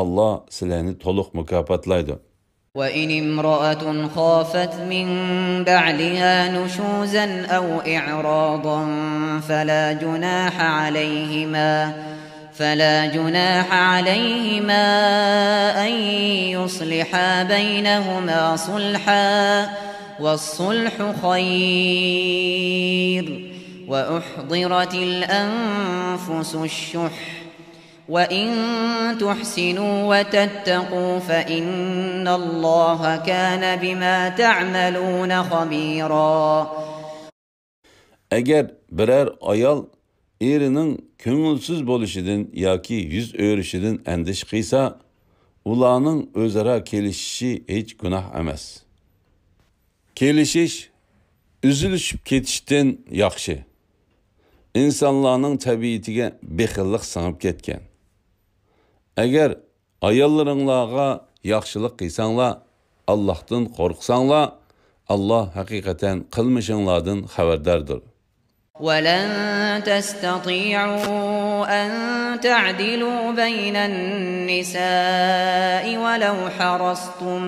Allah sizlarni to'liq mukofotlaydi. وإن امرأة خافت من بعلها نشوزا أو إعراضا فلا جناح عليهما أن يصلحا بينهما صلحا والصلح خير وأحضرت الأنفس الشح وإن تحسنوا وتتقوا فإن الله كان بما تعملون خبيرا. Eğer birer ayol erining ko'ngilsiz bo'lishidan yoki yuz o'rishidan andish qilsa, ularning o'zaro kelishishi hech gunoh emas. Kelishish üzülüşüp ketishdan yaxshi. İnsanlarning tabiatiga bexillik singib ketgan. Agar ayollaringlarga yaxshilik qilsanglar, Allohdan qo'rqsanglar, Allah haqiqatan qilmishinglardan xabardardir. وَلَن تَسْتَطِيعُوا أَن تَعْدِلُوا بَيْنَ النِّسَاءِ وَلَوْ حَرَصْتُمْ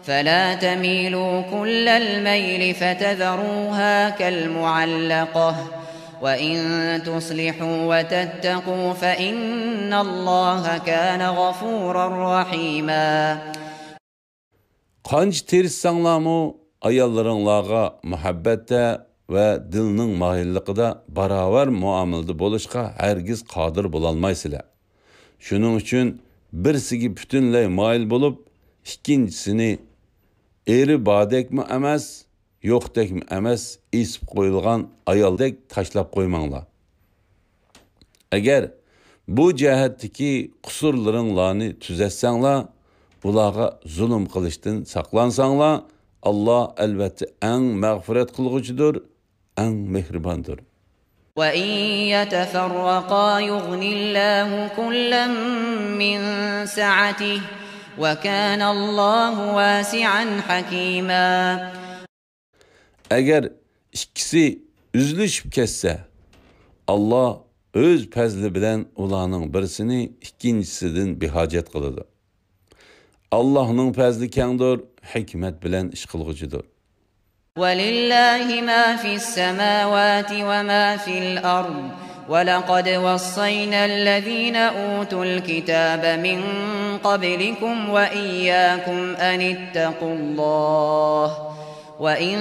فَلَا تَمِيلُوا كُلَّ الْمَيْلِ فَتَذَرُوهَا كَالْمُعَلَّقَةِ وَإِن تُصْلِحُوا وَتَتَّقُوا فَإِنَّ اللَّهَ كَانَ غَفُورًا رَّحِيمًا. Qancha tirishsanglarmi ayollaringlarga muhabbatda ve dilning mahilliqida baravar muomalada bo'lishga hargiz qodir bo'lolmaysizlar. Shuning uchun birsiga butunlay moyil bo'lib, ikkinchisini eri bodekmi emas, yo'qdekmi emas, esib qo'yilgan ayoldek tashlab qo'ymanglar. Agar bu jihatdagi qusurlaringlarni tuzatsanglar, ularga zulm qilishdan saqlansanglar, Allah elbette en mağfiret kılgıcıdır, en mehribandır. وَإِن يَتَفَرَّقَا يُغْنِ اللَّهُ كُلًّا مِّن سَعَتِهِ وَكَانَ اللَّهُ وَاسِعًا حَكِيمًا. Eğer ikisi üzülüşüp kesse, Allah öz pezli bilen ulanın birisini ikincisinden bir hacet kılıdı. Allah'ın pezli kendir, hikmet bilen iş kılgıcıdır. وَلِلَّهِ مَا فِي السَّمَاوَاتِ وَمَا فِي الْأَرْضِ وَلَقَدْ وَصَّيْنَا الَّذ۪ينَ أُوتُوا الْكِتَابَ مِنْ قَبْلِكُمْ وَإِيَّاكُمْ أَنِ اتَّقُوا اللّٰهِ وَإِنْ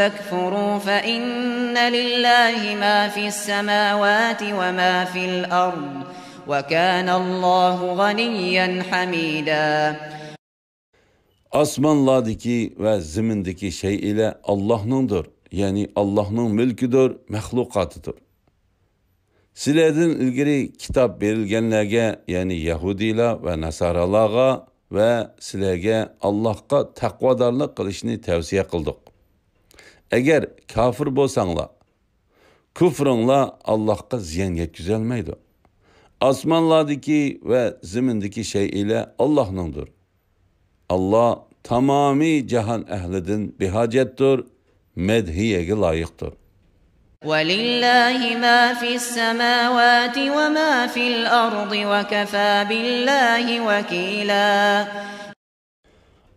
تَكْفُرُوا فَإِنَّ لِلَّهِ مَا فِي السَّمَاوَاتِ وَمَا فِي الْأَرْضِ وَكَانَ اللّٰهُ غَنِيًّا حَمِيدًا. Asmanlardaki ve zimindeki şey ile Allah'nındır. Yani Allah'ın mülküdür, mehlukatıdır. Sizlerden ilgili kitap verilgenlerge, yani Yahudiler ve Nasaralarga ve sizlerge Allah'a takvadarlık kılışını tavsiye kıldık. Eğer kafir bolsanglar, Küfrünla Allah'a ziyan yetküzelmeydi. Asmanlardaki ve zimindeki şey ile Allah'nındır. Allah tamami cihan ehlidin bihacettir, medhiyege layıktır. وَلِلَّهِ مَا فِي السَّمَاوَاتِ وَمَا فِي الْأَرْضِ وَكَفَى بِاللّٰهِ وَكِيلًا.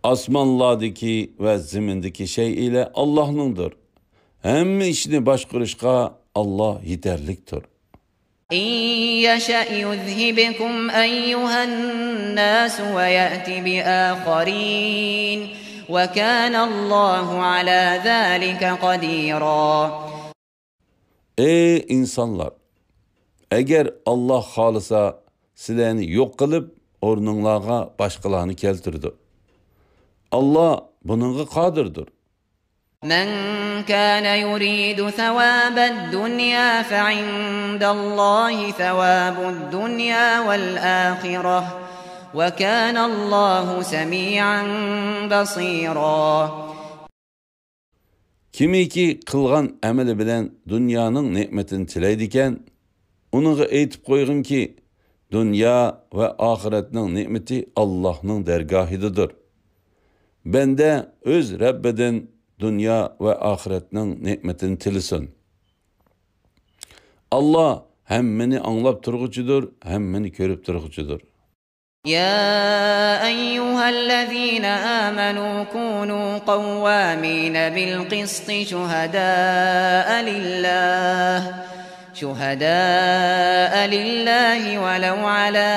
Asmanlardaki ve zimindeki şey ile Allah'nındır. Hem işini başkuruşka Allah yeterliktir. إِنْ يَشَأْ يُذْهِبْكُمْ أَيُّهَا النَّاسُ وَيَأْتِ بِآخَرِينَ وَكَانَ اللّٰهُ عَلَى ذَٰلِكَ قَدِيرًا. Ey insanlar! Eğer Allah halısa sizlerini yok kılıp ornunlarga başkalarını keltirdi. Allah bununla kadirdir. مَنْ كَانَ يُرِيدُ ثَوَابَ الدُّنْيَا فَعِندَ اللّٰهِ ثَوَابُ الدُّنْيَا وَالْآخِرَةِ وَكَانَ اللّٰهُ سَمِيعًا بَصِيرًا. Kimi ki kılgan emeli bilen dünyanın nimetini tileydiken, onunla eytip koygun ki, dünya ve ahiretinin nimeti Allah'ın dergahididir. Bende öz Rabbeden dünya ve ahiretinin nimetini tilisin. Allah hem beni anlap turgucudur, hem beni körüp turgucudur. يا أيها الذين آمنوا كونوا قوامين بالقسط شهداء لله ولو على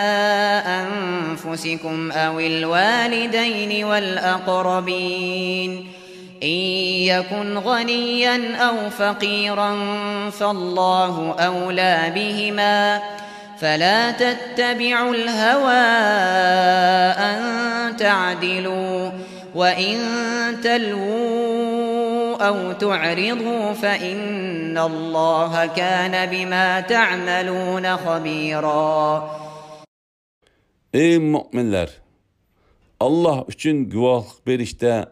أنفسكم أو الوالدين والأقربين إن يكن غنيا أو فقيرا فالله أولى بهما فلا تتبعوا الهوى أن تعدلوا وإن تلووا أو تعرضوا فإن الله كان بما تعملون خبيرا. Ey müminler! Allah üçün guvahlık berişte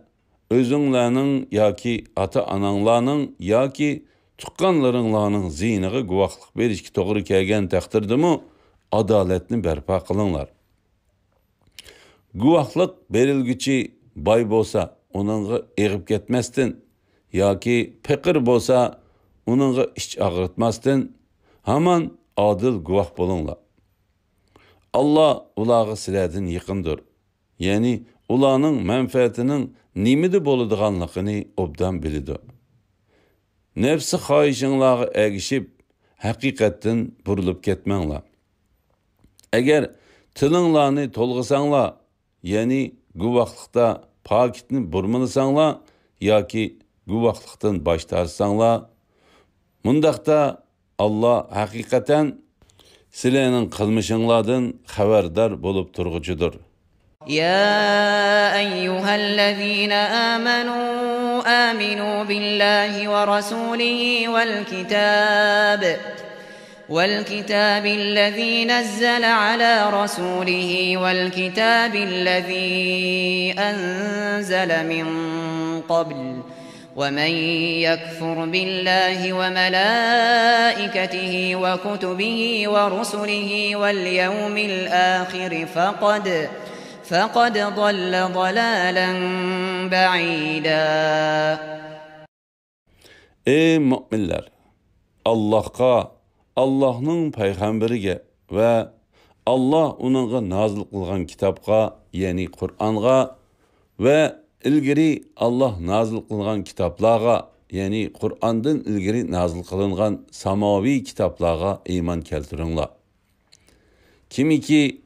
özünlerinin yaki ata-ananlarının yaki tuqqanlarınlarının ziyniği guvahlık berişki toğru kelgen takdirdi mi adaletini berpa kılınlar. Guvahlık berilgüçi bay bolsa onunla eğip ketmestin yaki pekir bolsa onunla iç ağırtmastin haman adil guvah bolunla. Allah ulağı siledin yıkındır. Yani ulağının menfaatinin nimidi boluduğanlıqını obdan bilidir. Nefsi xahişinlağı əgişib, həqiqətdən burulub ketmənla. Əgər tılınlarını tolğısanla, yani guvaqlıqda pakitini burmılısanla, ya ki guvaqlıqdan baş tarsanla, mundaqda Allah həqiqətən silənin qılmışınlardan xəbərdar bolup turğucudur. يا أيها الذين آمنوا بالله ورسوله والكتاب الذي نزل على رسوله والكتاب الذي أنزل من قبل ومن يكفر بالله وملائكته وكتبه ورسله واليوم الآخر فقد ضل ضلالا بعيدا. Ey müminler! Allah'a, Allah'ın peygamberige ve Allah onunla nazil kılgan kitapga, yani Kur'an'a ve ilgiri Allah nazil kılgan kitaplarga, yani Kur'an'dan ilgiri nazil kılıngan samavi kitaplarga iman keltirinler. Kimi ki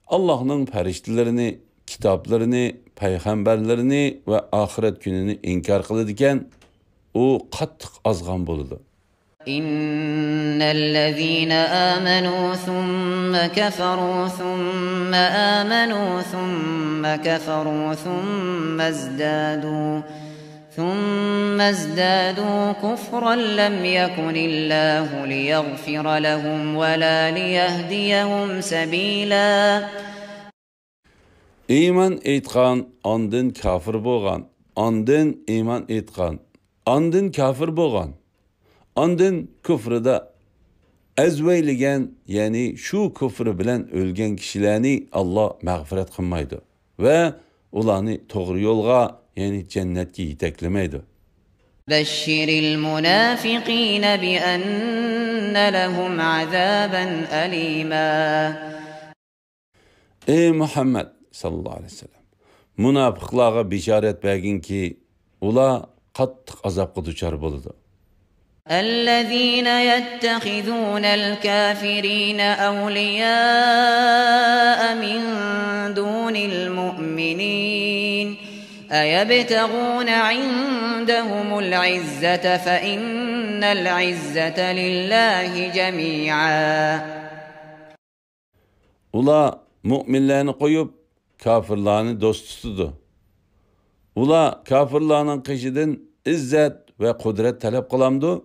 Allah'ın periştilerini, kitaplarını, peygamberlerini ve ahiret gününü inkar kılıdıken o qattiq azgan boludu. İnnellezîne âmenû thumme keferû thumme âmenû thumme keferû thumme ezdâdû kufran lem yekunillâhu liyaghfira lehum ve lâ liyehdiyehum sebîlâ. İman etqan, andın kafir bolğan, andın iman etqan, andın kafir bolğan. Ondan küfrida azveyligen, yani şu küfrü bilen ölgen kişilerini Allah mağfiret kılmaydı. Ve ulanı doğru yolga, yani cennetki yeteklemeydi. بشر المنافقين بأن لهم عذابا أليما. Ey Muhammed sallallahu aleyhi ve sellem, münafıklığa bişaret bergin ki ula qattiq azapqa duchor bo'ladi. الذين يتخذون الكافرين أولياء من دون المؤمنين أيبتغون عندهم العزة فإن العزة لله جميعا. Ula müminlerini koyup kafirlerini dost tutudu. Ula kafirlerinin kişiden izzet ve kudret talep kılamdı.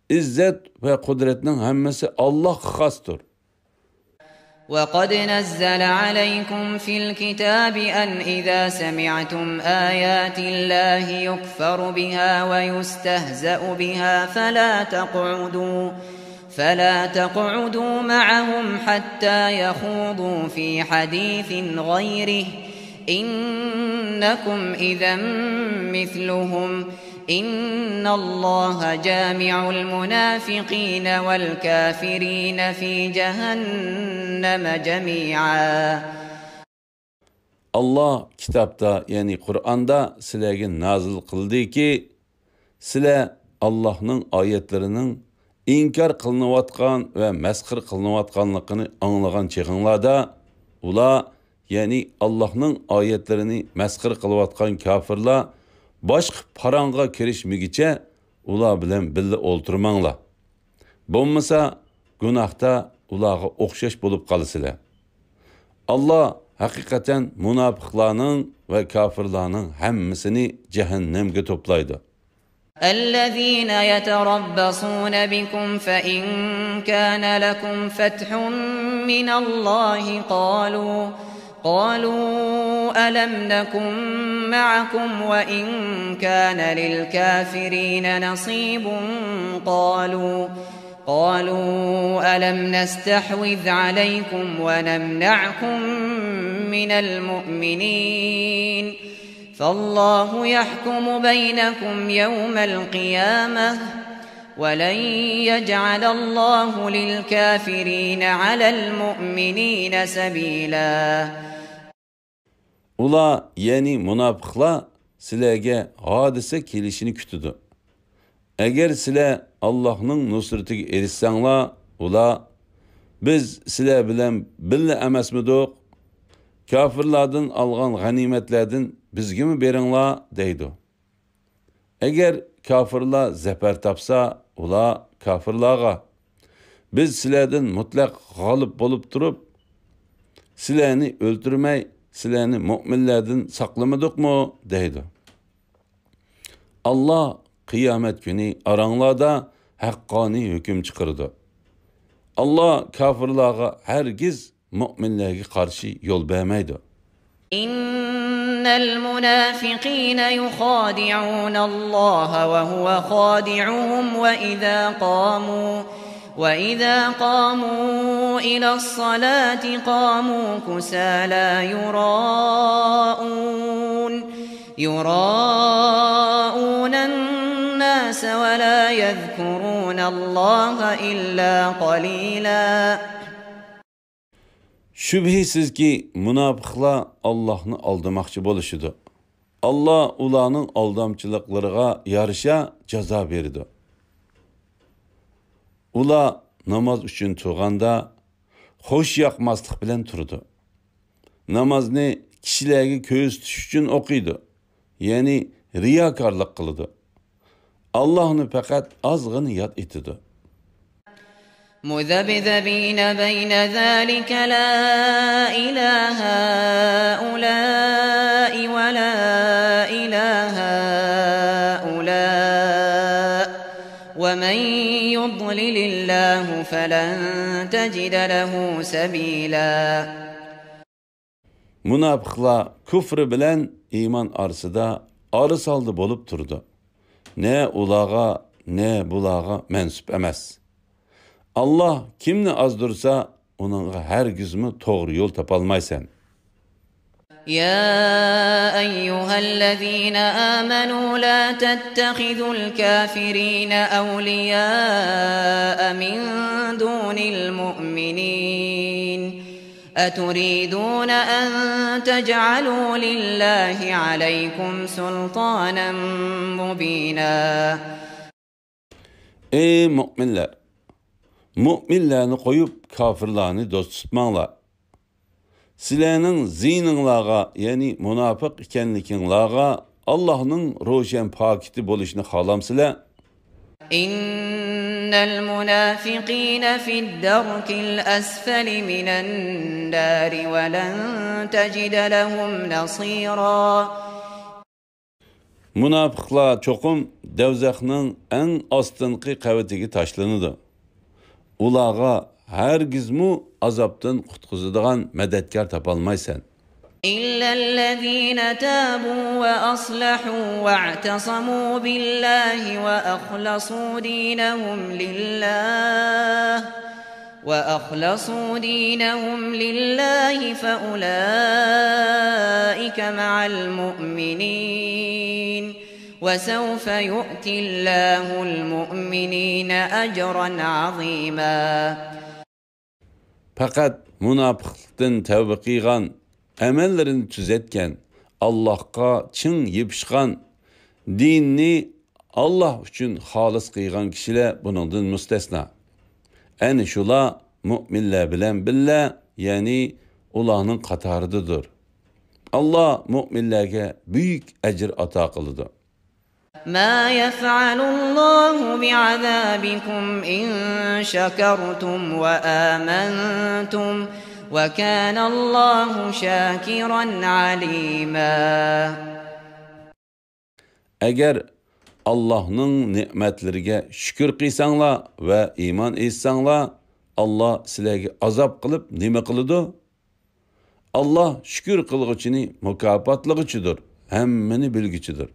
İzzet ve kudretinin hemmesi Allah khastır. وقد نزل عليكم في الكتاب أن إذا سمعتم آيات الله يكفر بها ويستهزأ بها فلا تقعدوا معهم حتى يخوضوا في حديث غيره إنكم إذا مثلهم إن الله جامع المنافقين والكافرين في جهنم جميعا. Allah kitapta, yani Kur'an'da sizlerge nazil kıldı ki sizler Allah'ın ayetlerinin inkar kılınıvatkan ve meskir kılınıvatkanlıkını anlagan çeğinlarda ula, yani Allah'ın ayetlerini meskir kılıvatkan kafirler başka paranga kirişmigiçe ula bilen bille olturmangla. Bulmasa günahta ulağa okşaş bulup kalısılar. Allah hakikaten münafıklarının ve kafirlarının hemmisini cehennemge toplaydı. الذين يتربصون بكم فإن كان لكم فتح من الله قالوا ألم نكن معكم وإن كان للكافرين نصيب قالوا ألم نستحوذ عليكم ونمنعكم من المؤمنين فالله يحكم بينكم يوم القيامة ولن يجعل الله للكافرين على المؤمنين سبيلا. Ula, yani münafıklar sizlerge hadise kelişini kütüdü. Eğer sizler Allah'ın nusretiga erişsanglar, ula biz sizler bilen bille emasmidik, kafirlardan algan ganimetlerden bizge mi beringlar deydi. Eğer kafirlar zafer tapsa, ula kafirlarga biz sizlerden mutlak galip bolup durup sizlerini öldürmey, sizlerini müminlerden saklamadık mı deydi. Allah kıyamet günü aranglarda hakkani hüküm çıkardı. Allah kafirlarga hergiz müminlerge karşı yol vermeydi. İnnel munafiqina yukhadi'un Allah ve huve khadi'uhum وإذا قاموا إلى الصلاة قاموا كسالى يراءون الناس ولا يذكرون الله إلا قليلا. Şübhisiz ki münafıklar Allah'ını aldamakçı boluşudu. Allah ulanın aldamçılıklarına yarışa ceza verdi. Ula namaz üçün tuğanda hoş yakmaslık bilen turdu. Namazni kişilerge köz tuş üçün okuydu. Yani riyakarlık kılıdı. Allah'ını fakat azgını yad etidi. مذبذبين بين ذلك لا إلى هؤلاء ولا إلى هؤلاء ومن يضلل الله فلن تجد له سبيلا. Münafıklar küfrü bilen iman arasında arı saldı bolup turdu. Ne ulağa ne bulağa mensup emas. Allah kimni azdırsa, onunla her güzmü doğru yol tapalmaysan. يا أيها الذين آمنوا لا تتخذوا الكافرين أولياء من دون المؤمنين أتريدون أن تجعلوا لله عليكم سلطانا مبينا. Ey müminler! Müminlerini koyup kafirlerini dost tutmanglar. Sizlerinin zininlağa, yani münafık ikenlikinlağa Allah'ın roşen pakiti bolışını halamsizler. İnnel münafikîne fid-derkil esfeli minen-nâri ve len tecide lehum nasîrâ. Münafıklar çokum devzakның en astınqı qavatigi taşlanıdı. Ulağa her gizmu azaptan qutquzadigan medetkar tapalmaysan. İllellezîne tâbû ve aslahû ve i'tasamû billâhi ve ahlasû dînehum lillâhi feulâike ma'al mu'minîn ve sevfe yu'tillâhu'l mu'minîne ecran azîmâ. Fakat münafıklıktan tevbe qilgan, amellerini tüzetken, Allah'a çın yepişkan, dinni Allah üçün halis qilgan kişiler bunundan müstesna. Ani şula müminler bilen billa, yani ularning qatoridadir. Allah müminlerge büyük ecir ata qiladi. ما يفعل الله بعذابكم إن شكرتم وآمنتم وكان الله شاكرا عليما. Eğer Allah'ın nimetlerine şükür qilsanglar ve iman etsanglar, Allah sizlarga azap qilib nima qiladi? Allah şükür qilg'uchini mukofotlaguchidir, hammani bilguchidir.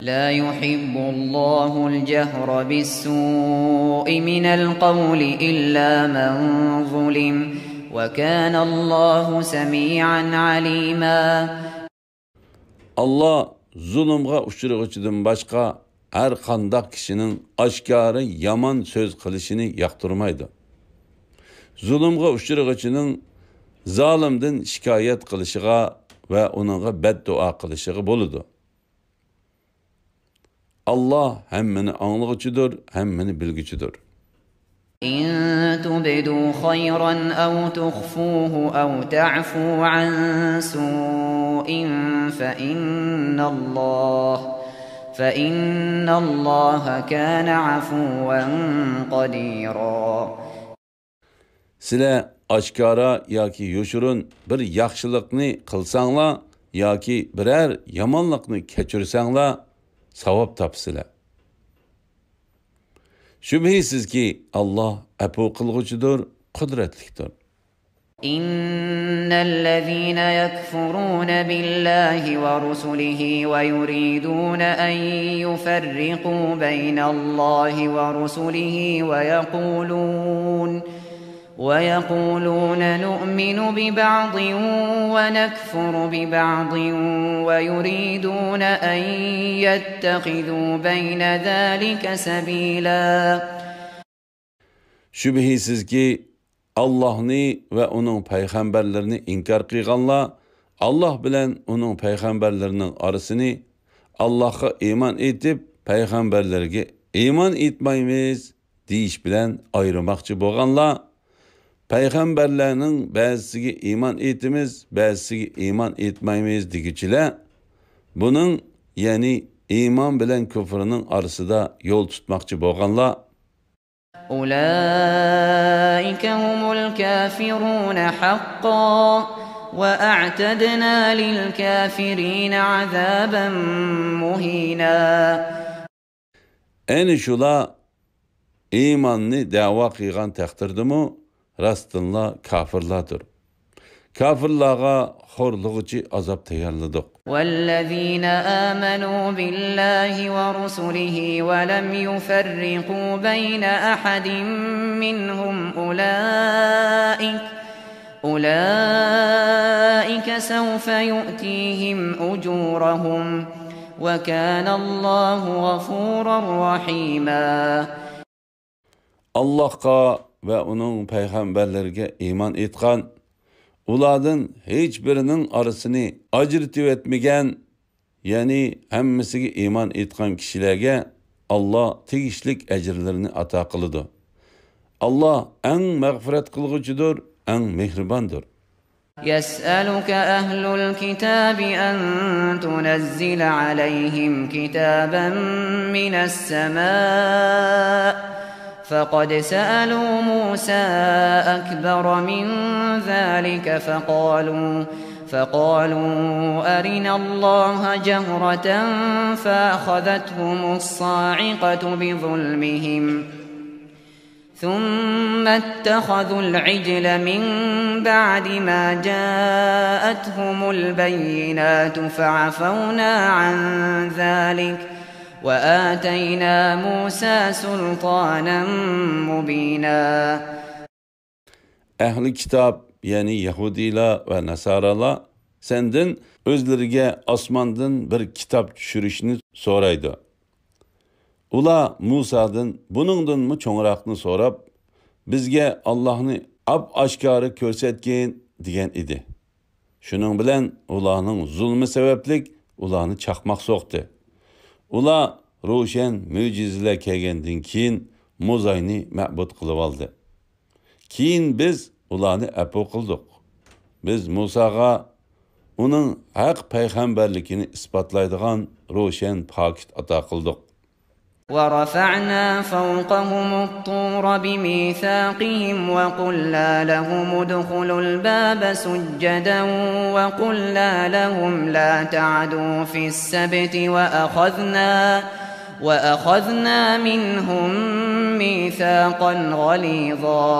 لا يحب الله الجهر بالسوء من القول إلا من ظلم وكان الله سميعا عليما. Allah zulümga uçurğuchidan başqa her qandaq kişinin aşkarı yaman söz qilishini yoqtirmaydi. Zulümga uçurğuchining zalimdan shikoyat qilishiga va uningga beddua qilishiga bo'ladi. Allah hemmini anlıqçıdır, hemmini bilgiçidir. إن تبدوا خيرا أو تخفوه أو تعفوا عن سوء فإن الله كان عفوا قديرا. Sizler aşkara yoki yoshurun bir yaxshilikni qilsanglar yoki birer yamanlıkni kechirsanglar savab topsizlar. Şübhisizki Allah afu qilg'uchidir, qudratlidir. İnnellezîne yekfurûne billâhi ve rusulihi ve yuridûne en yuferriqû beynallâhi ve rusulihi ويقولون نؤمن ببعض ونكفر ببعض ويريدون أن يتخذوا بين ذلك سبيلا. Şübhisizki Allah'ni ve onun peygamberlerini inkar qilganlar Allah bilen onun peygamberlerinin arasını Allah'a iman etip peygamberlerge iman etmaymiz deyiş bilen ayırmakçı bo'lganlar peygamberlerinin bazısı iman etimiz, bazısı iman etmaymiz degichilar bunun yani iman bilen küfrünün arasında yol tutmakçı bo'lganlar Ulaika humul kafirun haqqan ve a'tadna lil kafirin azaban muhina. Eni şula imanni dava qilgan taqdirdimi rastınla kafirlardır. Kafirlarga xorluğuchi azap tayyorladik. والذين آمنوا بالله ورسله ولم يفرقوا بين أحد منهم أولئك سوف يؤتيهم أجورهم وكان الله غفورا رحيما. Allah'a ve onun peygamberlerine iman etkan, ulardan hiçbirinin arasını ajırtıp etmegen, yani hemmesiga iman etkan kişilerge Allah tegishlik ecirlerini ata kılıdı. Allah en mağfiret kılgıcıdır, en mehribandır. يسألك أهل الكتاب أن تنزل عليهم كتابا من السماء فقد سألوا موسى أكبر من ذلك فقالوا أرنا الله جهرة فأخذتهم الصاعقة بظلمهم ثم اتخذوا العجل من بعد ما جاءتهم البينات فعفونا عن ذلك وآتينا موسى سلطانا مبينا. Ehli kitap, yani Yahudiler ve Nasaralar senden özlerine asmandan bir kitap düşürüşünü soraydı. Ula Musa'dan bunundan mı çoğurakını sorap, bizge Allah'ını ap-aşkarı körsetken diyen idi. Şunun bilen ulanın zulmü sebeplik ulanı çakmak soktu. Ula roşen mücizeler kelgendin keyin Muzayni ma'bud kılıp aldı. Keyin biz ulanı apu kıldık. Biz Musa'ga onun hak peygamberlikini ispatlaydıgan roşen pakit ata kıldık. ورفعنا فوقهم الطور بميثاقهم وقلنا لهم ادخلوا الباب سجدا وقلنا لهم لا تعدوا في السبت وأخذنا منهم ميثاقا غليظا.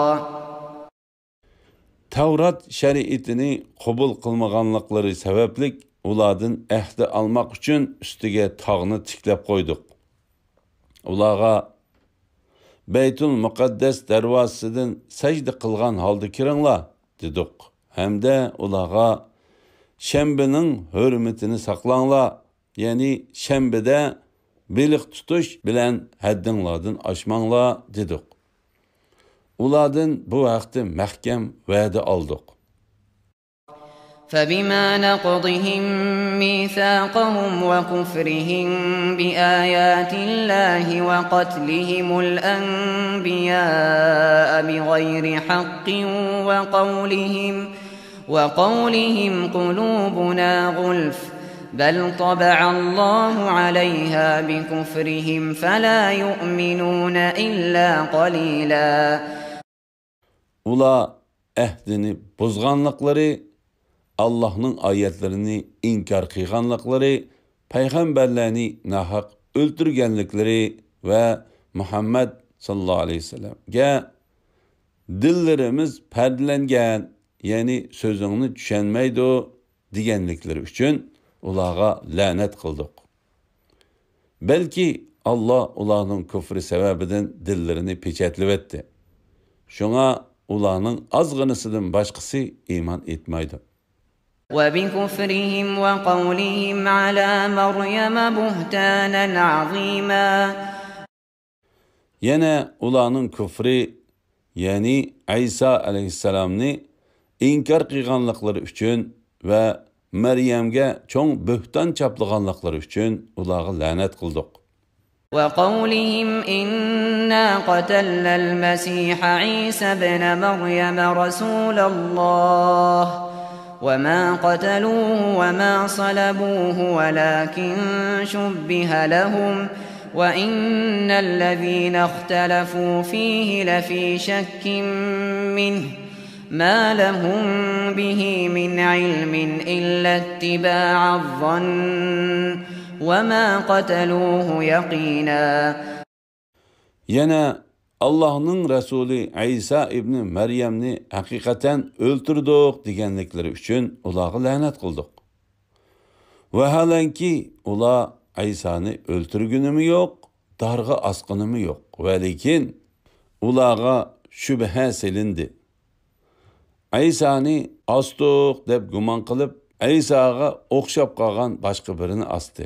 Tavrat şeriatini kabul kılmaganlıkları sebeplik ulardan ehdi almak için üstüge tağını tiklep koyduk. Ulağa Beytul Muqaddes dervasıdan secde kılgan halde kiringlar dedik. Hem de ulağa şembenin hürmetini saklanlar, yani şembede bilik tutuş bilen haddinlardan aşmanlar dedik. Ulardan bu vakti mahkem va'da aldık. فبما نقضهم ميثاقهم وكفرهم بآيات الله وقتلهم الأنبياء بغير حق وقولهم قلوبنا غلف بل طبع الله عليها بكفرهم فلا يؤمنون إلا قليلا. Ula ehdini bozganlıkları, Allah'ın ayetlerini inkar kıyganlıkları, peygamberlerini nahak öldürgenlikleri ve Muhammed sallallahu aleyhi ve sellem'ge dillerimiz perdelengen, yani sözünü düşenmeydi o digenlikleri için ulağa lanet kıldık. Belki Allah ulağının küfrü sebebinden dillerini peçetlivetti. Şuna ulağının azgınısından başkası iman etmeydi. وبكفرهم وقولهم على مريم بهتانا عظيما. Yine ulanın küfrü, yani İsa aleyhisselam'ni inkar kıyganlıkları üçün ve Meryem'ge çoğun bühtan çaplıganlıkları üçün ulağı lanet kıldık. وقولهم إنا قتلنا المسيح عيسى بن مريم رسول الله وما قتلوه وما صلبوه ولكن شبه لهم وإن الذين اختلفوا فيه لفي شك منه ما لهم به من علم إلا اتباع الظن وما قتلوه يقينا. Yine Allah'ın Resulü İsa İbni Meryem'ni hakikaten öldürdük digenlikleri üçün ulağı lanet kıldık. Vaholanki ular Aysani o'ltirgunimi yo'q, darg'a asqinimi yo'q. Va lekin ularga shubha selindi. Aysani astuq deb gumon qilib, Aysaga o'xshab qolgan boshqa birini asdi.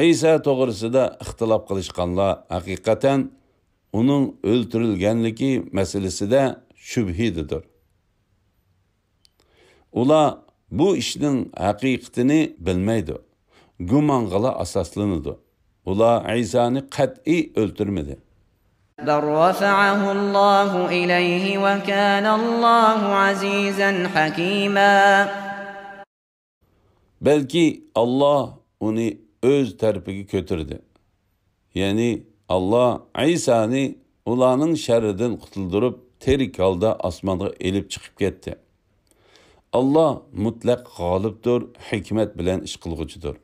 Aysa to'g'risida ixtilof qilishganlar haqiqatan uning o'ltirilganligi masalasida shubhididir. Ular bu ishning haqiqatini bilmaydi. Gumong'a asoslanadi. Ular Aysani qat'iy o'ltirmadi. بل رفعه الله إليه وكان الله عزيزا حكيما. Belki Allah onu öz tarafiga ko'tirdi. Ya'ni Allah Aysani ularning sharridan qutuldirib, terik holda osmonga elib chiqib ketdi. Allah mutlaq g'olibdir, hikmat bilan ish qilguchidir.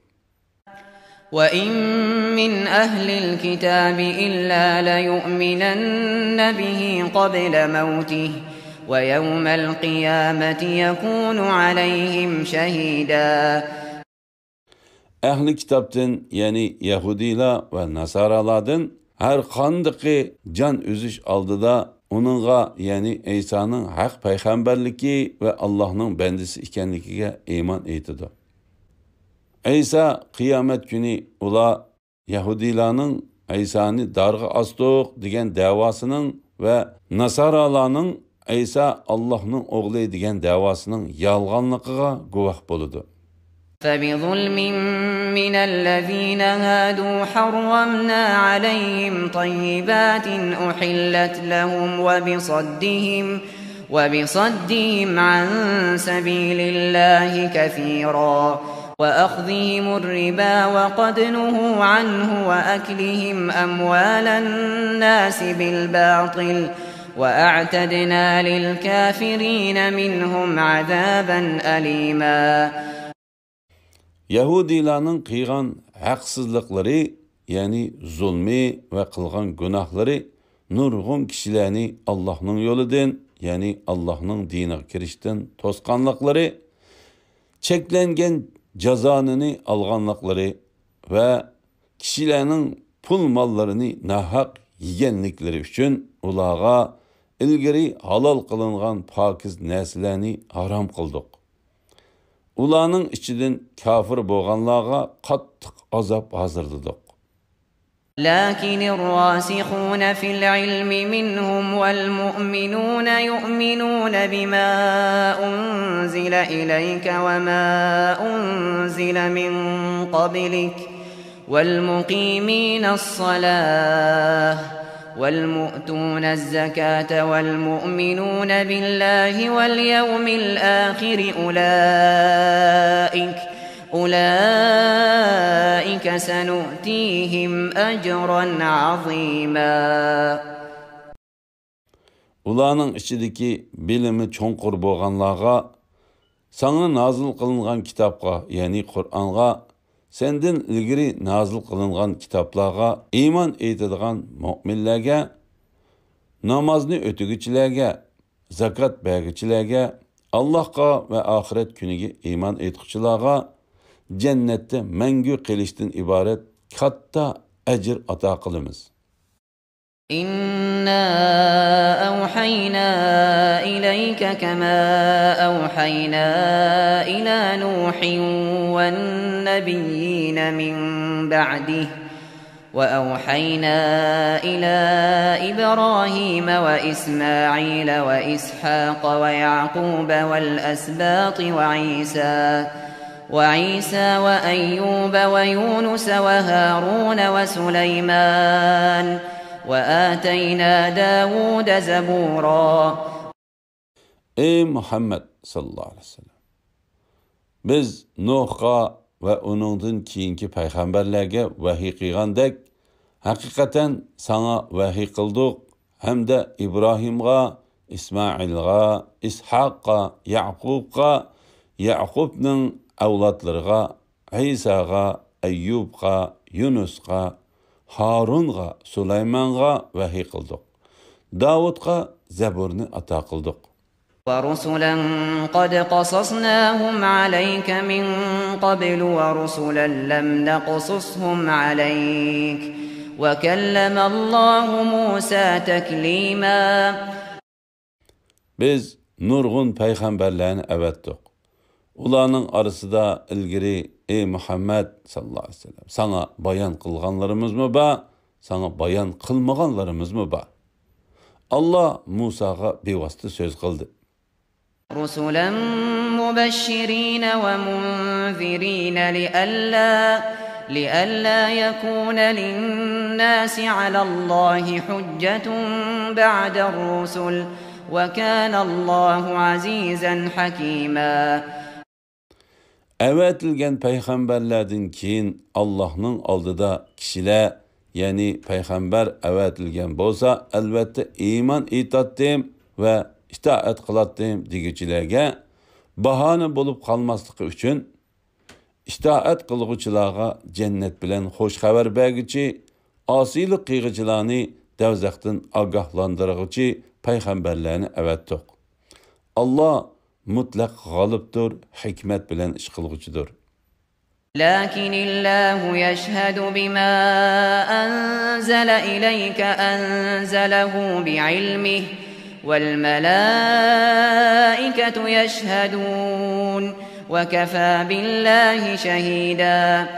وَإِن مِّنْ أَهْلِ الْكِتَابِ إِلَّا لَيُؤْمِنَنَّ بِهِ قَبْلَ مَوْتِهِ وَيَوْمَ الْقِيَامَةِ يَكُونُ عَلَيْهِمْ شَهِيدًا. Ahli kitobdan, ya'ni Yahudilar va Nasaralardan har qanday jon uzish oldida uningga, ya'ni Aysoning haq payg'ambarligi va Allohning bandasi ekanligiga iymon etadi. Aysa qiyomat kuni ular Yahudilarning Aysani darg'a asdiq degan davosining va Nasaralarning Aysa Allohning o'g'li degan davosining yolg'onligiga guvoh bo'ladi. فَبِظُلْمٍ مِّنَ الَّذِينَ هَادُوا حَرَّمْنَا عَلَيْهِمْ طَيِّبَاتٍ أُحِلَّتْ لَهُمْ وَبِصَدِّهِمْ عَن سَبِيلِ اللَّهِ كَثِيرًا وَأَخْذِهِمُ الرِّبَا وَقَدْ نُهُوا عَنْهُ وَأَكْلِهِمْ أَمْوَالَ النَّاسِ بِالْبَاطِلِ وَأَعْتَدْنَا لِلْكَافِرِينَ مِنْهُمْ عَذَابًا أَلِيمًا. Yahudilarning qilgan haqsizliklari, ya'ni zulmi va qilgan gunohlari nurg'un kishilarni Allohning yo'lidan, ya'ni Allohning diniga kirishdan to'sqanliklari, cheklangan jazonini olganliklari va kishilarning pul mollarini nahaq yeganliklari uchun ularga ilgari halol qilingan pokiz narsalarni harom qildik. Ularning ichidan kafir bo'lganlarga qattiq azob hozirladik. لكن الراسخون في العلم منهم والمؤمنون يؤمنون بما أنزل إليك وما أنزل من قبلك والمقيمين الصلاة والمؤتون الزكاة والمؤمنون بالله واليوم الآخر أولئك سنؤتيهم أجرا عظيما. Ularning ichidagi bilimi cho'nqur bo'lganlarga, sana nazil qilingan kitobga, ya'ni Qur'onga, sendan ilgari nazil qilingan kitoblarga iymon etadigan mu'minlarga, namozni o'tiguchilarga, zakot berguchilarga, Allohga va oxirat kuniga iymon etuvchilarga jannatda mangu qilishdan iborat katta ajr ato qilamiz. إنا أوحينا إليك كما أوحينا إلى نوح والنبيين من بعده وأوحينا إلى إبراهيم وإسماعيل وإسحاق ويعقوب والأسباط وعيسى وأيوب ويونس وهارون وسليمان وآتينا داود زبورا. Ey Muhammed sallallahu aleyhi ve sellem, biz Nuh'a ve onundan keyinki peygamberlerge vahiy qilgandek, hakikaten sana vahiy qildik, hem de İbrahim'a, İsmail'a, İshaq'a, Yaqub'a, Yaqub'ның avlatlarına, İsa'ga, Ayyub'a, Yunus'a, Harun'a, Süleyman'a vahiy qildik. Davud'a zaburni ato qildik. ورسلا قد قصصناهم عليك من قبل ورسلا لم نقصصهم عليك وكلم الله موسى تكليما. Biz nurgun peygamberlerini evettik. Ulanın arasında ilgiri ey Muhammed sallallahu aleyhi ve sellem sana bayan kılganlarımız mı ba, sana bayan kılmaganlarımız mı ba? Allah Musa'ga bevasıta söz kıldı. رسلا مبشرين ومنذرين لئلا يكون للناس على الله حجة بعد الرسل وكان الله عزيزا حكيما. Evetilgen peygamberlerden keyin Allah'ın aldıda kişiler yani peygamber evetilgen bolsa elbette iman itaatdim ve itaat kılatdım digicilerge bahane bulup kalmaslığı için itaat kılgıçılarga cennet bilen hoş haber bergici asilik kıyıcılarını devzaktan agahlandırıcı peygamberlerini evettik. Allah mutlak galiptir, hikmet bilen iş kılgıcıdır. لكن الله يشهد بما أنزل إليك أنزله بعلمه والملائكة يشهدون وكفى بالله شهيدا.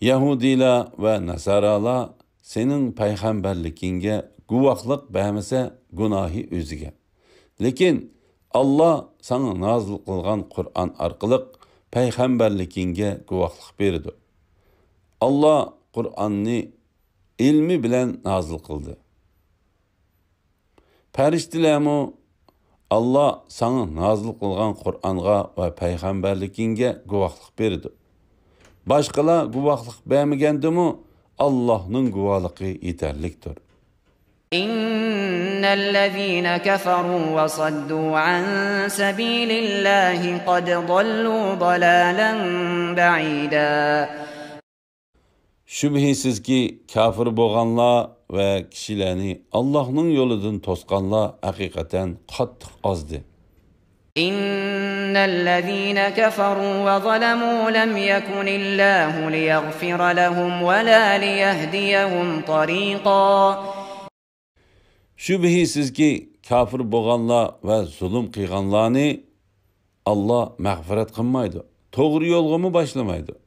Yahudiler ve Nasaralar senin peygamberlikinge guvaklık bermese günahı özüge. Lekin Allah sana nazil kılgan Kur'an arkalık peygamberlikinge guvaklık berdi. Allah Kur'an'ni ilmi bilen nazil kıldı. Periştilermi Allah sana nazil kılgan Kur'an'a ve peygamberlikinge guvaklık berdi. Başkalar guvaklık bermegendi mi Allah'ın guvaklığı yeterliktir. إن الذين كفروا وصدوا عن سبيل الله قد ضلوا ضلالا بعيدا. Şübhisiz ki kafir boğanlar ve kişilerini Allah'ın yolundan toskanlar hakikaten qattiq azdı. إن الذين كفروا وظلموا لم يكن الله ليغفر لهم ولا ليهديهم طريقا. Şübhisiz ki kafir boğanlar ve zulüm kıyganlarını Allah mağfiret kılmaydı. Doğru yolga mı başlamaydı?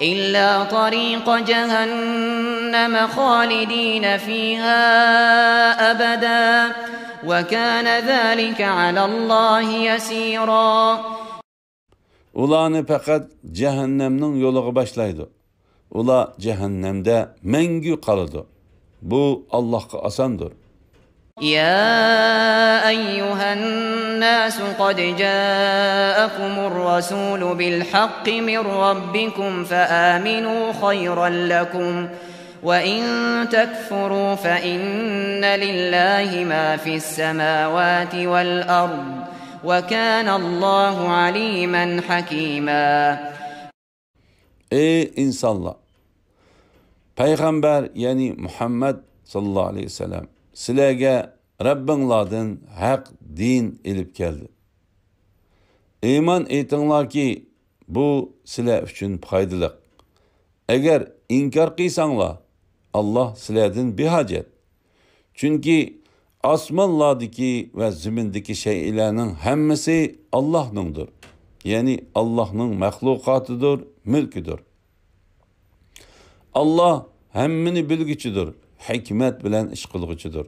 إلا طريق جهنم خالدين فيها أبدا وكان ذلك على الله يسيرا. Ulanı fakat cehennemnin yoluga başlaydı. Ula cehennemde mengü kalıdı. Bu Allah'a asandır. يا أيها الناس قد جاءكم الرسول بالحق من ربكم فآمنوا خيرا لكم وإن تكفروا فإن لله ما في السماوات والأرض وكان الله عليما حكيما. Ey insanlar! Peygamber yani Muhammed sallallahu aleyhi ve sellem sizlerge Rabbinlardan haq din ilip geldi. İman etinglar ki bu sizler üçün faydalı. Eğer inkar qilsanglar Allah sizlerden behacet. Çünkü asmanlardaki ve zimindeki şeylerinin hemmesi Allah'nındır. Yani Allah'ın mahlukatıdır, mülküdür. Allah hemmini bilgiçidir, hikmet bilen iş kılgıçıdır.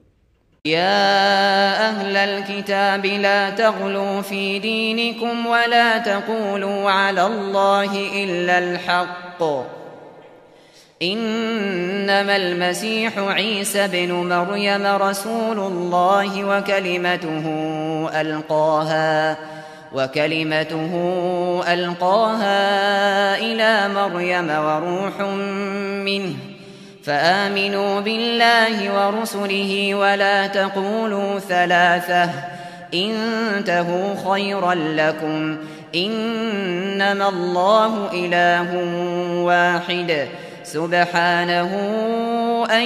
يا أهل الكتاب لا تغلوا في دينكم ولا تقولوا على الله إلا الحق إنما المسيح عيسى بن مريم رسول الله وكلمته ألقاها إلى مريم وروح منه فآمنوا بالله ورسله ولا تقولوا ثلاثة انتهوا خيرا لكم إنما الله إله واحد سبحانه أن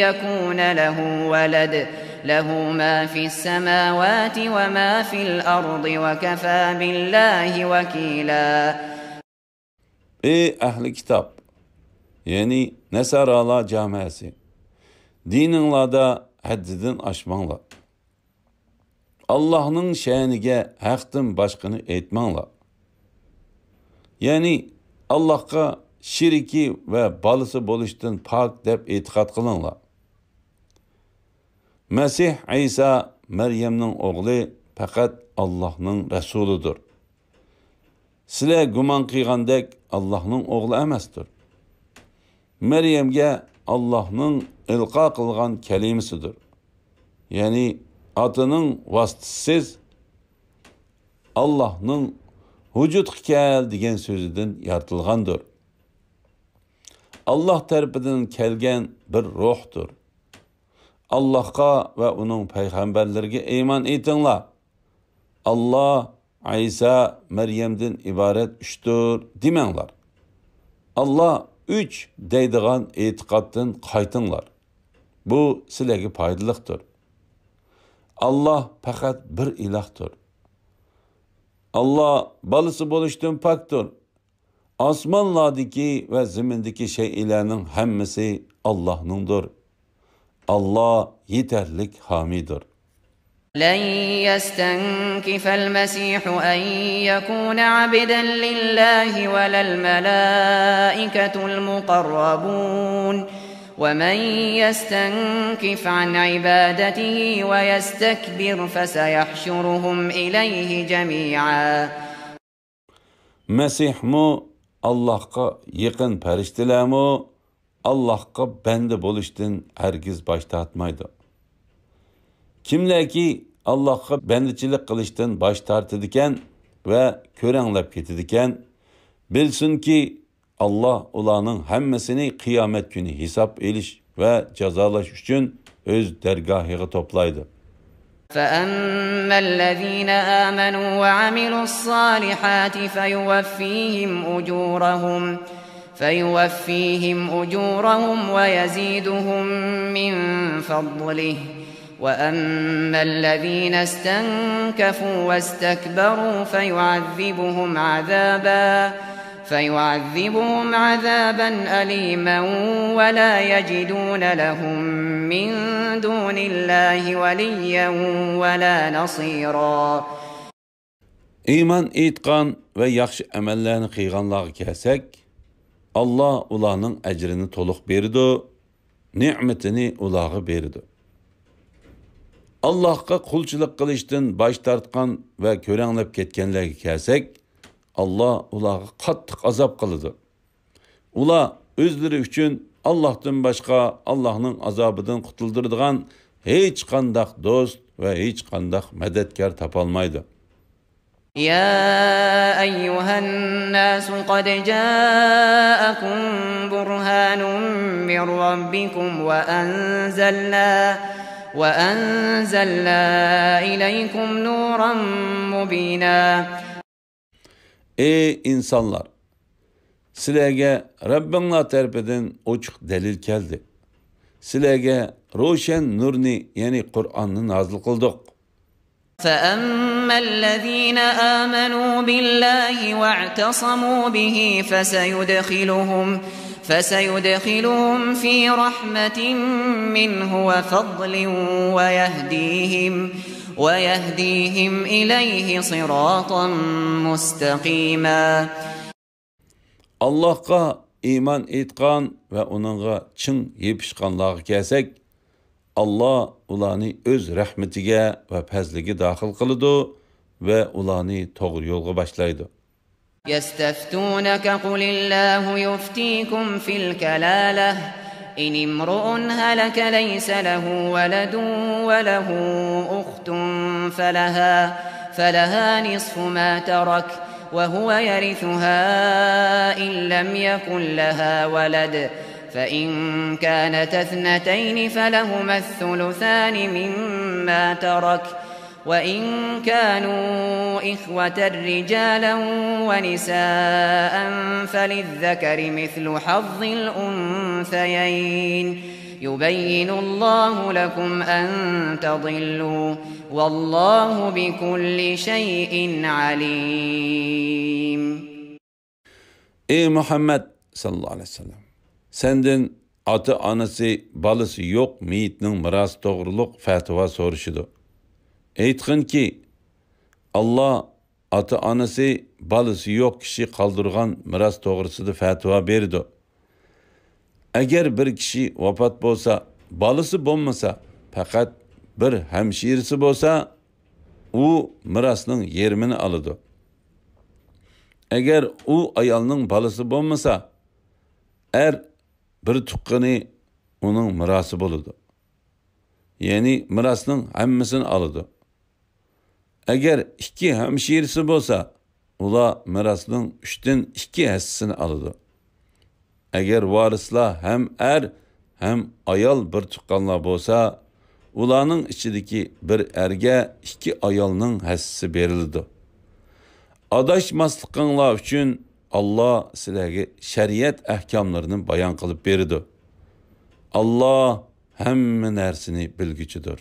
يكون له ولد له ما في السماوات وما في الأرض وكفى بالله وكيلا. Ey ahli kitap, yani Nesaralar camiası, dininglarda haddidan aşmanglar. Allah'ın şəniga haqdan başqını etmanglar. Yani Allah'a şiriki ve balısı boluşdan pak deb etiqat qılinglar. Mesih İsa Meryem'nin oğlu faqat Allah'ın Resulüdür. Sizler guman qilgandek Allah'ın oğlu emasdir. Meryem'ge Allah'ın ilqa qılgan kelimesidir. Yani atının vasıtasız Allah'ın vücut kel degan sözüden yaratılgandır. Allah tarafından kelgen bir ruhtur. Allah'a ve onun peygamberlerine iman etinglar. Allah, İsa, Meryem'den ibaret üçtür demanglar. Allah üç deydigan etiqatdan qaytinglar. Bu sizlarga foydaliqdir. Allah faqat bir ilahdır. Allah balısı boluşdan pakdır. Osmonlardaki ve zimindeki şeylerinin hammasi Allah'nındır. Allah yeterlik hamidir. لن يستنكف المسيح أن يكون عبدا لله ولا الملائكة المقربون ومن يستنكف عن عبادته ويستكبر فسيحشرهم إليه جميعا. Mesih mu Allah'a yakın periştiler mu Allah'a bende boluştan herkes baş tartmaydı. Kimler ki Allah'a bendiçilik kılıştan baş tartıdiken ve körenlep ketidiken bilsin ki Allah ulanın hemmesini kıyamet günü hesap eliş ve cezalaş için öz dergahıga toplaydı. فأما الذين آمنوا وعملوا الصالحات فيوفيهم أجورهم ويزيدهم من فضله وأما الذين استنكفوا واستكبروا فيعذبهم عذابا أليما ولا يجدون لهم من دون الله وليا ولا نصيرا. İman etqan ve yaxşı əməllərini qıyğanlarga kelsek, Allah ularning əcrini toluq berdi, ni'metini ularga berdi. Allah'a qulchilik qilishdan bosh tortgan va ko'ranglab ketganlarga kelsek, Allah ularga qattiq azob qiladi. Ular o'zlari uchun Allah'tan başqa Allah'ın azobidan qutuldiradigan hech qandaq do'st va hech qandaq madadkor topolmaydi. يا أيها الناس قد جاءكم برهان من ربكم وأنزلنا إليكم نورا مبينا. Ey insanlar! Sizlerge Rabbinlar tarafından ochiq delil keldi. Sizlerge roşen nurni yani Kur'an'ı nazil kıldık. فأما الذين آمنوا بالله واعتصموا به فسيدخلهم في رحمة منه وفضل ويهديهم إليه صراطا مستقيما. Allah'a iman etqan ve onunla çın yepişqanlarga kelsek, Allah ularni öz rahmetiga ve fazliga daxil qiladi ve ularni to'g'ri yo'lga boshlaydi. يستفتونك قل الله يفتيكم في الكلالة إن امرؤ هلك ليس له ولد وله أخت فلها نصف ما ترك وهو يرثها إن لم يكن لها ولد فإن كانت اثنتين فلهما الثلثان مما ترك وإن كانوا إخوة رجالا ونساء فللذكر مثل حظ الأنثيين يبين الله لكم أن تضلوا والله بكل شيء عليم. Ey Muhammed sallallahu aleyhi ve sellem, senden ata anası balısı yok meyitning miras to'g'riliq fatvo so'rashidi. Aytgin ki Allah ata anası balısı yok kishi qoldirgan miras to'g'risida fatvo berdi. Agar bir kishi vafot bo'lsa, balısı bo'lmasa, faqat bir hamshirisi bo'lsa, u mirasning yarmini oladi. Agar u ayolning balısı bo'lmasa, bir tuqqani uning mirasi bo'ladi. Ya'ni mirasning hammasini oladi. Agar ikki hamshirisi bo'lsa, ular mirasning 3dan 2 hissasini oladi. Agar varislar ham ham ayol bir tuqqanlar bo'lsa, ularning ichidagi bir erga 2 ayolning hissasi beriladi. Adashmasliqinglar uchun Allah sizlarga shariat ahkomlarini bayon qilib berdi. Allah hamma narsani bilguchidir.